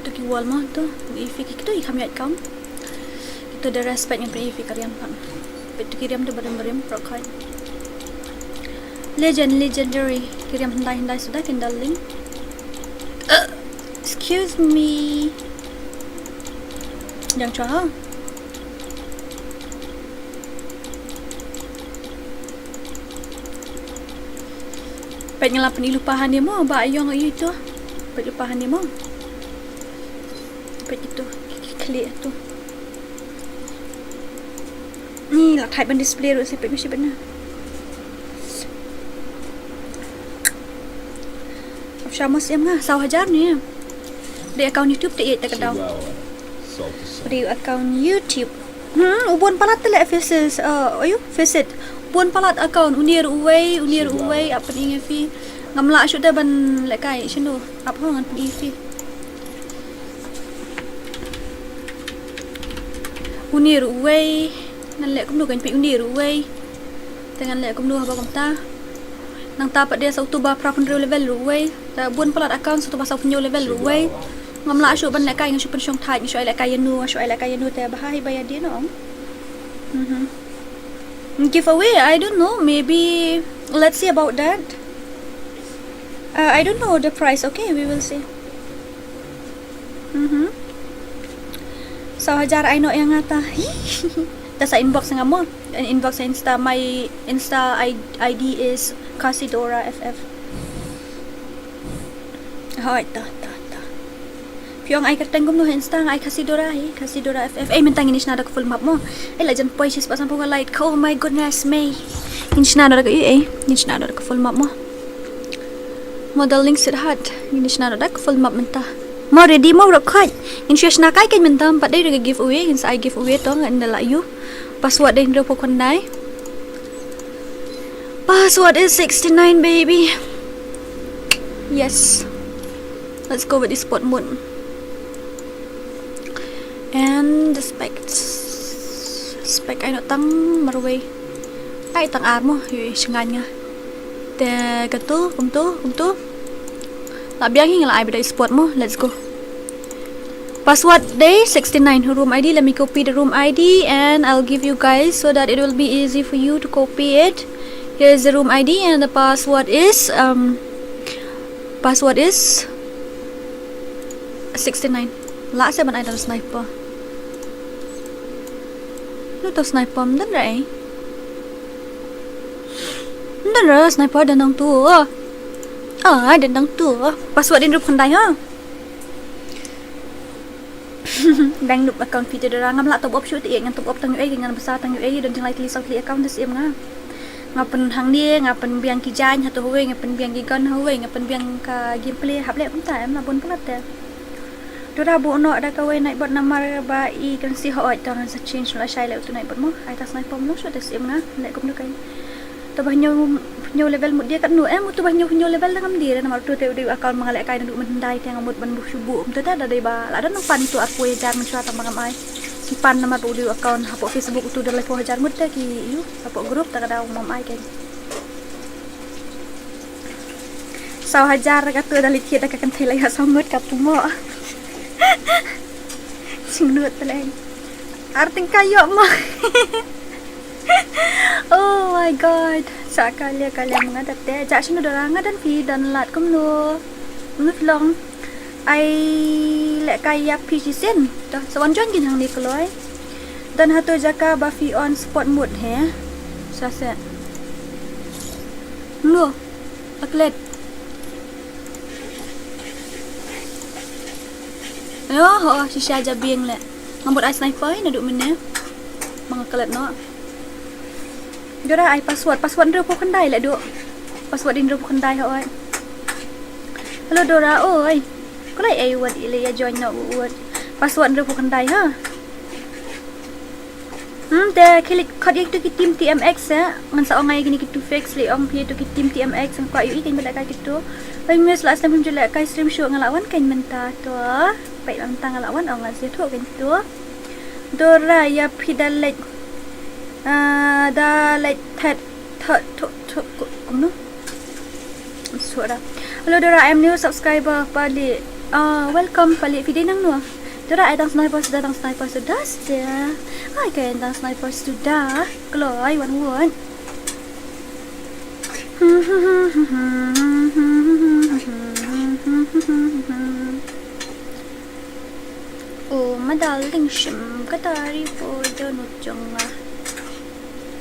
To ki wall mo to, pyni ïa phi, kito ki kham ïaid kam. Kito da respect, ngan pyni ïa phi ka riam pat. Peit to ki riam to barim barim, rock hard. Legend, legendary. Ki riam hyndai hyndai suda kin da link. Uh, excuse me. Jang chwa ha. Peit, nga la pyni lypa hangne mo, ba ïong ïa ito. Peit lypa hangne mo. Peit ito, ki, ki khlieh to. Ni la thait ban display ruh, sa peit mo shi bynta. Ap sha mo, ïa nga saw hajar ne. Dei account YouTube te ïeit te ka daw. Dei account YouTube. Hmm, u bun palat te leh faces, uh, ayu, facet. U bun palat account, une ruh uwei, une ruh uwei, ap pyni ïa phi. Ngam lah shuh te ban lehkai shano, ap ho ngan pyni ïa phi. Une ruh uwei, ngan leh kumno kan peit, une ruh uwei. Te ngan leh kumno haba kumta. Nangta pat de sa utu ba phra phew hynriew level ruh uwei. Te bun palat account sa utu ba saw phew hynñiew level ruh uwei. Ngam lah shuh ban lehkai, nga shu pynshong thait, nga shu ai lehkai ïa no, nga shu ai lehkai ïa no te ba ha hi ba ïa dien ong. Mhm. Giveaway, I don't know, maybe let's see about that. Uh, I don't know the price. Okay, we will see. Mhm. Saw hajar ai noh ïa nga ta. Ta sa inbox nga mo. Inbox Insta, my Insta I-, ID is Casidora F F. Hoi, ta, ta, ta. Phi ong ai kyrteng kumno ha Insta, nga ai Casidora hi, Casidora F F. Eh, mynta ngin ïa shna da ka full map mo. Eh, la jan poi shispah sanphew ngut like. Oh my goodness me. Ngin shna da ka, eh, ngin shna da ka full map mo. Mo darling sweetheart, ngin shna da ka full map mynta. Mo ready mo, rock hard. Ngin shu shna kai kan mynta, pat dei da ka giveaway, ngin sa ai giveaway to, ngan da la ïoh. Password dei hynriew phew khyndai. Password is sixty-nine, baby. Yes. Let's go with the sport mode. And the specs. Spec ai noh tang marwei. Ai tang ar mo, ïohi shngain nga. Te katu, kumtu, kumtu. La biang hi, nga la ai beit da sport mo. Let's go. Password dei sixty-nine. Room I D, let me copy the room I D and I'll give you guys so that it will be easy for you to copy it. Here's the room I D and the password is, um, password is sixty-nine. Lah seh ban ai da sniper. Lo to sniper, ym don re. Ym don re sniper, don nang tu. Ah, don nang tu. Password in rup handai ha. Dang nup account phi te dara, ngam lah top up shuh te, ngan top up tang ïoh ei, ngan bsa tang ïoh ei, don jinglai tylli saw tylli account te siem nga. Nga pyn hangne, nga pynbiang ki jaiñ hato hawei, nga pynbiang ki gun hawei, nga pynbiang ka gameplay hap leh kumta, em lah bun palat te. Dara buh noh da kawei Nightbot namar ba i kan si hooid, to ngan sa change, la shai leh utu Nightbot mo. Ai ta sniper mo shuh te siem nga, leh kumno kai. To ba hynñiew, hynñiew level mut dei katno, em, utu ba hynñiew, hynñiew level da ngam dei re namar utu te u dei u account ba nga lehkai naduh mynhyndai te nga mut ban buh shu buh. Utu te da dei ba la don nang pan itu arphew hajar mynshuwa tang ba ngam ai. Ki pan namar ba u dei u account hapoh Facebook utu da laiphew hajar ngut te ki ïoh hapoh group, ta ka daw ngam ai kein. Saw hajar katu da leit thied da ka kynthei la ïa saw ngut ka pynmoh. Jingnud te leng. Ar tyngka ïoh mo. Oh my God. Sa ka lia ka lia ma nga da te. Ja shano dara nga don phi don lad kumno. Kumno phi long. Ai lehkai ïa phi shisien. To sa wan join kin hangne kloi. Don hato jaka ba phi on sport mode he. Sa se. Ngo. Aklet. Ayo, ho, shisha ja biang leh. Nga mut ai sniper naduh mynne. Ba nga klet noh. Dora ai password, password hynriewphew khyndai leh duh. Password hynriewphew khyndai ha oi. Hello Dora, oi. Ko leh ai wad i leh ïa join noh wad. Password hynriewphew khyndai ha. Hmm, te khie leit khot ïa kitu ki team T M X eh. Ngan sa ong ïa kine kitu fakes leh ong phi ïa kitu ki team T M X, nga kwah ïohi kein ba lehkai kitu. Oi miss, last time phim ju lehkai stream shuh, nga la wan kein mynta to. Peit mynta nga la wan, ong nga shu thoh kein to. Dora ïa phi da leit. Ah, da leit that, that, to, to, ko, kumno? Suara. Hello Dora, I'm new subscriber, pali. Ah, welcome pali, phi dei nangno? Dora, ai tang sniper suda, tang sniper suda, suda. Ai, ka tang sniper suda. Kloi, wan, wan. Oh, ma darling, shim ka tari po jonu jong nga.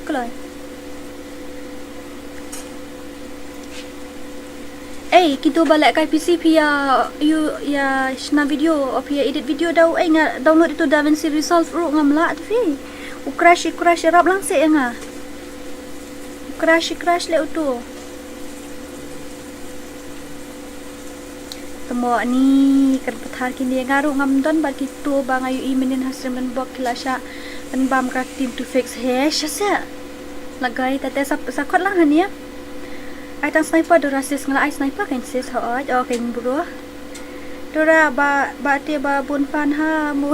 Kloi. Ei, kitu ba lehkai P C phi ïa, ïa, ïa shna video, o phi ïa edit video da u, ei nga download itu DaVinci Resolve ruh ngam lah tu phi. U crash, u crash, rap lang seh ïa nga. U crash, u crash leh utu. Te mo ni kan pathar kine, nga ruh ngam don bad kitu ba nga ïohi mynnin ha stream, don bok ki la shah pynbam ka team Two Fakes, he sha seh. Lehkai ta te sa, sa khot lang hangne. Ai tang sniper Dora sis, nga la ai sniper kein sis, hooid, oh kein bro. Dora ba, ba te ba bun fan ha mo.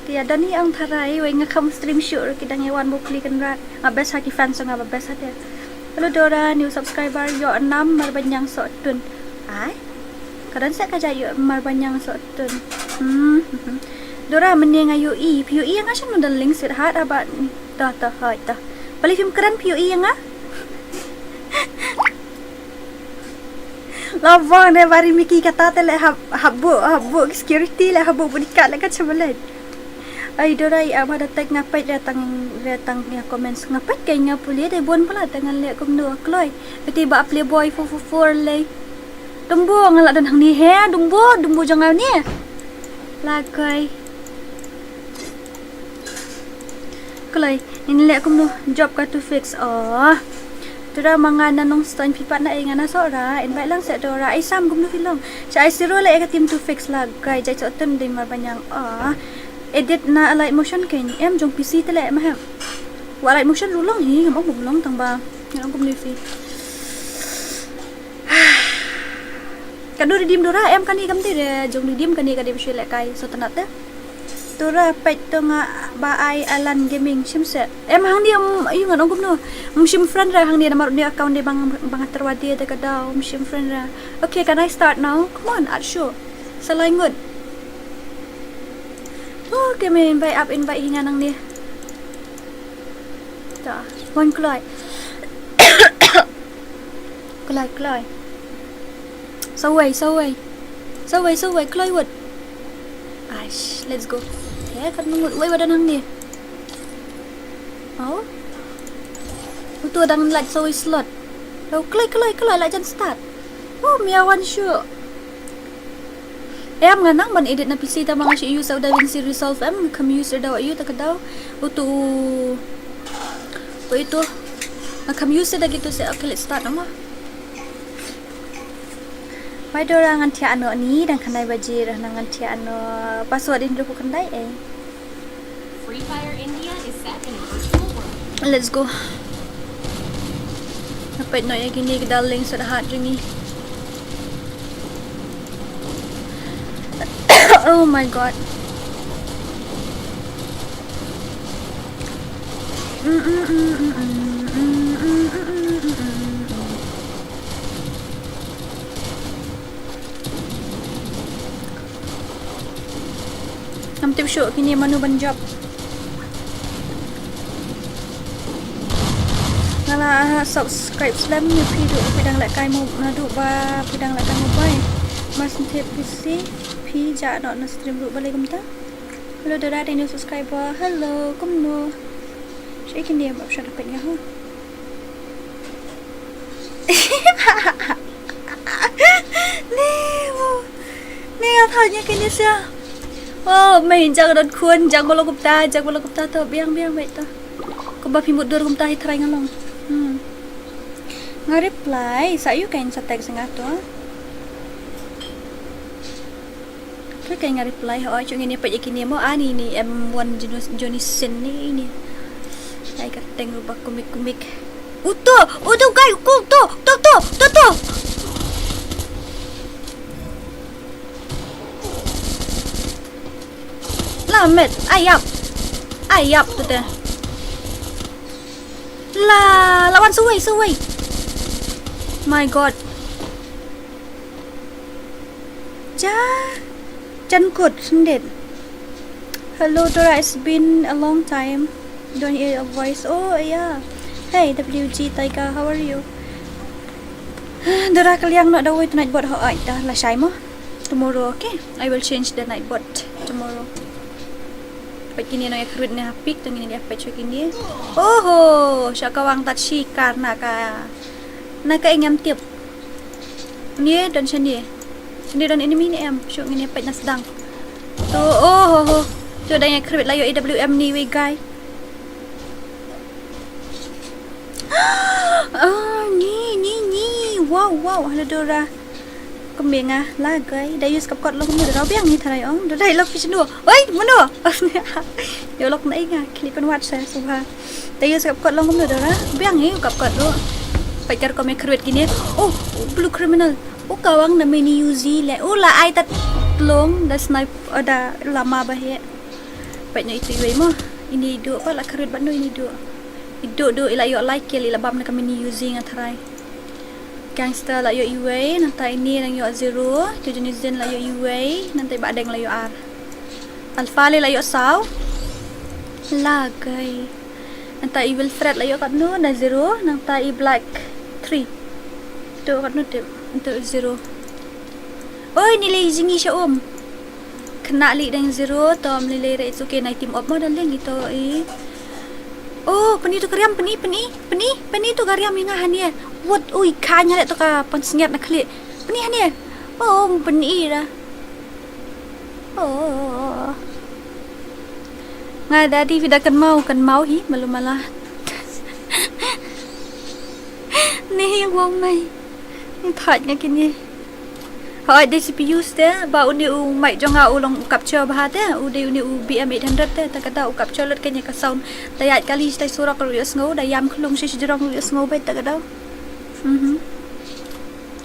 Te ïa don hi ong tharai, wei nga kham stream shuh ruh ki dang ïa wan bapli kynrad. Nga best ha ki fans nga ba best ha te. Hello Dora, new subscriber, ïoh nam Marbaniang Sohtun. Ai? Ka don seh ka jait ïoh Marbaniang Sohtun. Hmm, hmm, hmm. Dora, mynne nga ïohi, phi ïohi ïa nga shano da link sweetheart, haba, to, to, hooid, to. Pali phim kren phi ïohi ïa nga? Labang de bari miki kata te leh hap, hap buh, hap buh security leh, hap buh bodyguard leh ka chabalet. Ai Dora, i aba da tag nga peit re tang, re tang ïa comments, nga peit kein nga pule de bun pala te ngan leh kumno kloi. Beti ba playboy four four four lei. Dumbo nga la don hangne he, dumbo, dumbo jong nga ne. Lehkai. Kloi, ngin leh kumno job ka Two Fakes. Oh. Dora ma nga na Nongstoiñ, phi pat na ei, nga na Sohra, invite lang seh Dora. Ai Sam kumno phi long. Sha ai siro leh ka team Two Fakes, lehkai, jait Sohtun dei Marbaniang. Oh. Edit na Alight Motion kein, em jong P C te leh ma hem. Wa Alight Motion ruh long hi, ngam ong bym long tang ba. Ngam ong kumno phi. Ka dei Redeem Dora, em kane kam dei re jong Redeem, kane ka dei ba shu lehkai Sohtun te. Dora peit to nga ba ai Alan Gaming shim seh. Em hangne, um, ayu ngan ong kumno. Um shim friend re hangne namar une account dei ba nga, ba nga tyrwa die te ka daw, um shim friend re. Okay, can I start now? Come on, at show. Sa lai ngut. Okay, me invite up, invite hi nga nangne. Ta, wan kloi. Kloi, kloi. Sawei, sawei. Sawei, sawei, kloi wut. Aish, let's go. Te, kat ngut, wei wa don hangne. Oh. Utu dang lait sawei slot. Oh, kloi, kloi, kloi, lait jan start. Oh, mia wan shu. Em nga nang ban edit na P C ta ma nga shu use u DaVinci Resolve, em nga kham use da u, ayu ta ka daw. Utu u, u itu. Nga kham use da kitu seh. Okay, let's start namar. Wai Dora, ngan thiah noh ni, dang khyndai baje ruh nang, ngan thiah noh. Password hynriewphew khyndai eh. Free Fire India is set in a virtual world. Let's go. Nga peit noh ïa kine ki darling sweetheart jong ngi. Oh my god. Ngam tip shuh kine mano ban jop. Nga la subscribe slem ïa phi, duh phi dang lehkai mo, naduh ba phi dang lehkai mobile. Mar shen tip phi shi, phi jah noh na stream ruh balei kumta. Hello Dora, dei new subscriber. Hello, kumno? Shi kine ym ap sha da peit nga ho. Ni mo. Ni nga thad ïa kine sia. Oh, me jang don khun, jang bolo kupta, jang bolo kupta to, biang, biang, beit to. Ko Ba phi mutdur kumta hi trai nga long. Hmm. Nga reply, sa ïoh kein sa text nga to. Ka kein nga reply, hooid, shu ngin ïa peit ïa kine mo, ani ni em wan Johnny, Johnny Sins ni ini. Ai ka teng ruh ba kumik kumik. Uto, uto guy, ku to, to, to, to, to. La met, ai ap. Ai ap tu te. La, la wan suwei, suwei. My God. Ja, jan kut sendit. Hello Dora, it's been a long time. Don't hear your voice. Oh yeah. Hey W G Tiger, how are you? Dora kaliang noh da wei tu night bot ho ai ta la shai mo. Tomorrow, okay? I will change the night bot tomorrow. Peit kine nang ïa kyrwit ne ha pik, tang kine ïa peit sha kine. Oho, sha ka wang tat shi kar na ka. Na ka ïa ngam tip. Ni don shane. Shane don enemy ne em, shu ngin ïa peit na sdang. To, oho ho. To dang ïa kyrwit la ïoh A W M ni wei guy. Ah, ni, ni, ni. Wow, wow, hello Dora. Kumbe nga la gai da use kap kot long kumno da biang ni tharai ong da dai lok fish no. Oi, mano? Yo lok na nga klik kon wat sa subha. Da use kap kot long kumno da biang ni kap kot do. Pai kar ko me kruet kine. Oh, blue criminal. Oh, kawang na mini U Z le. Oh, la ai tat long da snipe da lama ba he. Pai no itu iwei mo. Ini do pa la kruet ba no ini do. Idu du ila ïoh lai kill ila bam na ka mini U Z nga tharai. Gangster la ïoh iwei, nangta ini nang ïoh zero, tu Johnny Sins la ïoh iwei, nangta i Bahdeng la ïoh ar. Alpha le la ïoh saw. Lagai. Nangta i Wilfred la ïoh katno na zero, nangta i Black three. Tu katno tu, tu zero. Oi, ni le jingi sha um. Kena li dang zero, tom lele re, it's okay, nai team up mo darling, ito i. Oh, peni tu kariam, peni, peni, peni, peni tu kariam inga hania. What, ui, kanya le tu ka pon sniat na klik. Peni hania. Oh, peni ira. Oh. Nga dadi vida kan mau, kan mau hi, malu malah. Ni hi wong mai. Thaj nga kini. Hooid, dei C P U ste, ba une u mic jong nga u long u capture bha te, u dei une u B M eight hundred te, ta ka da u capture lut kane ka sound. Da ïaid kali shi tai surok ruh ïohsngew, da ïam khlung shi shi jrong ruh ïohsngew beit ta ka da. Mhm.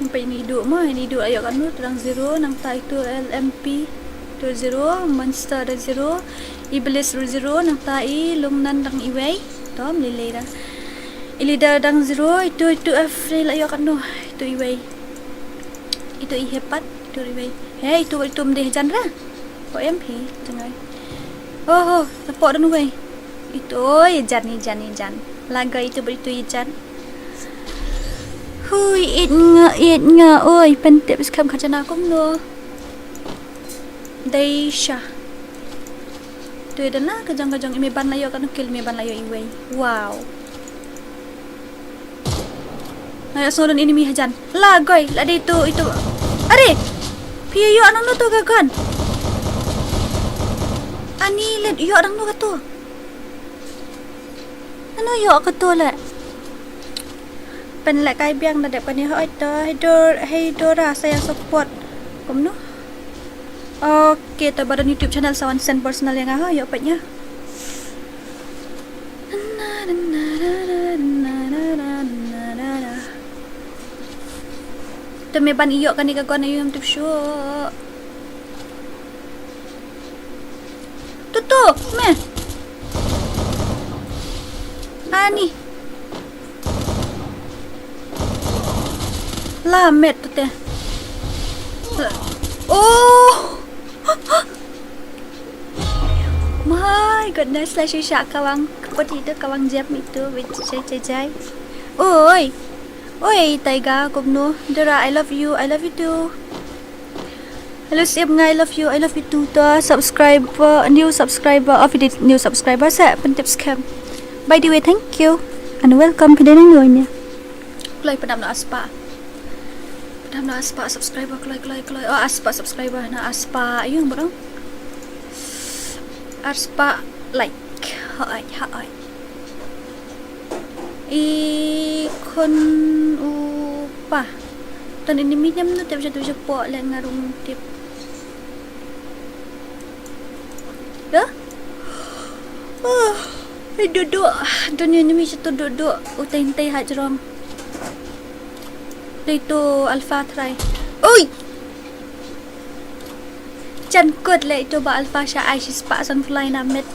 Nampai ini idu mo, ini idu ayo kanu, tu dang zero, nangta itu L M P, tu zero, monster da zero, iblis ruh zero, nangta i lungnan dang iwei, tom lilei da. I leader dang zero, itu, itu F ayo kanu, itu iwei. Itu i hepat, itu iwei. He, itu, itu mdeh jan ra. Ko em phi, jngai. Oh, oh, tapo dan wei. Itu, oi, jan, jan, jan. Laga itu beritu jan. Hui, it nga, it nga, oi, pentip skam khajana kumno. Daisha. Tu ida na, kajang, kajang, ime ban layo kan kill, ime ban layo iwei. Wow. Nga ïohsngew don enemy hajan. La goi, la dei tu, itu. Are! Phi ïoh nangno tu ka gun. Ani le ïoh nangno ka tu. Nangno ïoh ka tu le. Pynleh kai biang da dep kane hooid to. Hei Dor, hei Dora sa ïa support. Kumno? Okay, to ba don YouTube channel sa wan send personal ïa nga ho, ïoh peit ïa. Te me ban ïoh kane ka gun aïu ngam tip shuh. Tu tu me. Ani. La met tu te. Oh. My goodness, la shisha kawang. Kapot itu kawang jam itu with jai jai jai. Oi. Oi, Taiga, kumno. Dora, I love you. I love you too. Hello, Siap nga, I love you. I love you too. To subscribe, uh, new subscriber, of the new subscriber sa pyntip skhem. By the way, thank you and welcome. Phi dei nang noi nia. Kloi padam na aspa. Padam na aspa subscriber, kloi, kloi, kloi. Oh, aspa subscriber na aspa. Ayun, bro. Aspa like. Hai, hai. I khun u pa. Ton enemy nyam nu tep jatu japo le ngarung tip. Ya? Oh, ai dudu. Don enemy jatu dudu. Utai ntai hajrong. Dei tu alpha try. Oi! Jan kut le itu ba alpha sha ai shi spah san fly na mit.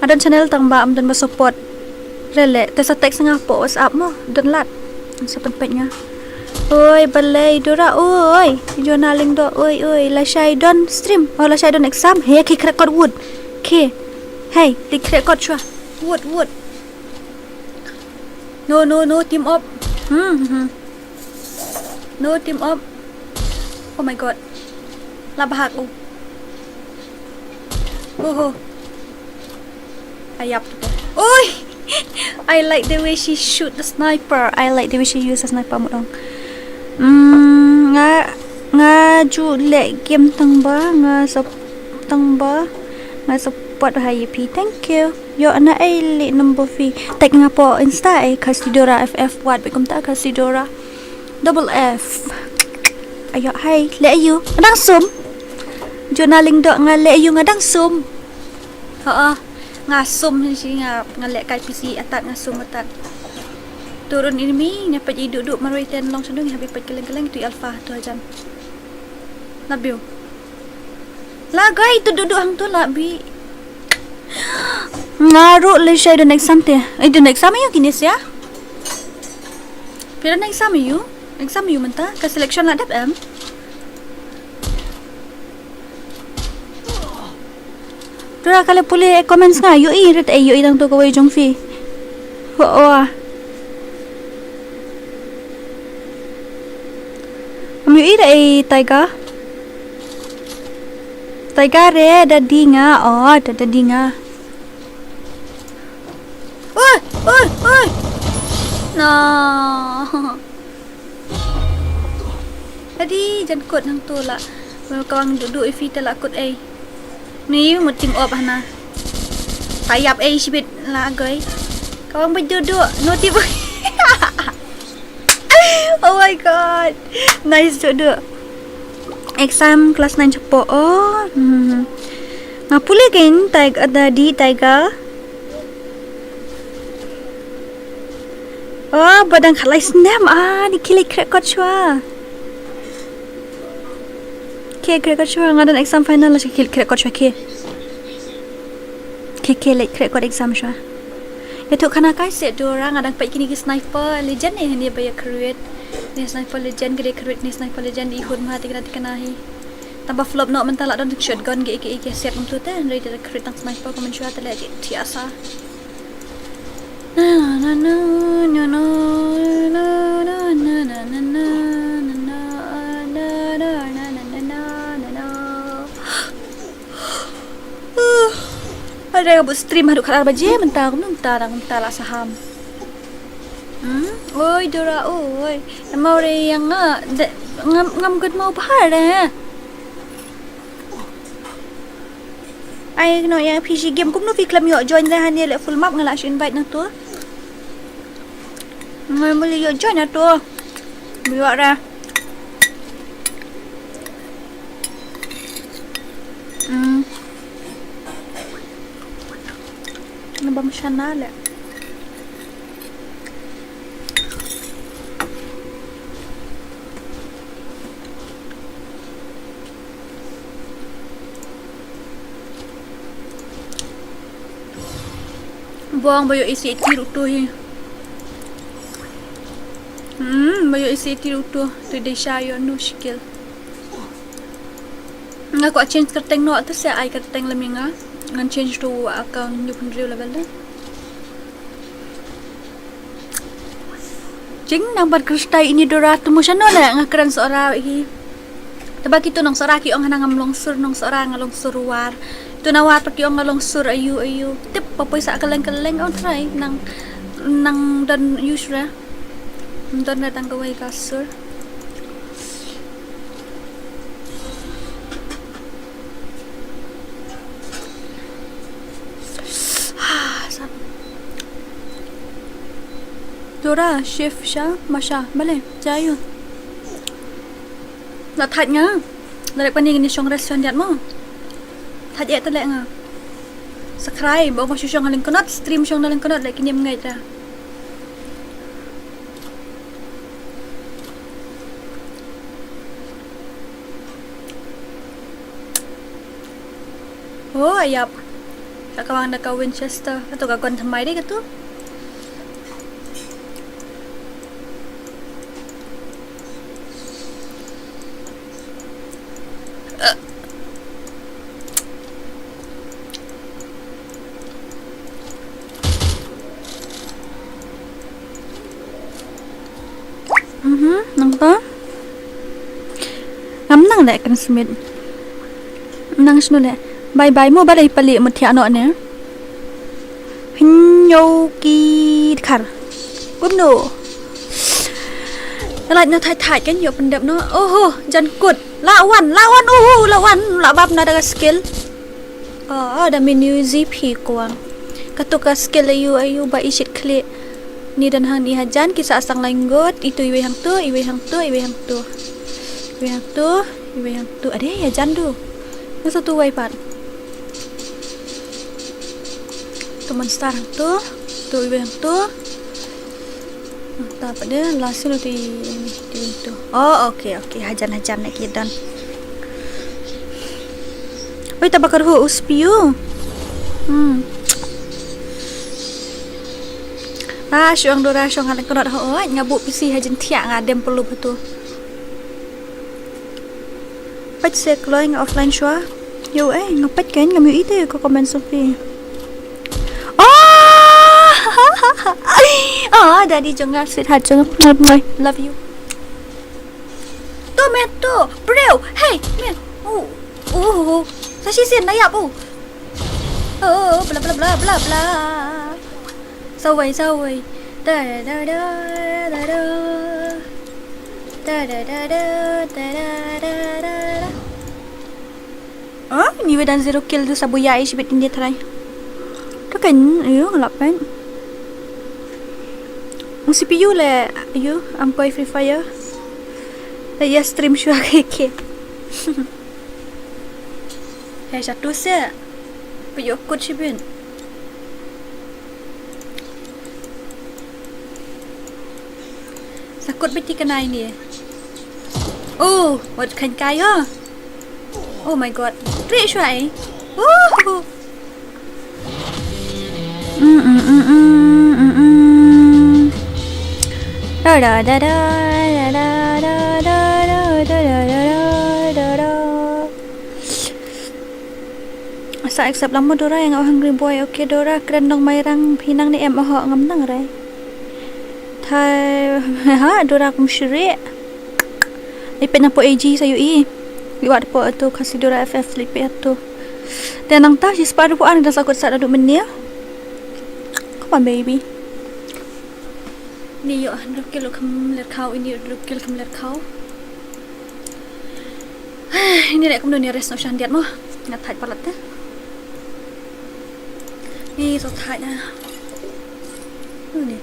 Adon channel tang ba am don ba support. Rele te sa text nga po WhatsApp mo don lat. Sa pen pet nga. Oi balei Dora oi. Jona ling do oi oi la shai don stream. Oh la shai don exam. He ki crack code wood. Ki. Hey, ti crack code shwa. Wood wood. No, no, no, team up. Hmm, hmm, hmm. No, team up. Oh my god. Labahak, oh. Oh, oh. Ayap tu. Oi! I like the way she shoot the sniper. I like the way she use the sniper mudong. Hmm, nga nga ju le game tang ba nga sop tang ba nga support ha yi pi. Thank you. Yo ana ai le number fi. Tag nga po Insta ai Kasidora F F wat be kumta Kasidora. Double F. Ayo hai le ayu. Nga dang sum. Jona ling do nga le ayu nga dang sum. Ha ah. Nga sum shi nga nga le kai P C atat nga sum atat. Turun ini mi nga paj idu du marwai ten long sendung nga habi paj keleng keleng tu alpha tu ajan. Love you. Lagai tu duduk hang tu lah bi. Ngaru le shai don exam te. Eh don exam ayu kini sia. Pira na exam ayu? Exam ayu menta ka selection lah dep em. Dura kale pule comments nga yu i rit ai yu i dang tu kawai jong fi. Ho wa. Am yu i da ai Tiger. Tiger re da di nga. Oh da da di nga. Oi oi oi. No. Adi jan kut nang tu lah. Kawang duduk ifi te lah kut ai. Ni mut team up hana. Tayap ai shibit lah agoi. Kawang baju duduk. No team. Oh my god. Nice duduk. Exam class nine chapo. Oh. Hmm. Nga pule kein Tiger ada di Tiger. Oh, ba dang khalai snem ah ni ki leit crack code shwa. Ki crack code shwa nga don exam final la ki leit crack code shwa ki. Ki ki leit crack code exam shwa. Ya tu khana kai se Dora nga dang pait kini ki sniper legend ne ni ba ya create. Ni sniper legend ki dei create ni sniper legend i hun ma tikna tikna hi. Tamba flop no menta la don shotgun ki ki ki set mtu te nri te create tang sniper ko men shwa te le ti asa. Ada ka buat stream haduh khatar baje menta menta dang menta la saham. Hmm, oi Dora oi. Nama ore yang nga ngam ngam gud mau bahar eh. Ai no ya P G game kumno fi klam yo join da hane le full map nga la shu invite na tu. Nga muli yo join na tu. Biwa ra. Hmm. Nga bam shana le. Bong ba ïoh isi iti ruh tu hi. Hmm, ba ïoh isi iti ruh tu. Tu dei sha ïoh nu shikil. Nga kwah change kyrteng noh tu sa ai kyrteng lem ïa nga. Ngan change to account new pynriew level da. Jing nang bad Kristai ini Dora tu mu shano le nga kren Sohra hi. Teba kitu nong Sohra ki ong hana ngam long sur nong Sohra nga long sur war. Tu na war pa ki ong nga long sur ayu ayu. Tip pa poi sa keleng keleng ong trai nang nang don use ra. Don na tang kawai ka sur. Dora, shift sha, masha, bale, jayu. La thait nga. La rek pani ngin shong restaurant diat mo. Thait e tele nga. Subscribe, ba nga shu shong ha lyngknot, stream shong na lyngknot, like kini mngai ra. Oh, ayap. Ka kawang da ka Winchester. Katu ka gon thymmai dei katu. Mhm, nangta. Ngam nang leh kan smit. Nang shnu leh. Bye bye mo ba dei pali mut thiah noh ne. Hynñiew ki dkhar. Kumno. Lait na thait thait kan ïoh pyndep noh. Oho, jan kut. La wan, la wan, oho, la wan, la bap na da ka skill. Oh, da menu Z P kwang. Katu ka skill ayu ayu ba i shit khlieh. Ni don hangni hajan ki sa sang laingut, itu iwei hangtu, iwei hangtu, iwei hangtu. Iwei hangtu, iwei hangtu. Ade, hajan du. Masa tu wai pat. Tu monster hangtu, tu iwei hangtu. Ta pat de last sien tu i, tu, tu. Oh, okay, okay. Hajan, hajan ne ki don. Oi, ta bakar hu u C P U. Hmm. Ah, shuang Dora, shuang ngan kynot ho. Nga buh P C hajan thiah nga dem perlu betul. Peit se kloi nga offline shuwa. Yo, eh, nga peit kein ngam ïohi te ka comment song phi. Oh! Oh, daddy jong nga, sweetheart jong nga. Love you. To me to, bro. Hey, man. Oh, oh, oh. Sa shisien na ïap, oh. Oh, bla bla bla bla bla. Sawai, sawai. Da da da da da da. Da da da da da da da da. Oh, ni wedan zero kill tu sabu ya ish bit India try. Tu kan, ayo, ngelap kan. Ang C P U le, ayo, ang koi Free Fire. Le ya stream shuwa ke ke. Hey, satu se. Payok kut shibin. Sa kut beti ka nai ni. Oh, wat khan kai ha. Oh my god. Tri shwa eh. Oh. Mm, mm, mm, mm, mm, mm. Da, da, da, da. Sa accept lang mo Dora ïa nga, oh, hungry boy. Okay Dora, kren nong Mairang, phi nang ne em, oh, ngam nang re. Thai ha Dora kum shri. Ai peit nang po A G sa ïohi. Ïohi wat po atu Khasi Dora F F lip atu. Te nangta shi spah ruh po an da sa kut sa da duk menia. Come on baby. Ni ïoh hynriew kill kham ler khaw, ini ïoh hynriew kill kham ler khaw. Ini leh kumno ni rest noh shan diat mo. Nga thait palat te. Ni so thait na. Ni.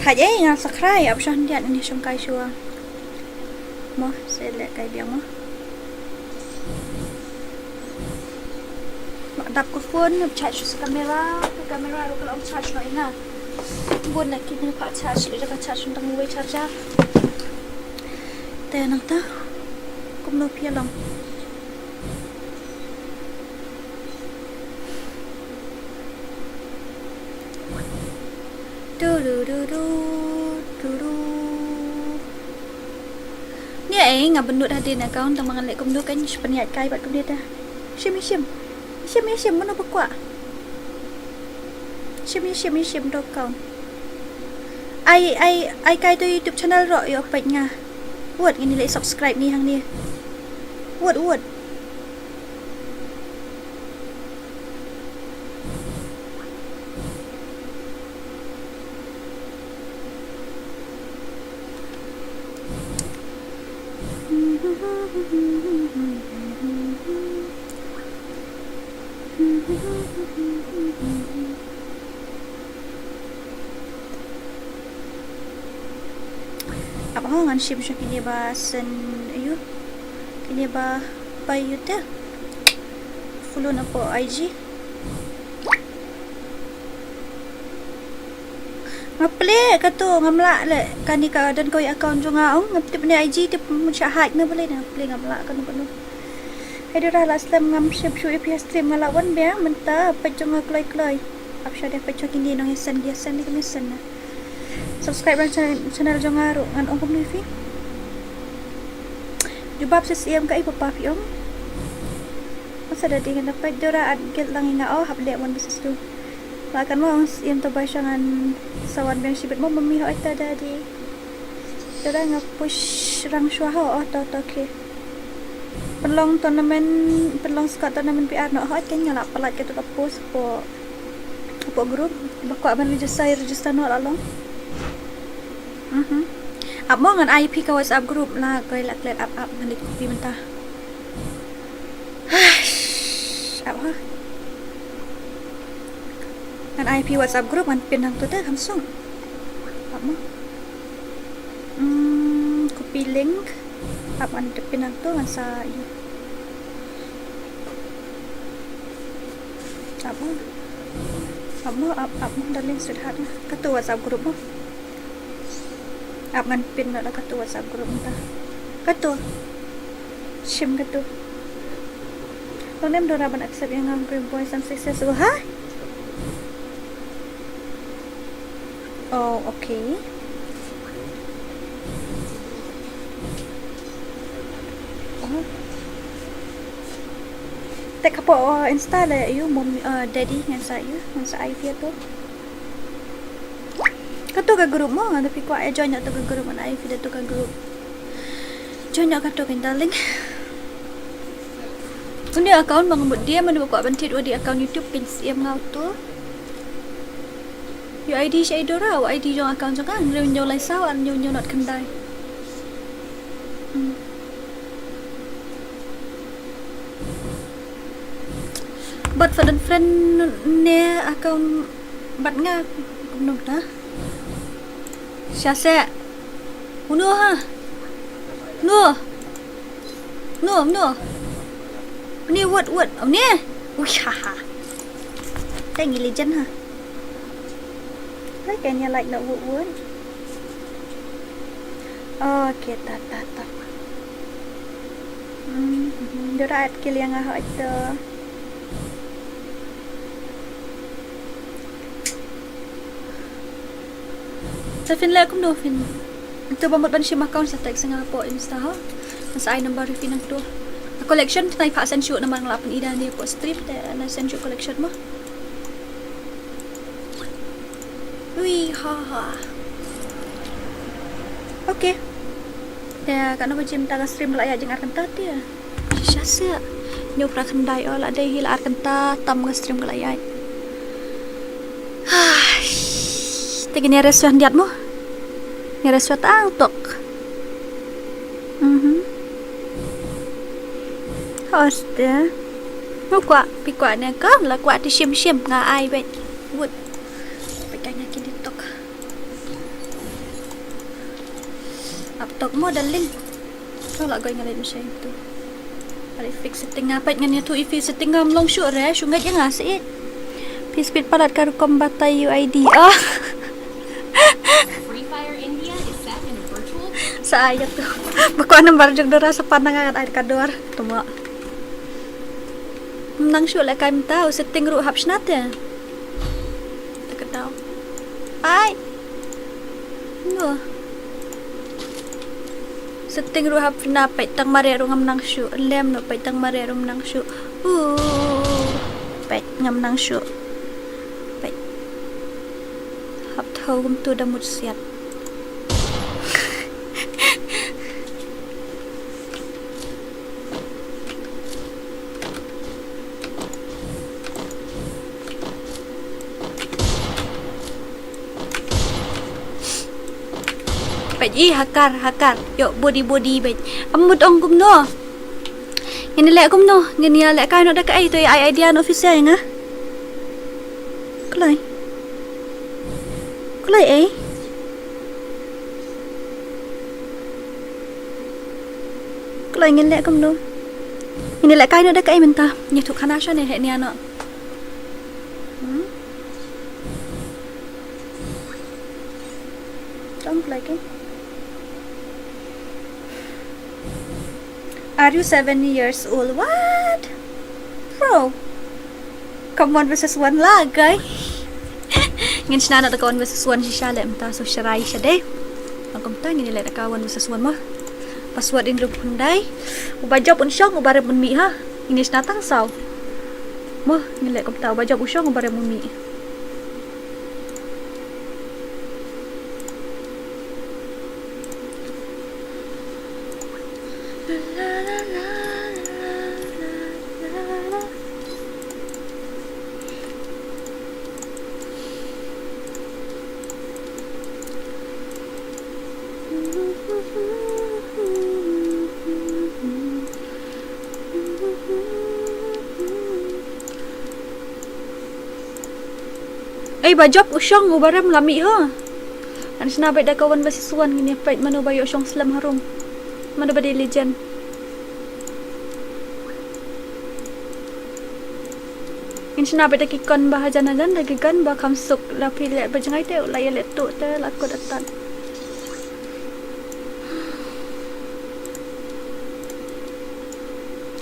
Thait ei nga subscribe ap shan diat ini shong kai shuwa. Mo, se leh kai biang mo. Mak dap ko phone, charge sa kamera, ka kamera ruh ka la ym charge noh ina. Bun na kine ka charge, ida ka charge tang wei charger. Te nangta, kumno phi long. Du, du, du, du, du, du. Ni ai nga bynnud hadien account tang ma nga leh kumno kan shu pynïaid kai bad kumne ta. Shim, shim. Shim, shim, mano ba kwah. Shim, shim, shim, dot com. Ai, ai, ai kai to YouTube channel ro ïoh peit nga. Wot ngin leh subscribe ni hangne. Wot, wot. Ap ho ngan shim sha kine ba send ïa u. Kine ba peit ïa u te. Follow na pdeng I G. Nga plie katu ngam lah leh kane ka don kawei account jong nga ong ngam tip ne I G tip mun sha hack na balei nga plie ngam lah kanu kanu. Hai Dora la slem ngam shim shuh ïa phi ha stream nga la wan biang mynta peit jong nga kloi kloi. Ap sha deh peit jong kine nongïasen ïasen ne ka ïasen na. Subscribe lang channel, channel jong nga ruh ngan ong kumne phi. Jubab sa siem ka i papa phi ong. Masa da ding na peit Dora at gel lang nga oh hap leh wan bisis tu. La kan mo ong siem to bai shangan sawan biang shibit mo mami ho ita da di. Dora nga push rang shwa ho oh to to okay. Pynlong tournament pynlong Scott tournament P R no ho kan nga la palat ka tu ka post po po group ba kwah ban register register no la long. Mhm. Ap mo ngan ai phi ka WhatsApp group la koi la klet ap ap ngan leit copy mynta. Ap ha. Ngan ai phi WhatsApp group ngan pin hangtu te kham sung. Ap mo. Hmm, copy link. Ap ngan pin hangtu ngan sa ïa. Ap mo. Ap mo ap ap mo darling sweetheart. Katu WhatsApp group mo. Ap ngan pin noh da katu WhatsApp group mynta. Katu. Shim katu. Long nem Dora ban accept ïa nga hungry boy some success ha? Oh, okay. Oh. Te ka po, oh, Insta le ïa u mom, uh, daddy ngan sa ïa u ngan sa ai phi tu. Katu ka group mo, ngan da phi kwah ïa join ïa tu ka group ngan ai phi da tu ka group. Join ïa katu kan darling. Une account bang mut dia manu kwah ban thied wa di account YouTube kan siem nga tu. U I D sha i Dora, u I D jong account jong ka, hynriew hynñiew lai saw, ar hynñiew hynñiew nod khyndai. Hmm. Bad friend friend ne account bad nga kumno ta. Sha se. Uno ha. No. No, no. Ni what what. Ni. Ush ha ha. Tang i legend ha. Like and you like the wood wood. Okay, ta ta ta. Hmm, Dora at kiliang ah ito. Sa phin leh kumno phin. Ito ba mut ban shim account sa text nga hapoh Insta ha. Sa ai number phin nangto. Collection phin ai phah send shuh namar nga la pyn-i da ne hapoh stream te na send shuh collection mo. Ui ha ha. Okay. Te katno baje mynta ka stream ka la ïaid jingïarap kynta te. Shisha se. Hynñiew phra khyndai oh la dei hi la ar kynta tam ka stream ka la ïaid. Te kine restaurant diat mo. Kine restaurant tang tok. Mhm. Hoste. Mo kwah, phi kwah ne ka, la kwah te shim shim nga ai bad. Wut. Phi ka nga kine tok. Ap tok mo darling. Ka la goi nga leit mynsiem tu. Peit fix setting nga peit ngan ïathuh ïa phi setting ngam long shuh re shu ngeit ïa nga seh. Phi speed palat ka rukom batai U I D. Ah. Free Fire India is set in a virtual Sa ai ïa tu. Ba kwah nambar jong Dora sa pan nga ngan ai ka dor. Tuma. Nang shuh leh kai mynta u setting ruh hap shna te. Te ka daw. Ai. No. Setting ruh hap na peit tang mare ruh ngam nang shuh. Lem no peit tang mare ruh ngam nang shuh. Uh. Peit ngam nang shuh. Peit. Hap thaw kumtu da mut siat. Peit I hakar, hakar. Ïoh body, body bad. Am mut ong kumno. Ngin leh kumno, ngin ïa leh kai noh da kaei, to ai idea noh office ïa nga. Kloi. Kloi ei. Kloi ngin leh kumno. Ngin leh kai noh da kaei mynta. Ngi thuk khana sha ne heh nia noh. Hmm? Don't like it. Are you seven years old? What? Bro. Come one versus one lah, guy. Ngin shna na da ka one versus one shisha leh mynta, so sharai sha dei. Kumta ngin leh da ka one versus one mo. Password in rup Hyundai. Uba jop un shong, uba rem un mih ha. Ngin shna tang saw. Mo, ngin leh kumta, uba jop un shong, uba rem un mih. Ei, ba jop u shong uba rem la mih ho. Ngan shna beit da ka one versus one, ngin ïa peit mano ba ïoh shong slem harum. Mano ba dei legend. Ngin shna beit da ki gun ba hajan hajan, da ki gun ba kham suk, la phi leh ba jngai te la ïa leh tuh te la kut atan.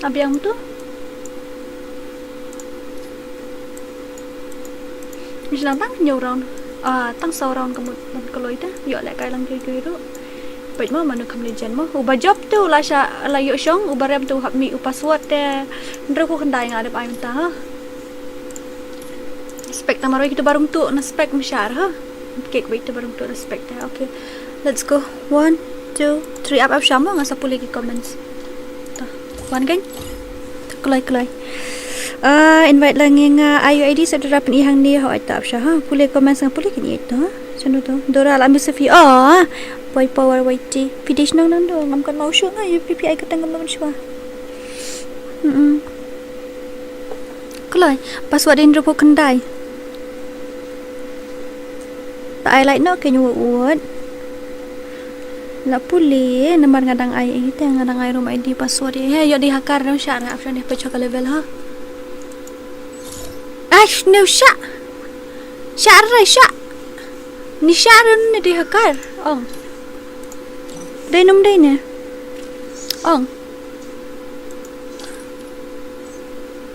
Abiang tu. Ngi shu nang tang hynñiew round. Ah, tang saw round ka mut ban kloi te. Ïoh leh kai lang kiwei kiwei ruh. Peit mo mano kham legend mo. Uba jop te u la shah, la ïoh shong, uba rem te u hap mih, u password te hynriewphew khyndai nga la dep ai mynta ha. Spec tang marwei kito ba rung tuh na spec mynshar ha. Kek beit te ba rung tuh na spec te. Okay. Let's go. One, two, three. Ap ap sha mo, nga sa pule ki comments. To. Wan kan? Kloi kloi. Ah, invite lang ïa nga, ah, U I D sa dura pyn-i hangne, hooid, to ap sha ha. Pule comments, nga pule kin ïeit to ha. Shano to? Dora la miss a few. Oh, boy power Y T. Phi dei shnong nangno, ngam kan mau shuh nga, U P P I ka tang ngam shuh. Mm-mm. Kloi, password hynriewphew khyndai. Ta ai lait noh kein wut wut. La pule namar nga dang ai ïa te, nga dang ai room I D password ïa. He, ïoh dei hacker dang shah, nga ap shah ne peit sha ka level ha. Ash, no shah. Shah re shah. Ni shah re ne dei hacker. Ong. Dei num dei ne. Ong.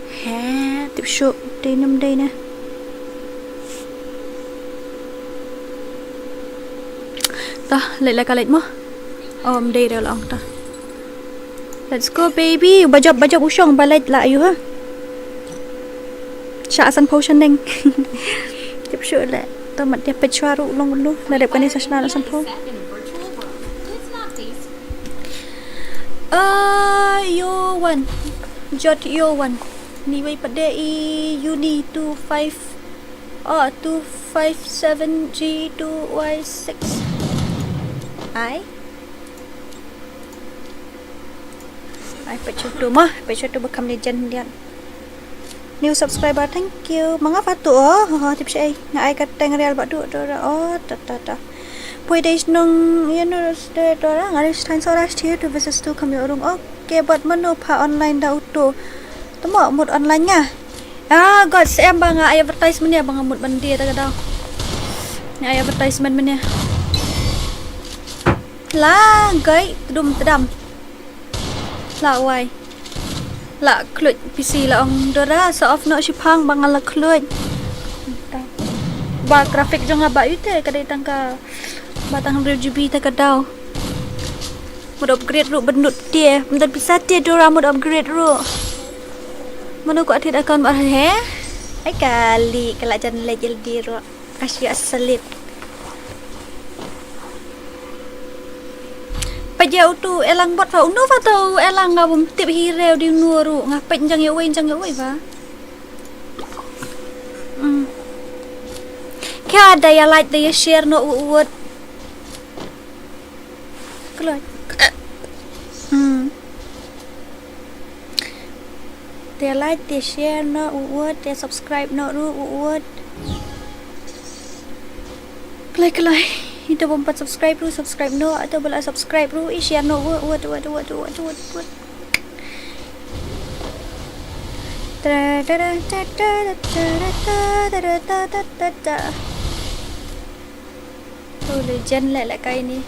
He, tip shuh, dei ne ym dei ne. Tah, leit la ka leit mo. Oh, ym dei re la ong tah. Let's go, baby. Ba jop, ba jop u shong, ba leit la ayu ha. Sha san phew shaneng. Tip shuh le. To mat dia peit shuwa ruh long lu. La dep kane sa shna la san phew. Ah, yo one. Jot yo one. Ni wei pat de i uni two five. Oh, two five seven G two Y six. Ai. Ai, peit shuh tu mo, peit shuh tu ba kham legend diat. New subscriber, thank you. Ma nga Fatu, oh, oh, tip sha ei. Nga ai ka teng rial ba du, du, du, oh, ta, ta, ta. Poi dei shnong, ïa no, de, do, ra, nga dei stan so ra, shti, tu, versus tu, kham ïoh rung. Okay, bad mano pha online da uto. Tamo, mut online nga. Ah, God, sem ba nga ai advertise mynne, ba nga mut ban die ta ka daw. Nga ai advertisement mynne. La, gai, tdum, tdam. La wai. La khluit P C la ong Dora, sa off noh shiphang ba nga la khluit. Ba graphic jong nga ba ute, ka dei tang ka, ba tang hynriew G B ta ka daw. Mut upgrade ruh bynnud te, ym don pisa te Dora mut upgrade ruh. Mano ko atit account ba he? Ai kali, ka la jan leit jylliew ruh. Ka shia salit. Peit ïa utu u Elang bad pha, uno pha to u Elang, nga bym tip hi re u dei uno ruh, nga peit jang ïa uwei jang ïa uwei pha. Hmm. Kya da ïa like da ïa share noh u wut. Kloi. Hmm. Te like, te share noh u wut, te subscribe noh ruh u wut. Kloi kloi. Ito bym pat subscribe ruh, subscribe noh, ito ba la subscribe ruh, i share noh u wut, u wut, u wut, u wut. Tra, tra, tra. Oh, legend leh lehkai ini.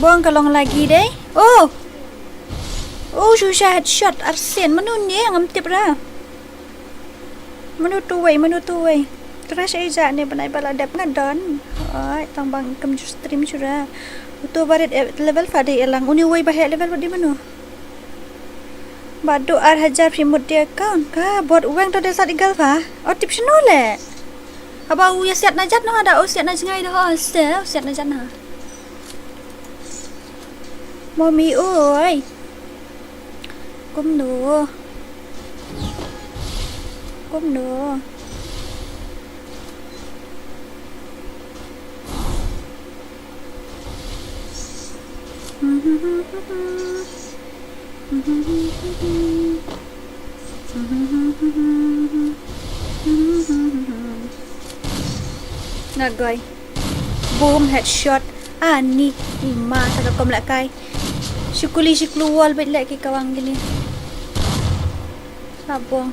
Bong ka long lagi dei. Oh. Oh, shu sha headshot arsien. Mano ne ngam tip ra. Mano tu wei, mano tu wei. Tra sha ija ne bnai ba la dep nga don. Ai, tang bang kam ju stream shu ra. Uto barit, eh, level fa dei elang. Uni wei ba heh level ba dei mano. Ba du ar hajar phi mut dia account ka bot weng to de sat igal fa. O tip shino le. Haba u ya siat na jat no, hada u siat na jngai da ho se, u siat na jat na. Mommy oi. Kumno. Kumno. Nga goi. Boom, headshot. Ani, ima, ta ka kom lehkai. Shukuli, shuklu wall, bet leh ki kawang gini. Sabong.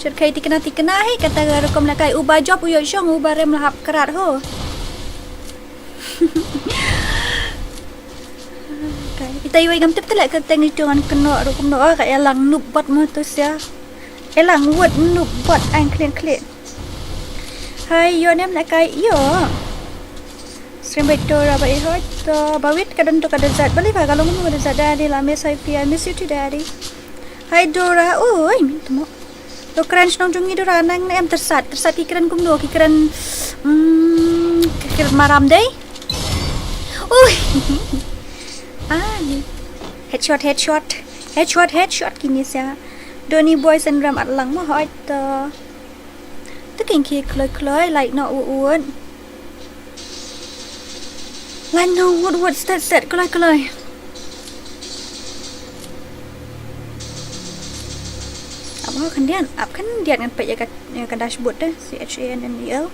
Shirkai tikna tikna, hei, kata ka rukom lehkai. Uba jop u ïoh shong, uba rem la hap krat ho. Kai. Ita iwei ngam tip te leh ka teng itu ngan kynnoh rukom noh, ah, ka elang noob bot mo tu sia. Elang wut noob bot ang khlien khlien. Hai, ïoh nem lehkai ïoh. Stream bad Dora ba i hoi to. Ba wit ka don to ka desert. Balei ba ka long kumno ka desert, Daddy? La miss, hai phi, I miss you too, Daddy. Hai Dora. Oi, min tmo. To kren shnong jong ngi Dora, nang ne em tyrsat. Tyrsat ki kren kumno, ki kren, mm, ki kren maram dei. Oi. Ah, ni. Headshot, headshot. Headshot, headshot kine sia. Donny boys and ram at lang mo hoi to. Te keiñ ki kloi kloi, like noh u wut. Like noh u wut, wut stet stet, kloi kloi. Ap ha khyndiat, ap khyndiat ngan peit ïa ka, ïa ka dashboard te, C H A N N E L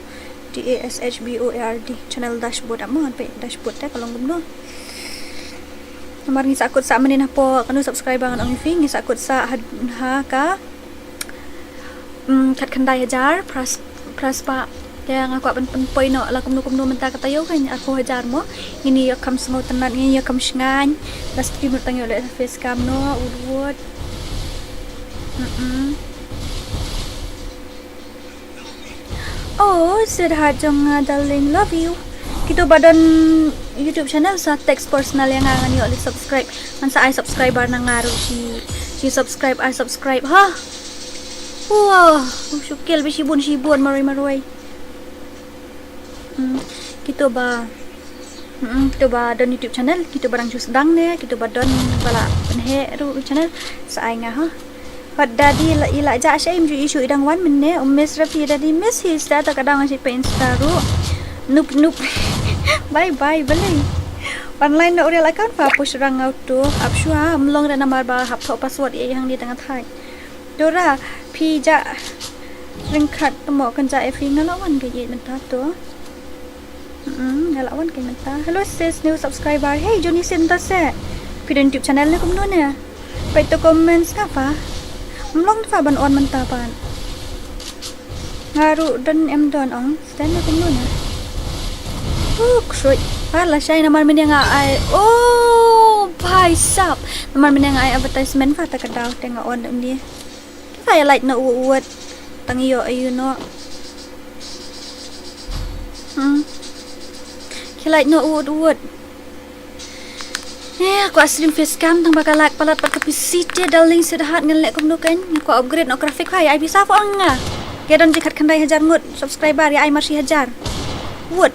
D A S H B O A R D, channel dashboard, ap mo ngan peit dashboard te ka long kumno. Namar ngi sah kut sah mynnin hapoh kano subscriber ngan ong ïa phi, ngi sah kut sah ha, ha ka Mm, khatkhyndai hajar, phra, phra spah. Te nga kwah pyn, pynpoi noh la kumno kumno mynta ka taïew kan arphew hajar mo. Ngin ïa kham sngewtynnat, ngin ïa kham shngaiñ. La stream ruh tang ïoh leh face cam noh, wut wut. Mm-mm. Oh, sweetheart jong nga, darling, love you. Kito ba don YouTube channel sa text personal ïa nga, ngan ïoh leh subscribe. Ngan sa ai subscriber na nga ruh shi, shi subscribe, ai subscribe ha. Wah, u shu kill ba shibun shibun marwei marwei. Hmm, kito ba, hmm, kito ba don YouTube channel, kito ba dang shu sdang ne, kito ba don ba la pynheh ruh channel, sa ai nga ha. Hot Daddy, la, i la jah sha im ju i shu i dang wan mynne, um miss Rafi Daddy, miss hi sta ta ka dang shi pe Insta ruh. Noob noob. Bye bye, balei. Online na u real account pa push rang auto. Ap shuwa, um long re namar ba hap thoh password ïa i hangne tang thai. Dora, phi jah ryngkat tmo kan jah ïa phi nga la wan ka ïeit mynta to. Mm, nga la wan ka mynta. Hello sis, new subscriber. Hey, Johnny Sin ta se. Phi don YouTube channel ne kumno ne? Peit to comments ka pa. Mlong ta ban on mynta pan. Nga ruh don em don ong. Stand ne kumno ne? Oh, ksoi. Ah, la shai namar mynne nga ai. Oh, bhai sab. Namar mynne nga ai advertisement pa ta ka daw te nga on ni. Ki like noh u wut. Tang ïoh ayu noh. Hmm. Ki like noh u wut. Eh, kwah stream face cam tang ba ka lag palat pat ka P C te, darling sweetheart, ngan leh kumno kan. Kwah upgrade noh graphic, hai ai pisa pho ong nga. Ïa don jingkhat khyndai hajar ngut subscriber, ïa ai marshi hajar. Wut.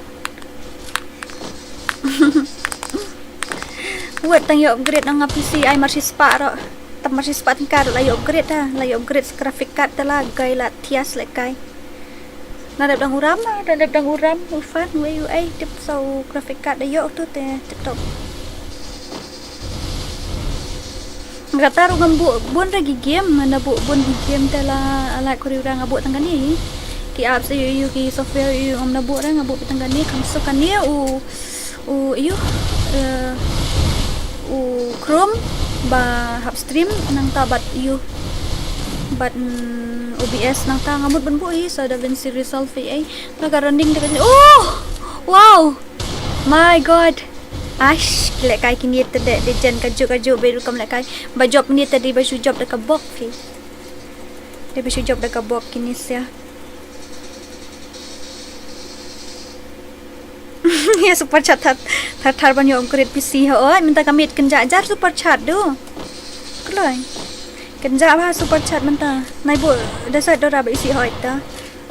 Wut, tang ïa upgrade noh nga P C ai marshi spah ruh. Tang marshi spah tyngka ruh la ïa upgrade ta, la ïa upgrade graphic card ta la, gai la thias lehkai. Na dep dang uram, na dep dang uram, ufan, wei u ei, tip sa u graphic card da ïoh tu te, tip top. Kata ruh ngam buh bun re ki game, na buh bun ki game te la, la kuri u rang nga buh tang kane. Ki apps ïu ïu ki software ïu ngam na buh re nga buh tang kane, kam suk kane u u ïu, eh, u Chrome ba hap stream nangta bad ïu bad mm, O B S nangta nga mut ban buh hi sa DaVinci Resolve hi ei. Nga ka running da ka oh wow my god. Ash lehkai kine te de de jen ka juk ka juk be rukom lehkai ba job ni te di ba shu job da ka bok hi. De ba shu job da ka bok kine sia. Ya super chat thar thar thar ban ïoh upgrade P C ho oi mynta ka miet kynja jar super chat du. Kloi. Kynja ba super chat mynta. Nai bu da sa Dora ba isi hoi ta.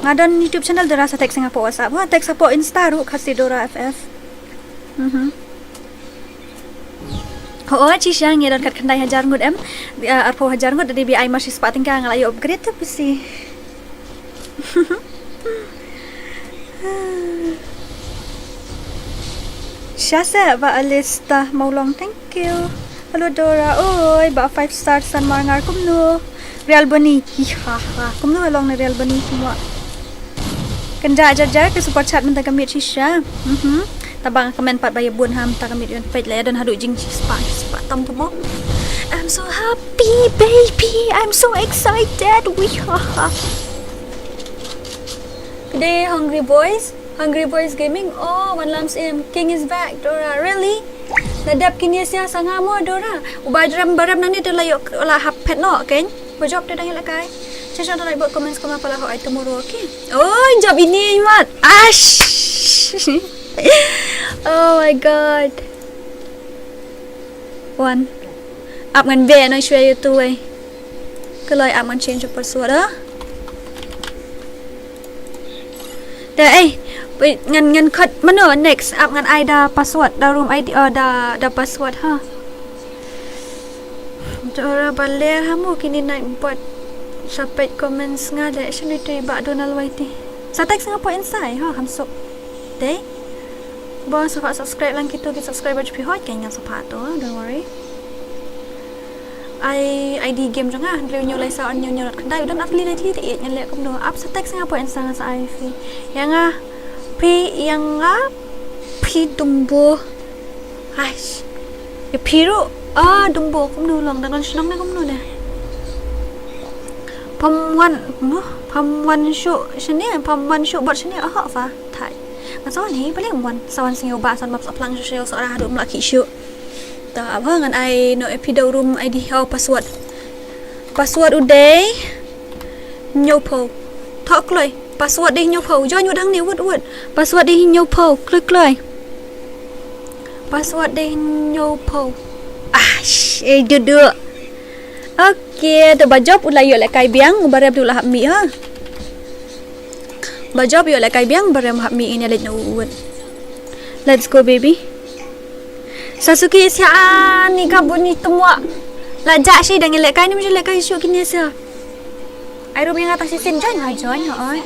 Nga don YouTube channel Dora sa text Singapore WhatsApp. Ha text support Insta ru Khasi Dora F F. Mhm. Ho oi chi shang ya don kat khyndai hajar ngut em. Arphew hajar ngut da D B I mar shi spah tyngka nga la ïoh upgrade ta P C. Sha seh ba Alista Maulong, thank you. Hello Dora, oi ba five star san mar ngar kumno. Real Bani, hi ha ha. Kumno long ne Real Bani kumwa. Kynja jar jar ke super chat mynta ka miet shisha. Mhm. Taba nga comment pat ba ïa bun ham ta ka miet ïon peit la ïa don haduh jing chi spah chi spah tam tu mo. I'm so happy baby, I'm so excited. Wi ha ha. Today Hungry Boys, Hungry Boys Gaming. Oh, one lamps in. King is back, Dora. Really? La dep kine sia sanga mo Dora. Uba jram barem nani te la yok la hap pet no, ken? Ba job te dang ïa lehkai. Cha shong to like bot comments kumno pala ho ai tomorrow, okay? Oh, job ini mat. Ash. Oh my god. One. Ap ngan be no shwe yu tu ai. Kloi ap ngan change password ah. Da eh. Wait, ngan ngan cut mano next ap ngan ai da password da room I D oh da da password ha. Dora ba ler ha mo kini night bot. Sa peit comments nga de shini tu ba Donald Whitey. Sa text nga po inside ha ham suk. Dei. Bon sa subscribe lang kitu ki subscriber chupi hot kenya sa pato, don't worry. Ai I D game jong nga hynriew hynñiew lai saw ar hynñiew hynñiew khyndai u don ap li lai tli te ïeit ngan leh kumno ap sa text nga po inside nga sa ai phi. Ïa nga phi ïa nga phi dumbo. Hais. Ïa phi ruh ah dumbo kumno long dang don shnong ne kumno ne. Pam wan kumno pam wan shu shane pam wan shu bot shane ah fa thai. Ngan sa wan hi bale wan sa wan sing ïa u ba sa wan map sa plang shu shu sa ra haduh mla ki shu. Ta ap ha ngan ai no ïa phi da u room I D ha u password. Password u dei hynñiew phew. Thoh kloi. Password dei hynñiew phew. Join wut hangne wut wut. Password dei hynñiew phew. Kloi kloi. Password dei hynñiew phew. Ah, sh, eh, duh duh. Okay, to ba job u la ïoh lehkai biang, u ba rep u la hap mih ha. Ba job ïoh lehkai biang, ba rep hap mih ngin ïa leit na u wut. Let's go baby. Sasuke sia ani ka buni tumwa. La ja shi dang lehkai ni mujhe lehkai shu kine sia. Ai rup ïa nga ta shisien join ha join ha oi.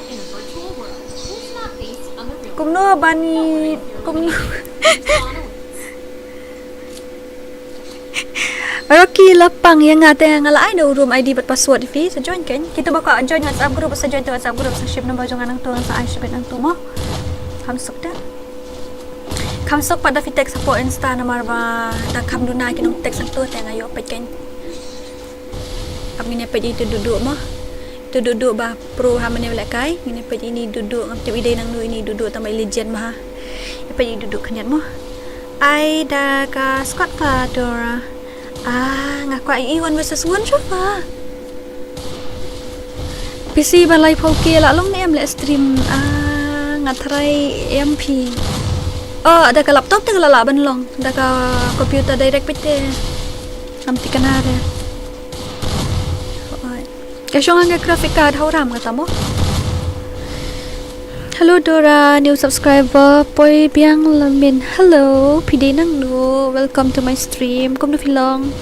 Kumno bani kumno. Rocky Lapang ïa nga te nga la ai da u room I D bad password phi sa join kein. Kita ba ka join WhatsApp group sa join te WhatsApp group sa ship number jong nga nangtu sa ai ship nangtu mo. Kham suk da. Kham suk pat da phi text hapoh Insta namar ba da kham duna ki nong text nangtu te nga ïoh peit kein. Ap ngin ïa peit ïa itu duh duh mo. Itu duh duh ba pro ha mane lehkai ngin ïa peit ini duh duh ngam tip i dei nangno ini duh duh tang ba i legend ma ha. Ïa peit i duh duh khyndiat mo. Ai da ka squad ka Dora. Ah nga kwah i one versus one shuh ba. P C ban lai phew K la long ne em leh stream. Ah nga try em phi. Oh da ka laptop te ka la lah ban long da ka computer direct peit te. Ngam tip kana re. Ka shong hangne graphic card hau ram kata mo. Hello Dora, new subscriber, poi biang lamin. Hello, phi dei nangno. Welcome to my stream. Kumno phi long?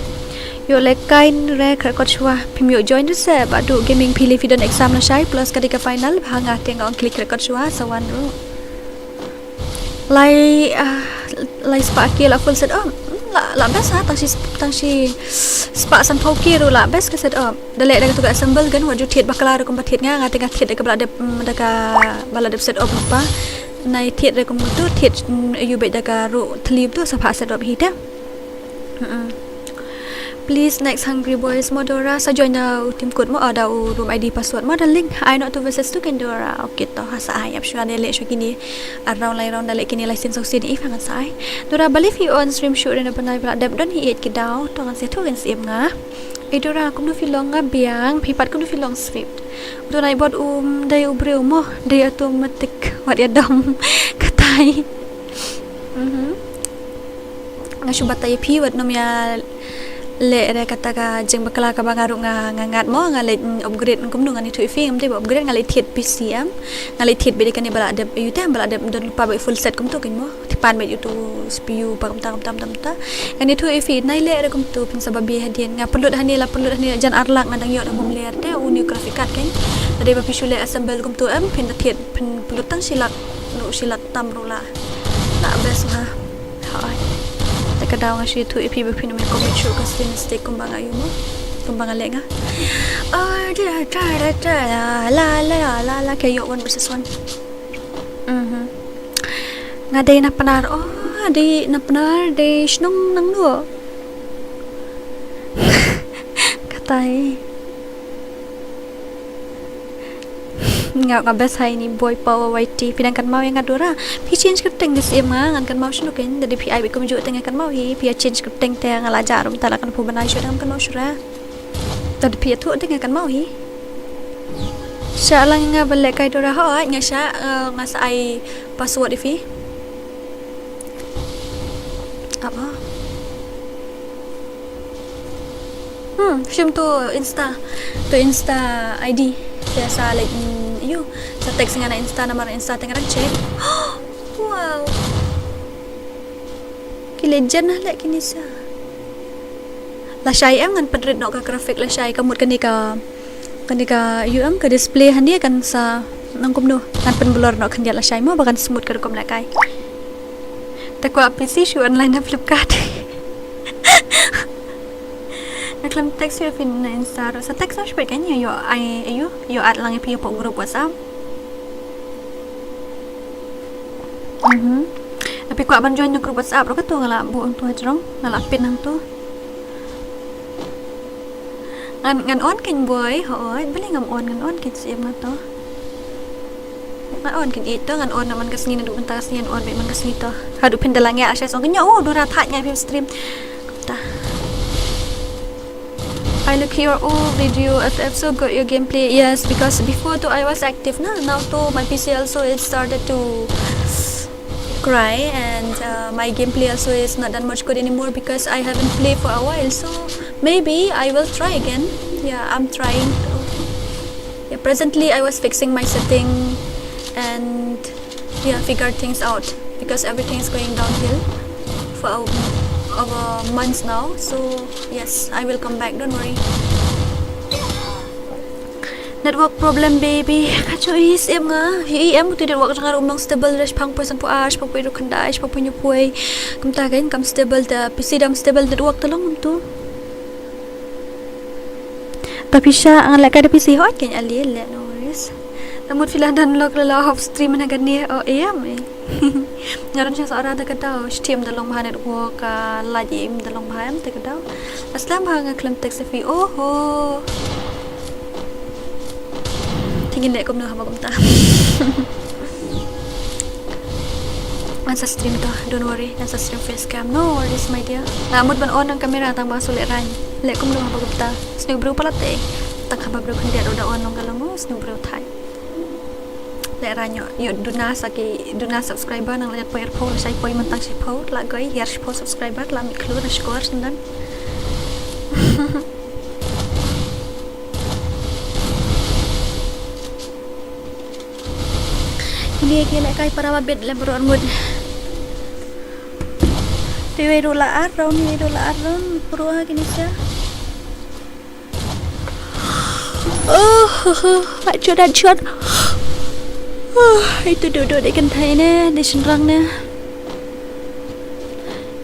Ïoh lehkai re khreh kot shuwa. Phim ïoh join ruh se Bah Duh Gaming, phi lei phi don exam lashai plus ka dei ka final, bha nga te nga ong click khreh kot shuwa sa wan ruh. Lai, ah, lai spah ki la full set up. Hmm, la, la best ha, tang shi, tang shi spah sanphew ki ruh la best ka set up. Da leh da katu ka assemble gun, wat ju thied bakla ruh kumba thied nga, nga te nga thied da kaba la dep, mm, da kaba la dep set up lypa. Nai thied ruh kumtu, thied, mm, ïoh beit da ka ruh thylli tu sa phah set up hi te. Mm-mm. Please, next Hungry Boys mo Dora, sa join da u team code mo, ah, da u room I D password mo, da link. Ai noh two versus two kein Dora. Okay to, ha sa ai ap shuwa, da leh shuwa kine. Ar round, lai round, da leh kine lai sien saw sien, i pha ngan sa ai. Dora, balei phi on stream shuh re na bnai ba la dep, don hi ïeit ki daw, to ngan sa ïathuh, ngan sa ïem nga. Ei Dora, kumno phi long, nga biang, phi pat kumno phi long Swift. To nai bot um dei u briew mo, dei automatic, wat ïa dom. Katai. Mhm. Nga shu batai ïa phi wat nym ïa leh re kata ka jingbakla kaba nga ruh nga, nga ngat mo, nga leit, mm, upgrade kumno, ngan ïathuh ïa phi, ngam dei ba upgrade, nga leit thied P C em. Nga leit thied beit da kane ba la dep, ïa u te ba la dep don lypa beit full set kumtu kein mo. Tip ban beit ïa utu C P U ba kumta kumta kumta kumta. Ngan ïathuh ïa phi, nai leh re kumtu, phin sa babe hadien. Nga pynlut hangne la pynlut hangne jan ar lak, nga dang ïoh da bym leh te u new graphic card kein. Te dei ba phi shu leh assemble kumtu em, phin da thied, phin pynlut tang shi lak, no, shi lak tam ruh la. La best ma. Hooid. Te ka daw nga shu ïathuh ïa phi ba phin ym commit shuh ka same mistake kumba nga ïoh mo. Kumba nga leh nga. Oh, da, da, da, da, la, la, la, la, la, ka ïoh one versus one. Mhm. Nga dei na Pnar, oh, dei na Pnar, dei shnong nangno. Katai. Nga, nga best ha ine i Boy Power Y T. Phi dang kynmaw ïa nga Dora? Phi change kyrteng, da siem nga, ngan kynmaw shano kein. Da dei phi ai beit kumjuh te nga kynmaw hi. Phi ïa change kyrteng te nga la jah ruh mynta, la kan phu bnai shuh te ngam kynmaw shuh re. Da dei phi ïathuh te nga kynmaw hi. Shah lang nga ba lehkai Dora, hooid nga shah, eh, nga sa ai password ïa phi. Apa? Hmm, shim tu Insta. Tu Insta I D. Biasa like, mm, ïa u. Sa text nga na Insta, namar Insta te nga dang check. Wow. Ki legend ah leh kine sa. Lashai em, ngan pynrit noh ka graphic lashai, ka mut kane ka, kane ka, ïa u em, ka display hangne kan sa nang kumno, ngan pynblur noh khyndiat lashai mo ba kan smooth ka rukom lehkai. Te kwah P C shu online na Flipkart. Nga khlem text ïa phi na Insta ruh. Sa text noh shibit kein, ïoh, ïoh ai, ïoh, ïoh add lang ïa phi hapoh group WhatsApp. Mhm. Phi kwah ban join na group WhatsApp ruh, kato nga la buh hangto hajrong, nga la pin hangto. Ngan, ngan on kein Boy, hooid, balei ngam on, ngan on kein, siem nga to. Ngan on kein ïeit to, ngan on na man ka sngi, naduh mynta ka sngi ngan on beit man ka sngi to. Haduh phin da la ngiah lashai song kein ïa, oh, Dora thait nga ïa phi stream. Kumta. I look your old video, I've also got your gameplay. Yes, because before though I was active na, now though my P C also it started to cry and, uh, my gameplay also is not that much good anymore because I haven't played for a while. So maybe I will try again. Yeah, I'm trying to. Yeah, presently I was fixing my setting and, yeah, figure things out because everything is going downhill for a, over months now. So yes, I will come back. Don't worry. Network problem, baby. Ka ju i siem nga. I em tu network jong nga ruh ym long stable, da shiphew poi sanphew ar, shiphew poi ruh khyndai, shiphew poi hynñiew poi. Kumta kein kam stable, da P C dang stable network te long kumtu. Ta pisa ang leh kai da P C hot kein, ale leh, no worries. Namut phi la download la hop stream na kane, oh em. Nga don sha Sohra te ka daw, shiteng da long bha network, ka light im da long bha em te ka daw. Aslam bha nga khlem text ïa phi. Oho. Te ngin leh kumno haba kumta. Ngan sa stream to, don't worry, ngan sa stream face cam. No worries my dear. Nga mut ban on nang camera tang ba shu lehrain. Leh kumno haba kumta. Sniew briew palat te. Tang haba briew khyndiat ruh da on long ka long, sniew briew thait. Lehrain ïoh, ïoh duna sa ki, duna subscriber, nang leh poi arphew, lashai poi mynta shiphew, la goi, hiar shiphew subscriber, la mih khlur, na shkor, sendang. Kine ki lehkai para ba bit lem ruh ngut. Te wei ruh la ar round, wei ruh la ar round, ruh ha kine sha. Oh, oh, oh, hot shot, hot shot. Oh, ito duh duh dei kynthei ne, dei shynrang ne.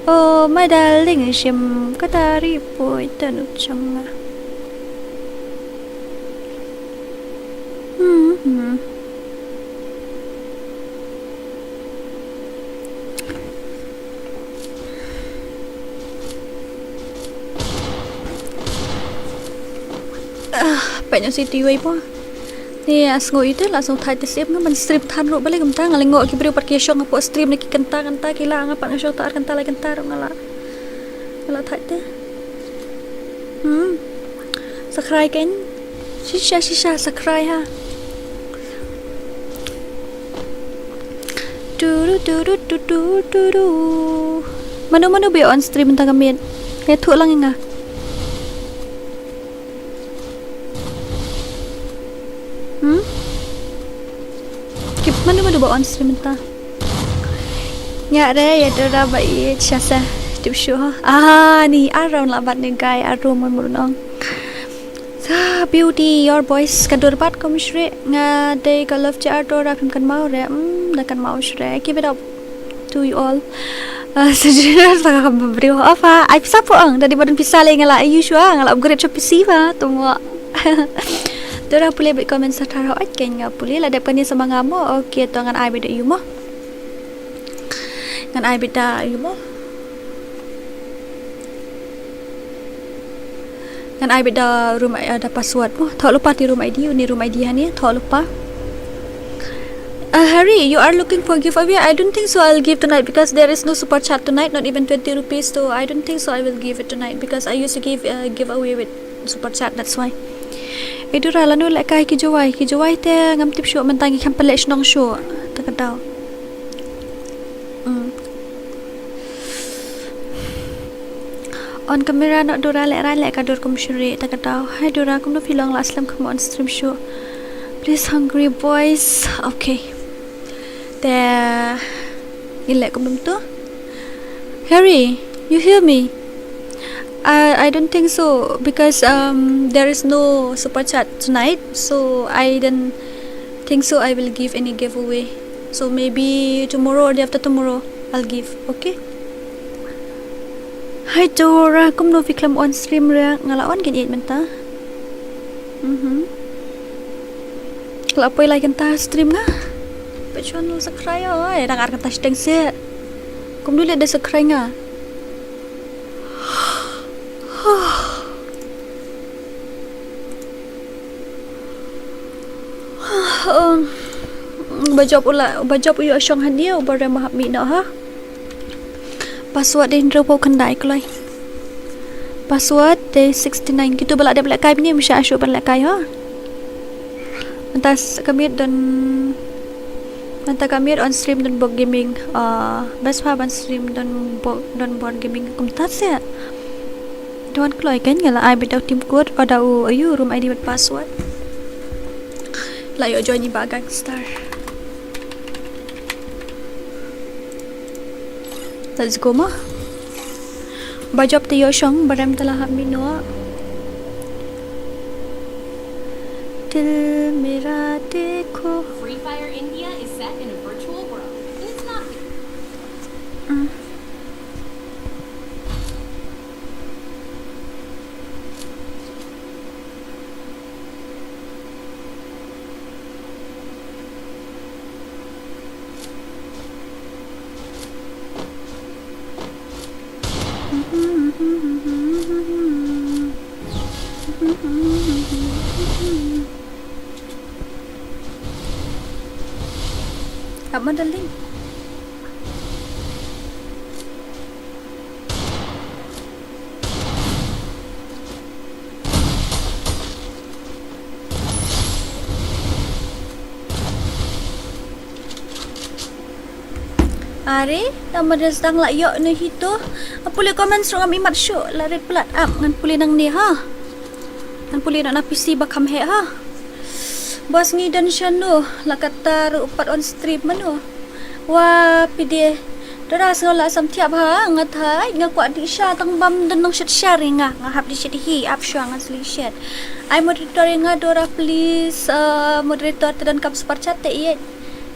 Oh, my darling, shim kata ri poi tanu changa. Hmm, hmm. Ah, pynjah siti wei mo. Ni a sngew ite la sngew thait te sip nga ban stream than ruh balei kumta nga la ngoh ki briew pat ki shong hapoh stream na ki kynta kynta ki la nga pat nga shong ta ar kynta lai kynta ruh nga la. Nga la thait te. Hmm. Sakrai ken. Shisha shisha sakrai ha. Turu turu tu tu turu. Manu manu be on stream tang kamit. Nge thu lang nga. Hmm? Kip manu manu ba on stream ta. Nya re ya dora ba i chasa. Tip shu ha. Ah ni around la bat ni guy around mon mon ong. Sa beauty your boys ka dur bat kom shre nga dei ka love jar dora phim kan mau re. Hmm da kan mau shre. Keep it up. To you all. Uh, sejujurnya sa ka briew apa ai pisa po ang dari badan pisa le ngala ayu shwa ngala upgrade shop pisi ba tumo. Dora pule bit comment sa thar hot ken nga pule la dep kani sama ngamo. Okay to ngan ai bit da yu mo. Ngan ai bit da yu mo. Ngan ai bit da room, uh, da password mo. Thoh lypa te room I D, uni room I D hani, thoh lypa. Uh, Harry, you are looking for giveaway? I don't think so I'll give tonight because there is no super chat tonight, not even twenty rupees. So I don't think so I will give it tonight because I used to give, uh, giveaway with super chat, that's why. Idu ra lanu le kai ki jawai, ki jawai te ngam tip shu mentang ki kam pele shnong shu. Ta ka daw. Mm. On camera no Dora le rai le ka dur kum shuri ta ka daw. Hi Dora, kumno phi long la slem kum on stream shu. Please hungry boys. Okay. Te ile kum tu. Harry, you hear me? I, I don't think so because um there is no super chat tonight, so I don't think so I will give any giveaway. So maybe tomorrow or day after tomorrow I'll give, okay? Hi Dora, kumno phi khlem on stream re, nga la on gen eight mynta. Mhm. La poi la kynta stream nga. Pachon subscribe oi, dang ar kynta shteng se. Kumno le da subscribe nga. Um, ba jop u la, ba jop u ïoh shong hangne, u ba rem hap mih noh ha. Password dei hynriew phew khyndai kloi. Password dei sixty nine. Kitu ba la dep lehkai ne, mynshwa shuh ban lehkai ha. Mynta ka miet don, mynta ka miet on stream don Bok Gaming. Ah, best pa ban stream don Bok, don Bok Gaming kumta se. Don kloi kan nga la ai bit da u team code, o da u ayu room I D bad password. La ïoh join i ba gangster. Let's go ma. Ba jop te ïoh shong, ba rem te la hap mih noh. Dil mera dekho. Free Fire India is set in a virtual world. It's not. Mm. Ap ma darling. Are, namar da sdang la ïoh ne hi to. Nga pule comments ruh ngam imat shuh, la rit palat ap, ngan pule nangne ha. Ngan pule na P C ba kham heh ha. Boss ngi don shano, la katta ruh pat on stream mano. Wa phi de. Dara sngew la sam thiah bha, nga thait, nga kwah dih sha tang bam don nang shet sha ri nga, nga hap dih shet hi, ap shuwa ngan sli shet. Ai moderator ïa nga Dora, please, uh, moderator te don kam super chat te ïeit.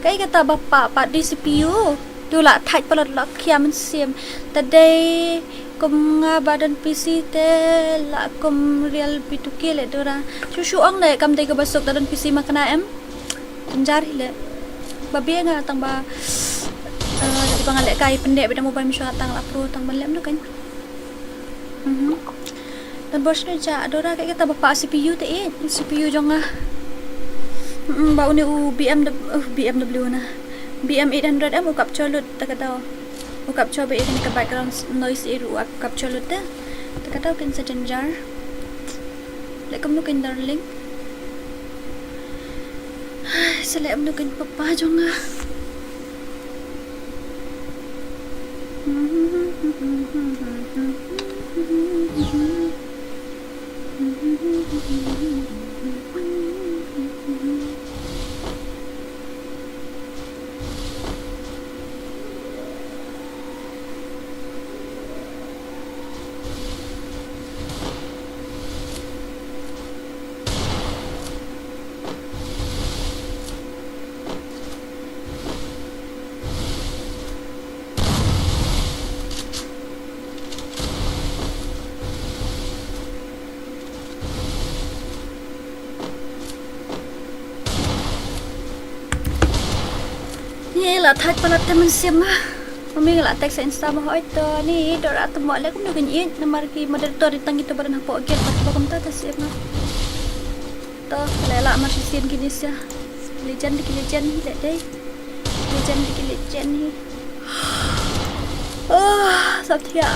Kaei kata ba pah pah dei C P U. Te u la thait palat, la khia mynsiem. Te dei kum nga ba don P C te la kum real B two K leh Dora. Shu shu ong leh kam dei kaba suk, te don P C ma kane em. Jynjar hi leh. Ba biang nga tang ba, eh, dei ba nga lehkai pyndep bad mobile mynshwa tang la pro tang ban leh mano kan. Mhm. Don bor shano ja Dora, kaei kata ba pah C P U te ïeit, C P U jong nga. Mm, ba une u B M W, uh, B M W na. B M eight hundred em u capture lut te ka daw. U capture ba ïeit kane ka background noise ïeit u capture lut te. Te ka daw kan sa jynjar. Leh kumno kan darling. Sa leh kumno kan papa jong nga. Ni la thait palat te mynsiem nga. Mami nga la text sa Insta ma hoi to ni Dora te mo leh kumno kan ïeit namar ki moderator ri tang ito ba don hapoh gate ba kumta te siem nga. To, leh la mar shisien kine sia. Legend ki legend hi leh dei. Legend ki legend hi. Oh, Satya.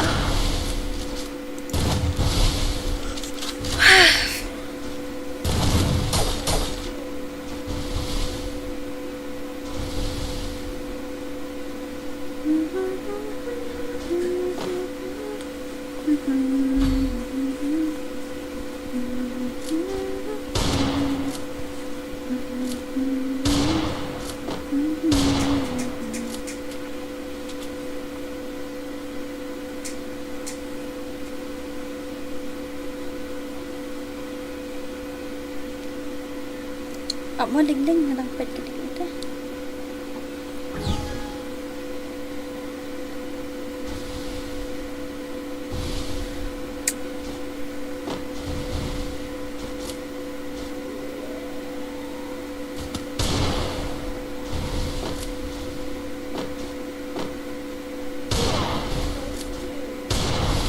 Ap mo ling ling nga dang peit kiti kiti.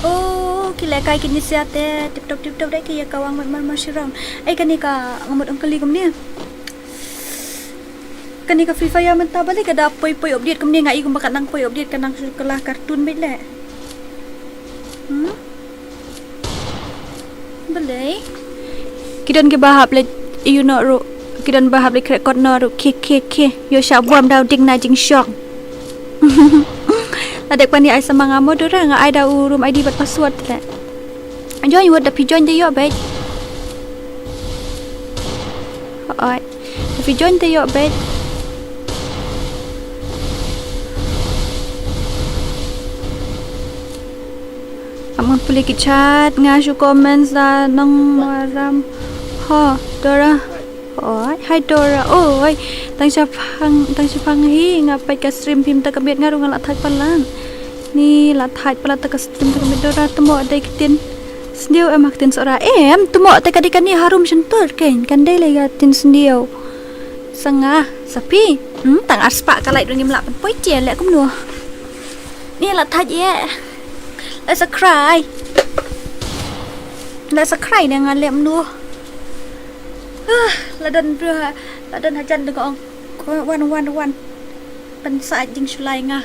Oh, ki lehkai kine sia te tip top tip top dei ki ïa kawang mat mar mar shirom. Ai kane ka ngamut ong kali kumne. Kane ka Free Fire mynta balei ka da poi poi update kumne, nga i kumba ka nang poi update ka nang shu kylla cartoon beit leh. Hmm? Balei? Ki don kiba hap leit ïu noh ruh. Ki don ba hap leit khreh kot noh ruh. Khie khie khie. Ïoh shah bom da u ding na jingshock. La dep kane ai sa ma nga mo Dora, nga ai da u room I D bad password te. Join wot, da phi join te ïoh beit. Oi. Phi join te ïoh beit. Amon pule ki chat nga shu comments da nong maram. Ho, Dora. Oi, hi Dora. Oi, tang shaphang, tang shaphang hi nga peit ka stream phim ta ka miet nga ruh nga la thait palat. Ni la thait palat ta ka stream ta ka miet Dora, te mo dei ktien Sniew em ha ktien Sohra. Em, te mo te ka dei kane harum shyntur kein, kan dei lei ka ktien sniew. Sa nga, sa phi. Hmm, tang arspah ka light ruh ngim lah pynpoi te leh kumno. Ni la thait ïa. La sa cry. La sa cry ne nga leh mano. Ah, la don bru ha, la don hajan de ko ong. Ko wan wan wan. Pynsa jingshulai nga.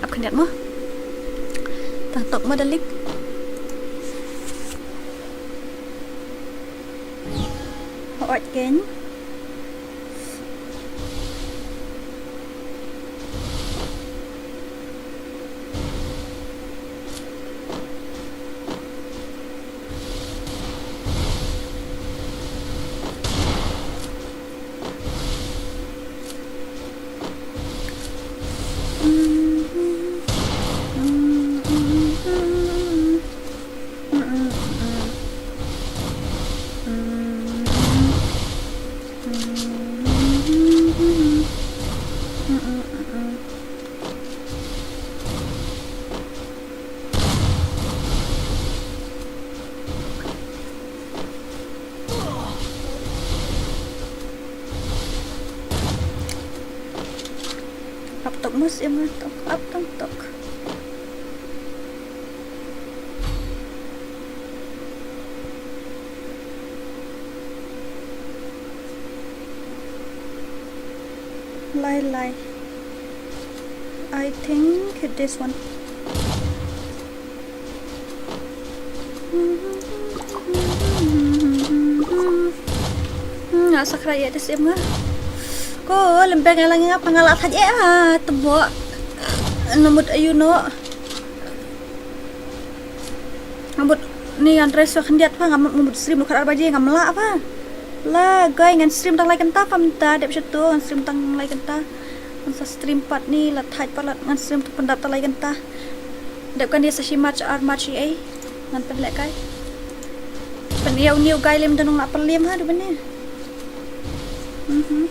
Ap khyndiat mo. Tang tok mo dalik. Hooid kein. Mus em tok ap tang tok. Lai lai. I think this one. Hmm, nga sakra ye des em nga. Ko lembeng lang nga pangala thaj e ha tebo. Namut ayu no. Namut ni ngan try sa khyndiat pa ngam namut stream khat ar baje ngam la pa. La gai ngan stream tang lai kynta pa mynta dep sha to ngan stream tang lai kynta. Ngan sa stream pat ni la thaj pat la ngan stream tang pyndap tang lai kynta. Dep kan dia sa shi match ar match ei. Ngan pynleh kai. Pynïaw niw gai lem da nong na pynlem ha du bane. Mhm.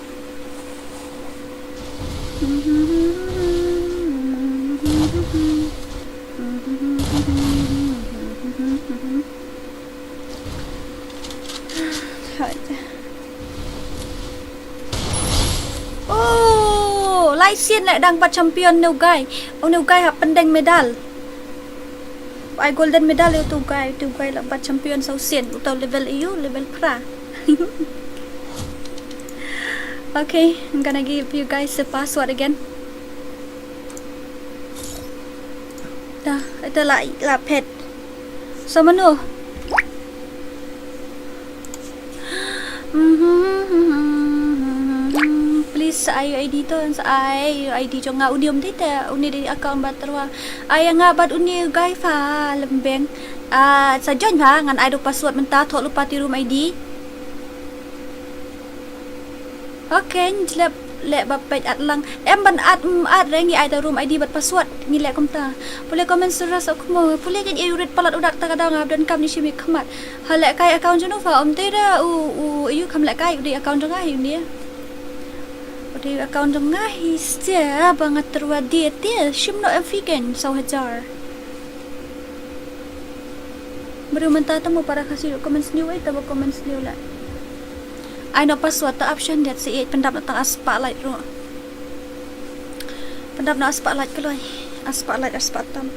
Oh, lai sien leh dang bat champion ne u gai. U ne u gai hap pyndeng medal. Ai golden medal ïa utu u gai, utu u gai la bat champion sa u sien, utu level ïa u, level phra. Okay, I'm gonna give you guys the password again. Da, ita la la pet. Sa mano? Please sa ai I D to, sa ai I D jong nga, uni um dei te, uni dei account ba tyrwa. Ai nga bad uni u gai fa lembeng. Ah, sa join ha, ngan ai da u password mynta, thoh lypa te room I D. Okay, ngi leh leh ba peit at lang. Em ban at, mm, at re ngi ai da room I D bad password ngi leh kumta. Pule comment sura sa khmo. Pule ka ïa u rit palat u dak ta ka dang hap donkam ni shim ïa khmat. Ha leh kai account jong u fa um te da u, u ïa u kham leh kai u dei account jong nga hi u ne. U dei account jong nga hi stia ba nga tyrwa dei te shim no em fi ken saw hajar. Briew mynta te mo para Khasi ruh comment sniew, eh, te ba comment sniew la. Ai noh password te option diat si, eh, pyndap noh tang ar spah lait ruh. Pyndap noh ar spah lait kloi. Ar spah lait, ar spah tam.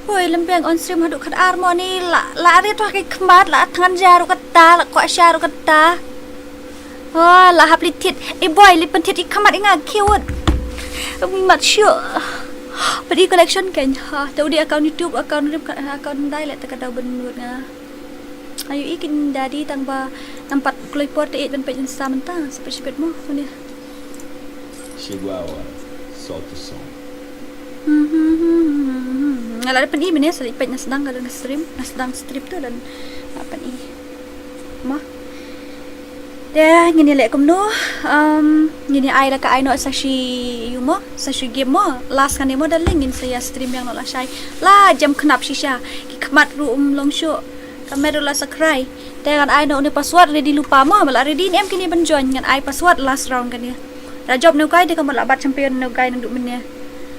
Hoi, lembeng on stream haduh khat ar mo ni, la, la rit ruh ki khmat, la thngan ja ruh kata, la kwah sha ruh kata. Oh, la hap leit thied, eh boy, leit pynthit ïa ki khmat ïa nga, cute. Mat shuh. Pynïaid collection kein, ha, te u dei account YouTube, account rim, account dai leh te ka daw ban nud nga. Ayu i kin dadi tang ba nampat kloi por te it ban peit Insta mynta sa peit shibit mo kune. Chihuahua, salt to song. Nga la da pyn-i mynne sa peit na sdang ka don ka stream, na sdang stream tu don la pyn-i. Mo. Te ngin ïa leh kumno, um, ngin ïa ai la ka ai noh sa shi ïu mo, sa shi game mo, last kane mo darling ngin sa ïa stream biang noh lashai. La jem khnap shisha, ki khmat ruh um long shuh. Ka met ruh la sakrai. Te ngan ai noh une password ready lypa mo, ba la ready ne em kine ban join ngan ai password last round kane. La jop ne u guy te ka mut la bat champion ne u guy nangduh mynne.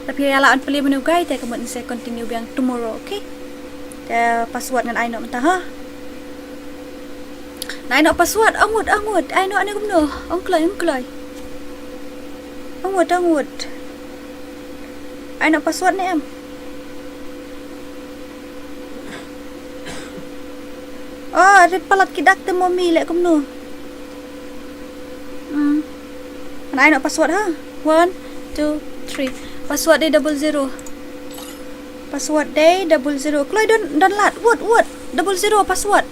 La phi ïa la an plie mynne u guy te ka mut ngin sa continue biang tomorrow, okay? Te password ngan ai noh mynta ha. Ngan ai noh password, angut, angut, ai noh ne kumno, ong kloi, ong kloi. Angut, angut. Ai noh password ne em. Oh, rit palat ki dak te mo mi leh kumno. Hmm. Ngan ai noh password ha. One, two, three. Password dei double zero. Password dei double zero. Kloi don, don lad. Wut, wut. Double zero password.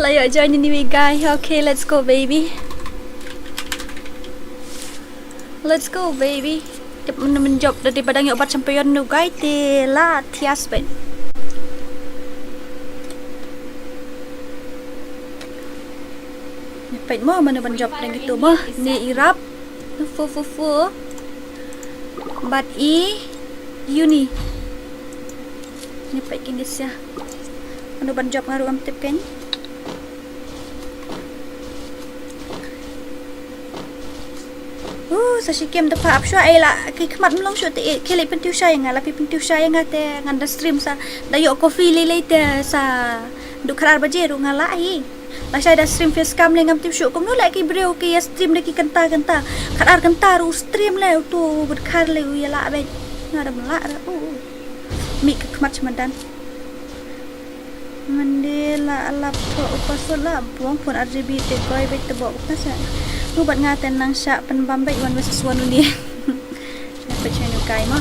La ïoh join ïa une u guy. Okay, let's go, baby. Let's go, baby. Tip men men job da dei ba dang ïoh bat champion une u guy te la thias peit. Peit mo mano ban job dang itu mo. Ni irap. Fu fu fu. Bat i uni. Ni peit kin disia. Kumno ban jop nga ruh ngam tip kein. Uh, sa shi kem da pha ap shuwa, ai la ki khmat mlong shuh te, eh, khie leit pyntiew sha ïa nga, la phi pyntiew sha ïa nga te ngan da stream sa, da ïoh coffee lei lei te sa duk khadar baje ruh nga la hi. Lashai da stream face cam lei ngam tip shuh kumno leh ki briew ki ïa stream da ki kynta kynta. Khadar kynta ruh stream lei uto bad khar lei u ïa la bad. Nga da mlah ra. Uh, uh. Mih ka khmat sha madan. Mande la lap thoh u password la bong phone R G B te koi bad te bok ka sa. Nu bad nga te nang sha pynbam bad one versus one uni. Pynshai nu kai ma.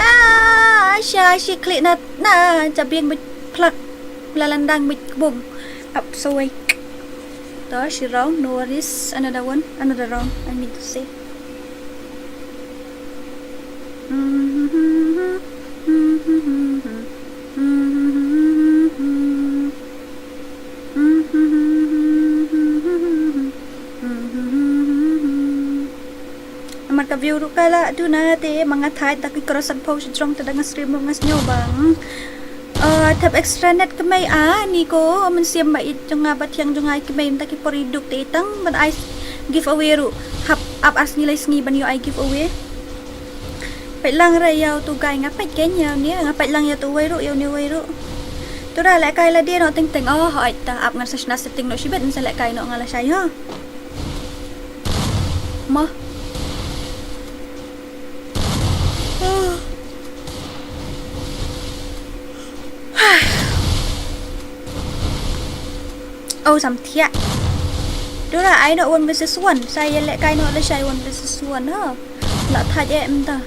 Ah, sha shi klik na na jabieng bad plak. La landang bad kbum. Ap sawai. To shi round, no worries. Another one, another round. I mean to say. Namar ka view ruh ka la duna te ma nga thait da ki cross and post jrong te da nga stream ruh nga sngew bang. Ah, thep extra net kmei a ni ko mynsiem ba it jong nga ba thiang jong nga i kmei mynta ki por i duk te i tang ban ai giveaway ruh hap ap ar sngi lai sngi ban ïoh ai giveaway. Peit lang re ïa utu guy nga peit kein ïa une nga peit lang ïa utu wei ruh ïa une wei ruh. Tu ra lehkai la dei noh teng teng oh hoi ta ap ngan sa shna setting noh shibit ngan sa lehkai noh nga lashai ha. Mo. Oh, sam thiah. Dora ai noh one versus one. Sa ïa lehkai noh lashai one versus one ha. La thait eh mynta.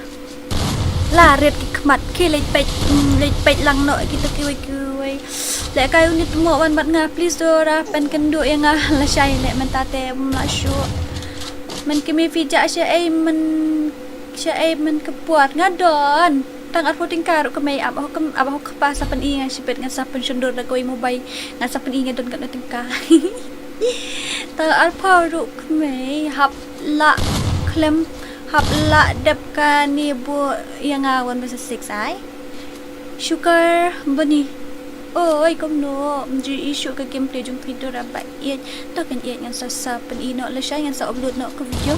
La rit ki khmat ki leit peit, mm, leit peit lang noh kita kiwei kiwei. Lehkai une tu mo wan bad nga please Dora pynkynduh ïa nga lashai leh mynta te ym lah shuh. Mynta ki mei phi jah sha ei myn Sha ei mynta ka por nga don tang arphew tyngka ruh ka mei ap ho ap ho kpa sa pyni nga shibit ngan sa pynshondur da kawei mobile ngan sa pyni nga don katno tyngka. Tang arphew ruh ka mei hap lah khlem hap lah dep kane buh ïa nga one versus six ai. Shukar bani. Oi kumno mji issue ka gameplay jong phi Dora ba ïeit. To kan ïeit ngan sa sa pyni noh lashai ngan sa upload noh ka video.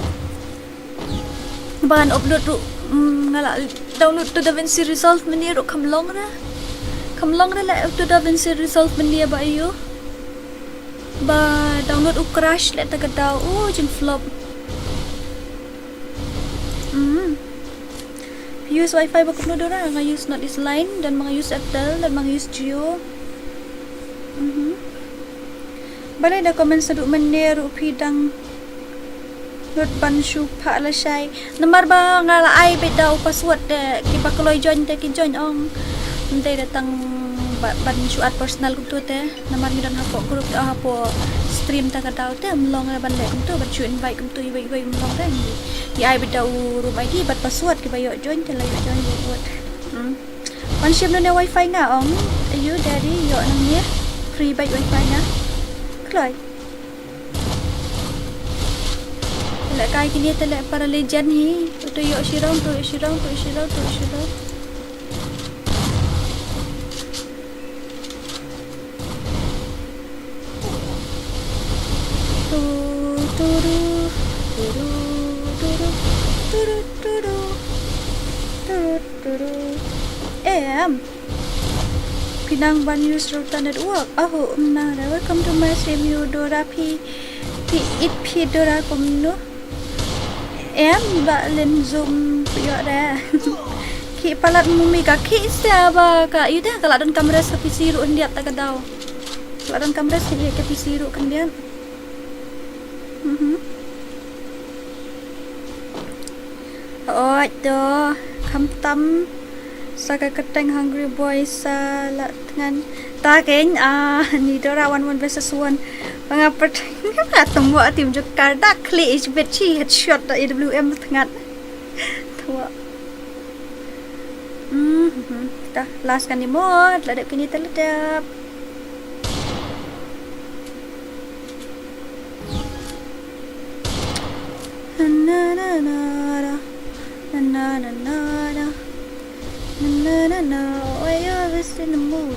Ban upload ruh, mm, nga la download to DaVinci Resolve mynne ruh kam long re. Kam long re la to DaVinci Resolve mynne ba ïoh. Ba download u crash le ta ka daw u jing flop. Mm. Use wifi ba kumno Dora nga use Northeast Line dan ma nga use Airtel dan ma nga use Jio. Mhm. Balei da comment sa duh mynne ruh phi dang lut ban shu phah lashai. Namar ba nga la ai beit da u password te kiba kloi join te ki join ong. Ym dei da tang ba, ban shu add personal kumtu te. Namar ngi don hapoh group te hapoh stream ta ka daw te ym long re ban leh kumtu ban shu invite kumtu iwei iwei ym long re ngi. Ngi ai beit da u room I D bad password kiba ïoh join te la ïoh join ïoh vote. Hmm. Wan shim nune wifi nga ong. Ayu daddy ïoh nangne. Free bad wifi nga. Kloi. Lehkai kine te leh para legend hi. Uto ïoh shirong, uto ïoh shirong, uto ïoh shirong, uto ïoh shirong. Tu, tu, ru, tu, ru, tu, ru, tu, ru, tu, ru, tu, ru, tu, ru. Em. Phi nang ban use router network. Aho, ym nang re. Welcome to my stream, you Dora phi. Phi it phi Dora kumno. Em, ba len zoom phi ïoh re. Ki palat mumi ka ki sia ba ka yu da ka la don kamres ka P C ruh hyndiat ta ka daw. Ka la don kamres ka ïa ka P C ruh khyndiat. Mhm. Oi to, kham tam sa ka kyrteng Hungry Boy sa la tngan. Ta kein, ah, ni Dora one one versus one. Ba nga pyrteng nga tymwa tim jokar da kli ich bet chi headshot da A W M tngan. Tymwa. Mhm. Ta last kan ni mot, la dep kini ta la dep. Na, na, na, na, na. Na, na, na, na. Na, na, na, na. Why you always in the mood?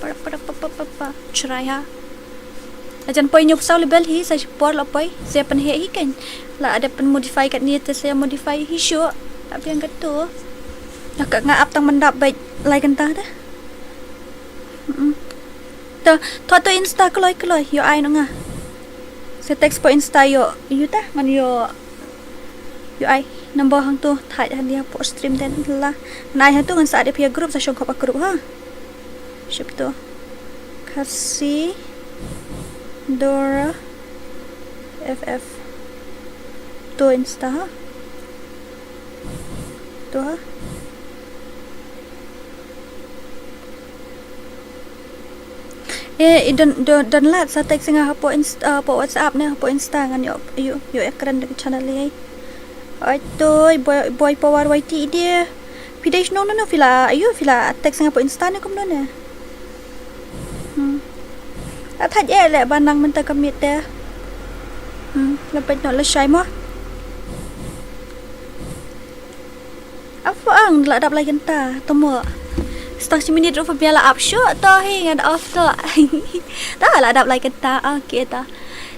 pa, pa, pa, pa, pa, pa. Chrai ha. Ajan poi ñiewphew saw level hi, sa shi por la poi. Sa pynheh hi kan. La dep pynmodify katne te sa modify hi shuh. Ap ïa katu. Dah ka nga ap tang ban dap bad lai kynta dah. Mm-mm. To, to, to Insta kloi, kloi. Ïoh ai noh nga. Sa text poi Insta ïoh. Ïoh ta, ngan ïoh. Ïoh ai number hangto, thait hangne hapoh stream te la. Ngan ai hangto ngan sa add ïa phi ha group, sa shong khop ha group ha. Ship to. Khasi Dora F F. To Insta ha. To ha. Eh, i don, don, don lad sa text nga hapoh Insta, hapoh WhatsApp ne, hapoh Insta ngan ïoh, ïoh, ïoh ïakren da ka channel ïa. Oi, toi, boy, boy power Y T i de. Phi dei shnong no, no, phi la, ayu, phi la text nga hapoh Insta ne kumno ne. Hmm. At haj eh le ba nang mynta ka miet te. Hmm, la peit noh lashai mo. Apo ang la dap lai kynta, tomo. Stang shi minit ruh pha bia la ap shuh to hi ngan off to. Ta la dap lai kynta, okay ta.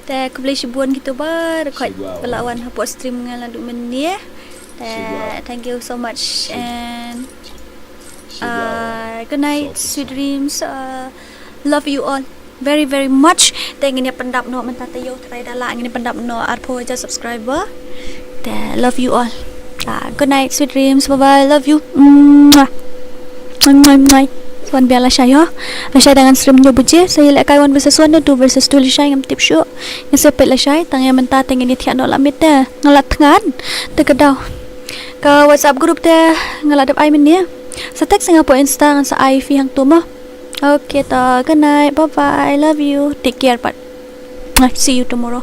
Te khublei shibun kito baroh khoit ba la wan hapoh stream nga naduh mynne. Te thank you so much and uh, good night, sweet dreams. Uh, love you all very very much. Te ngin ïa pyndap noh mynta te ïoh trai da la ngin ïa pyndap noh arphew hajar subscriber. Te love you all. Ah, good night, sweet dreams. Bye bye. Love you. Mwah. Mwah, mwah, mwah. Swan bia lashai ho. Lashai da ngan stream hynñiew baje. Sa ïalehkai one versus one ne two versus two lashai ngam tip shuh. Ngin sa peit lashai tang ïa mynta te ngin ïa thiah noh la miet te. Nga la thngan te ka daw. Ka WhatsApp group te nga la dep ai mynne. Sa text nga hapoh Insta ngan sa ai phi hangto mo. Okay ta, good night, bye bye, love you, take care, but I see you tomorrow.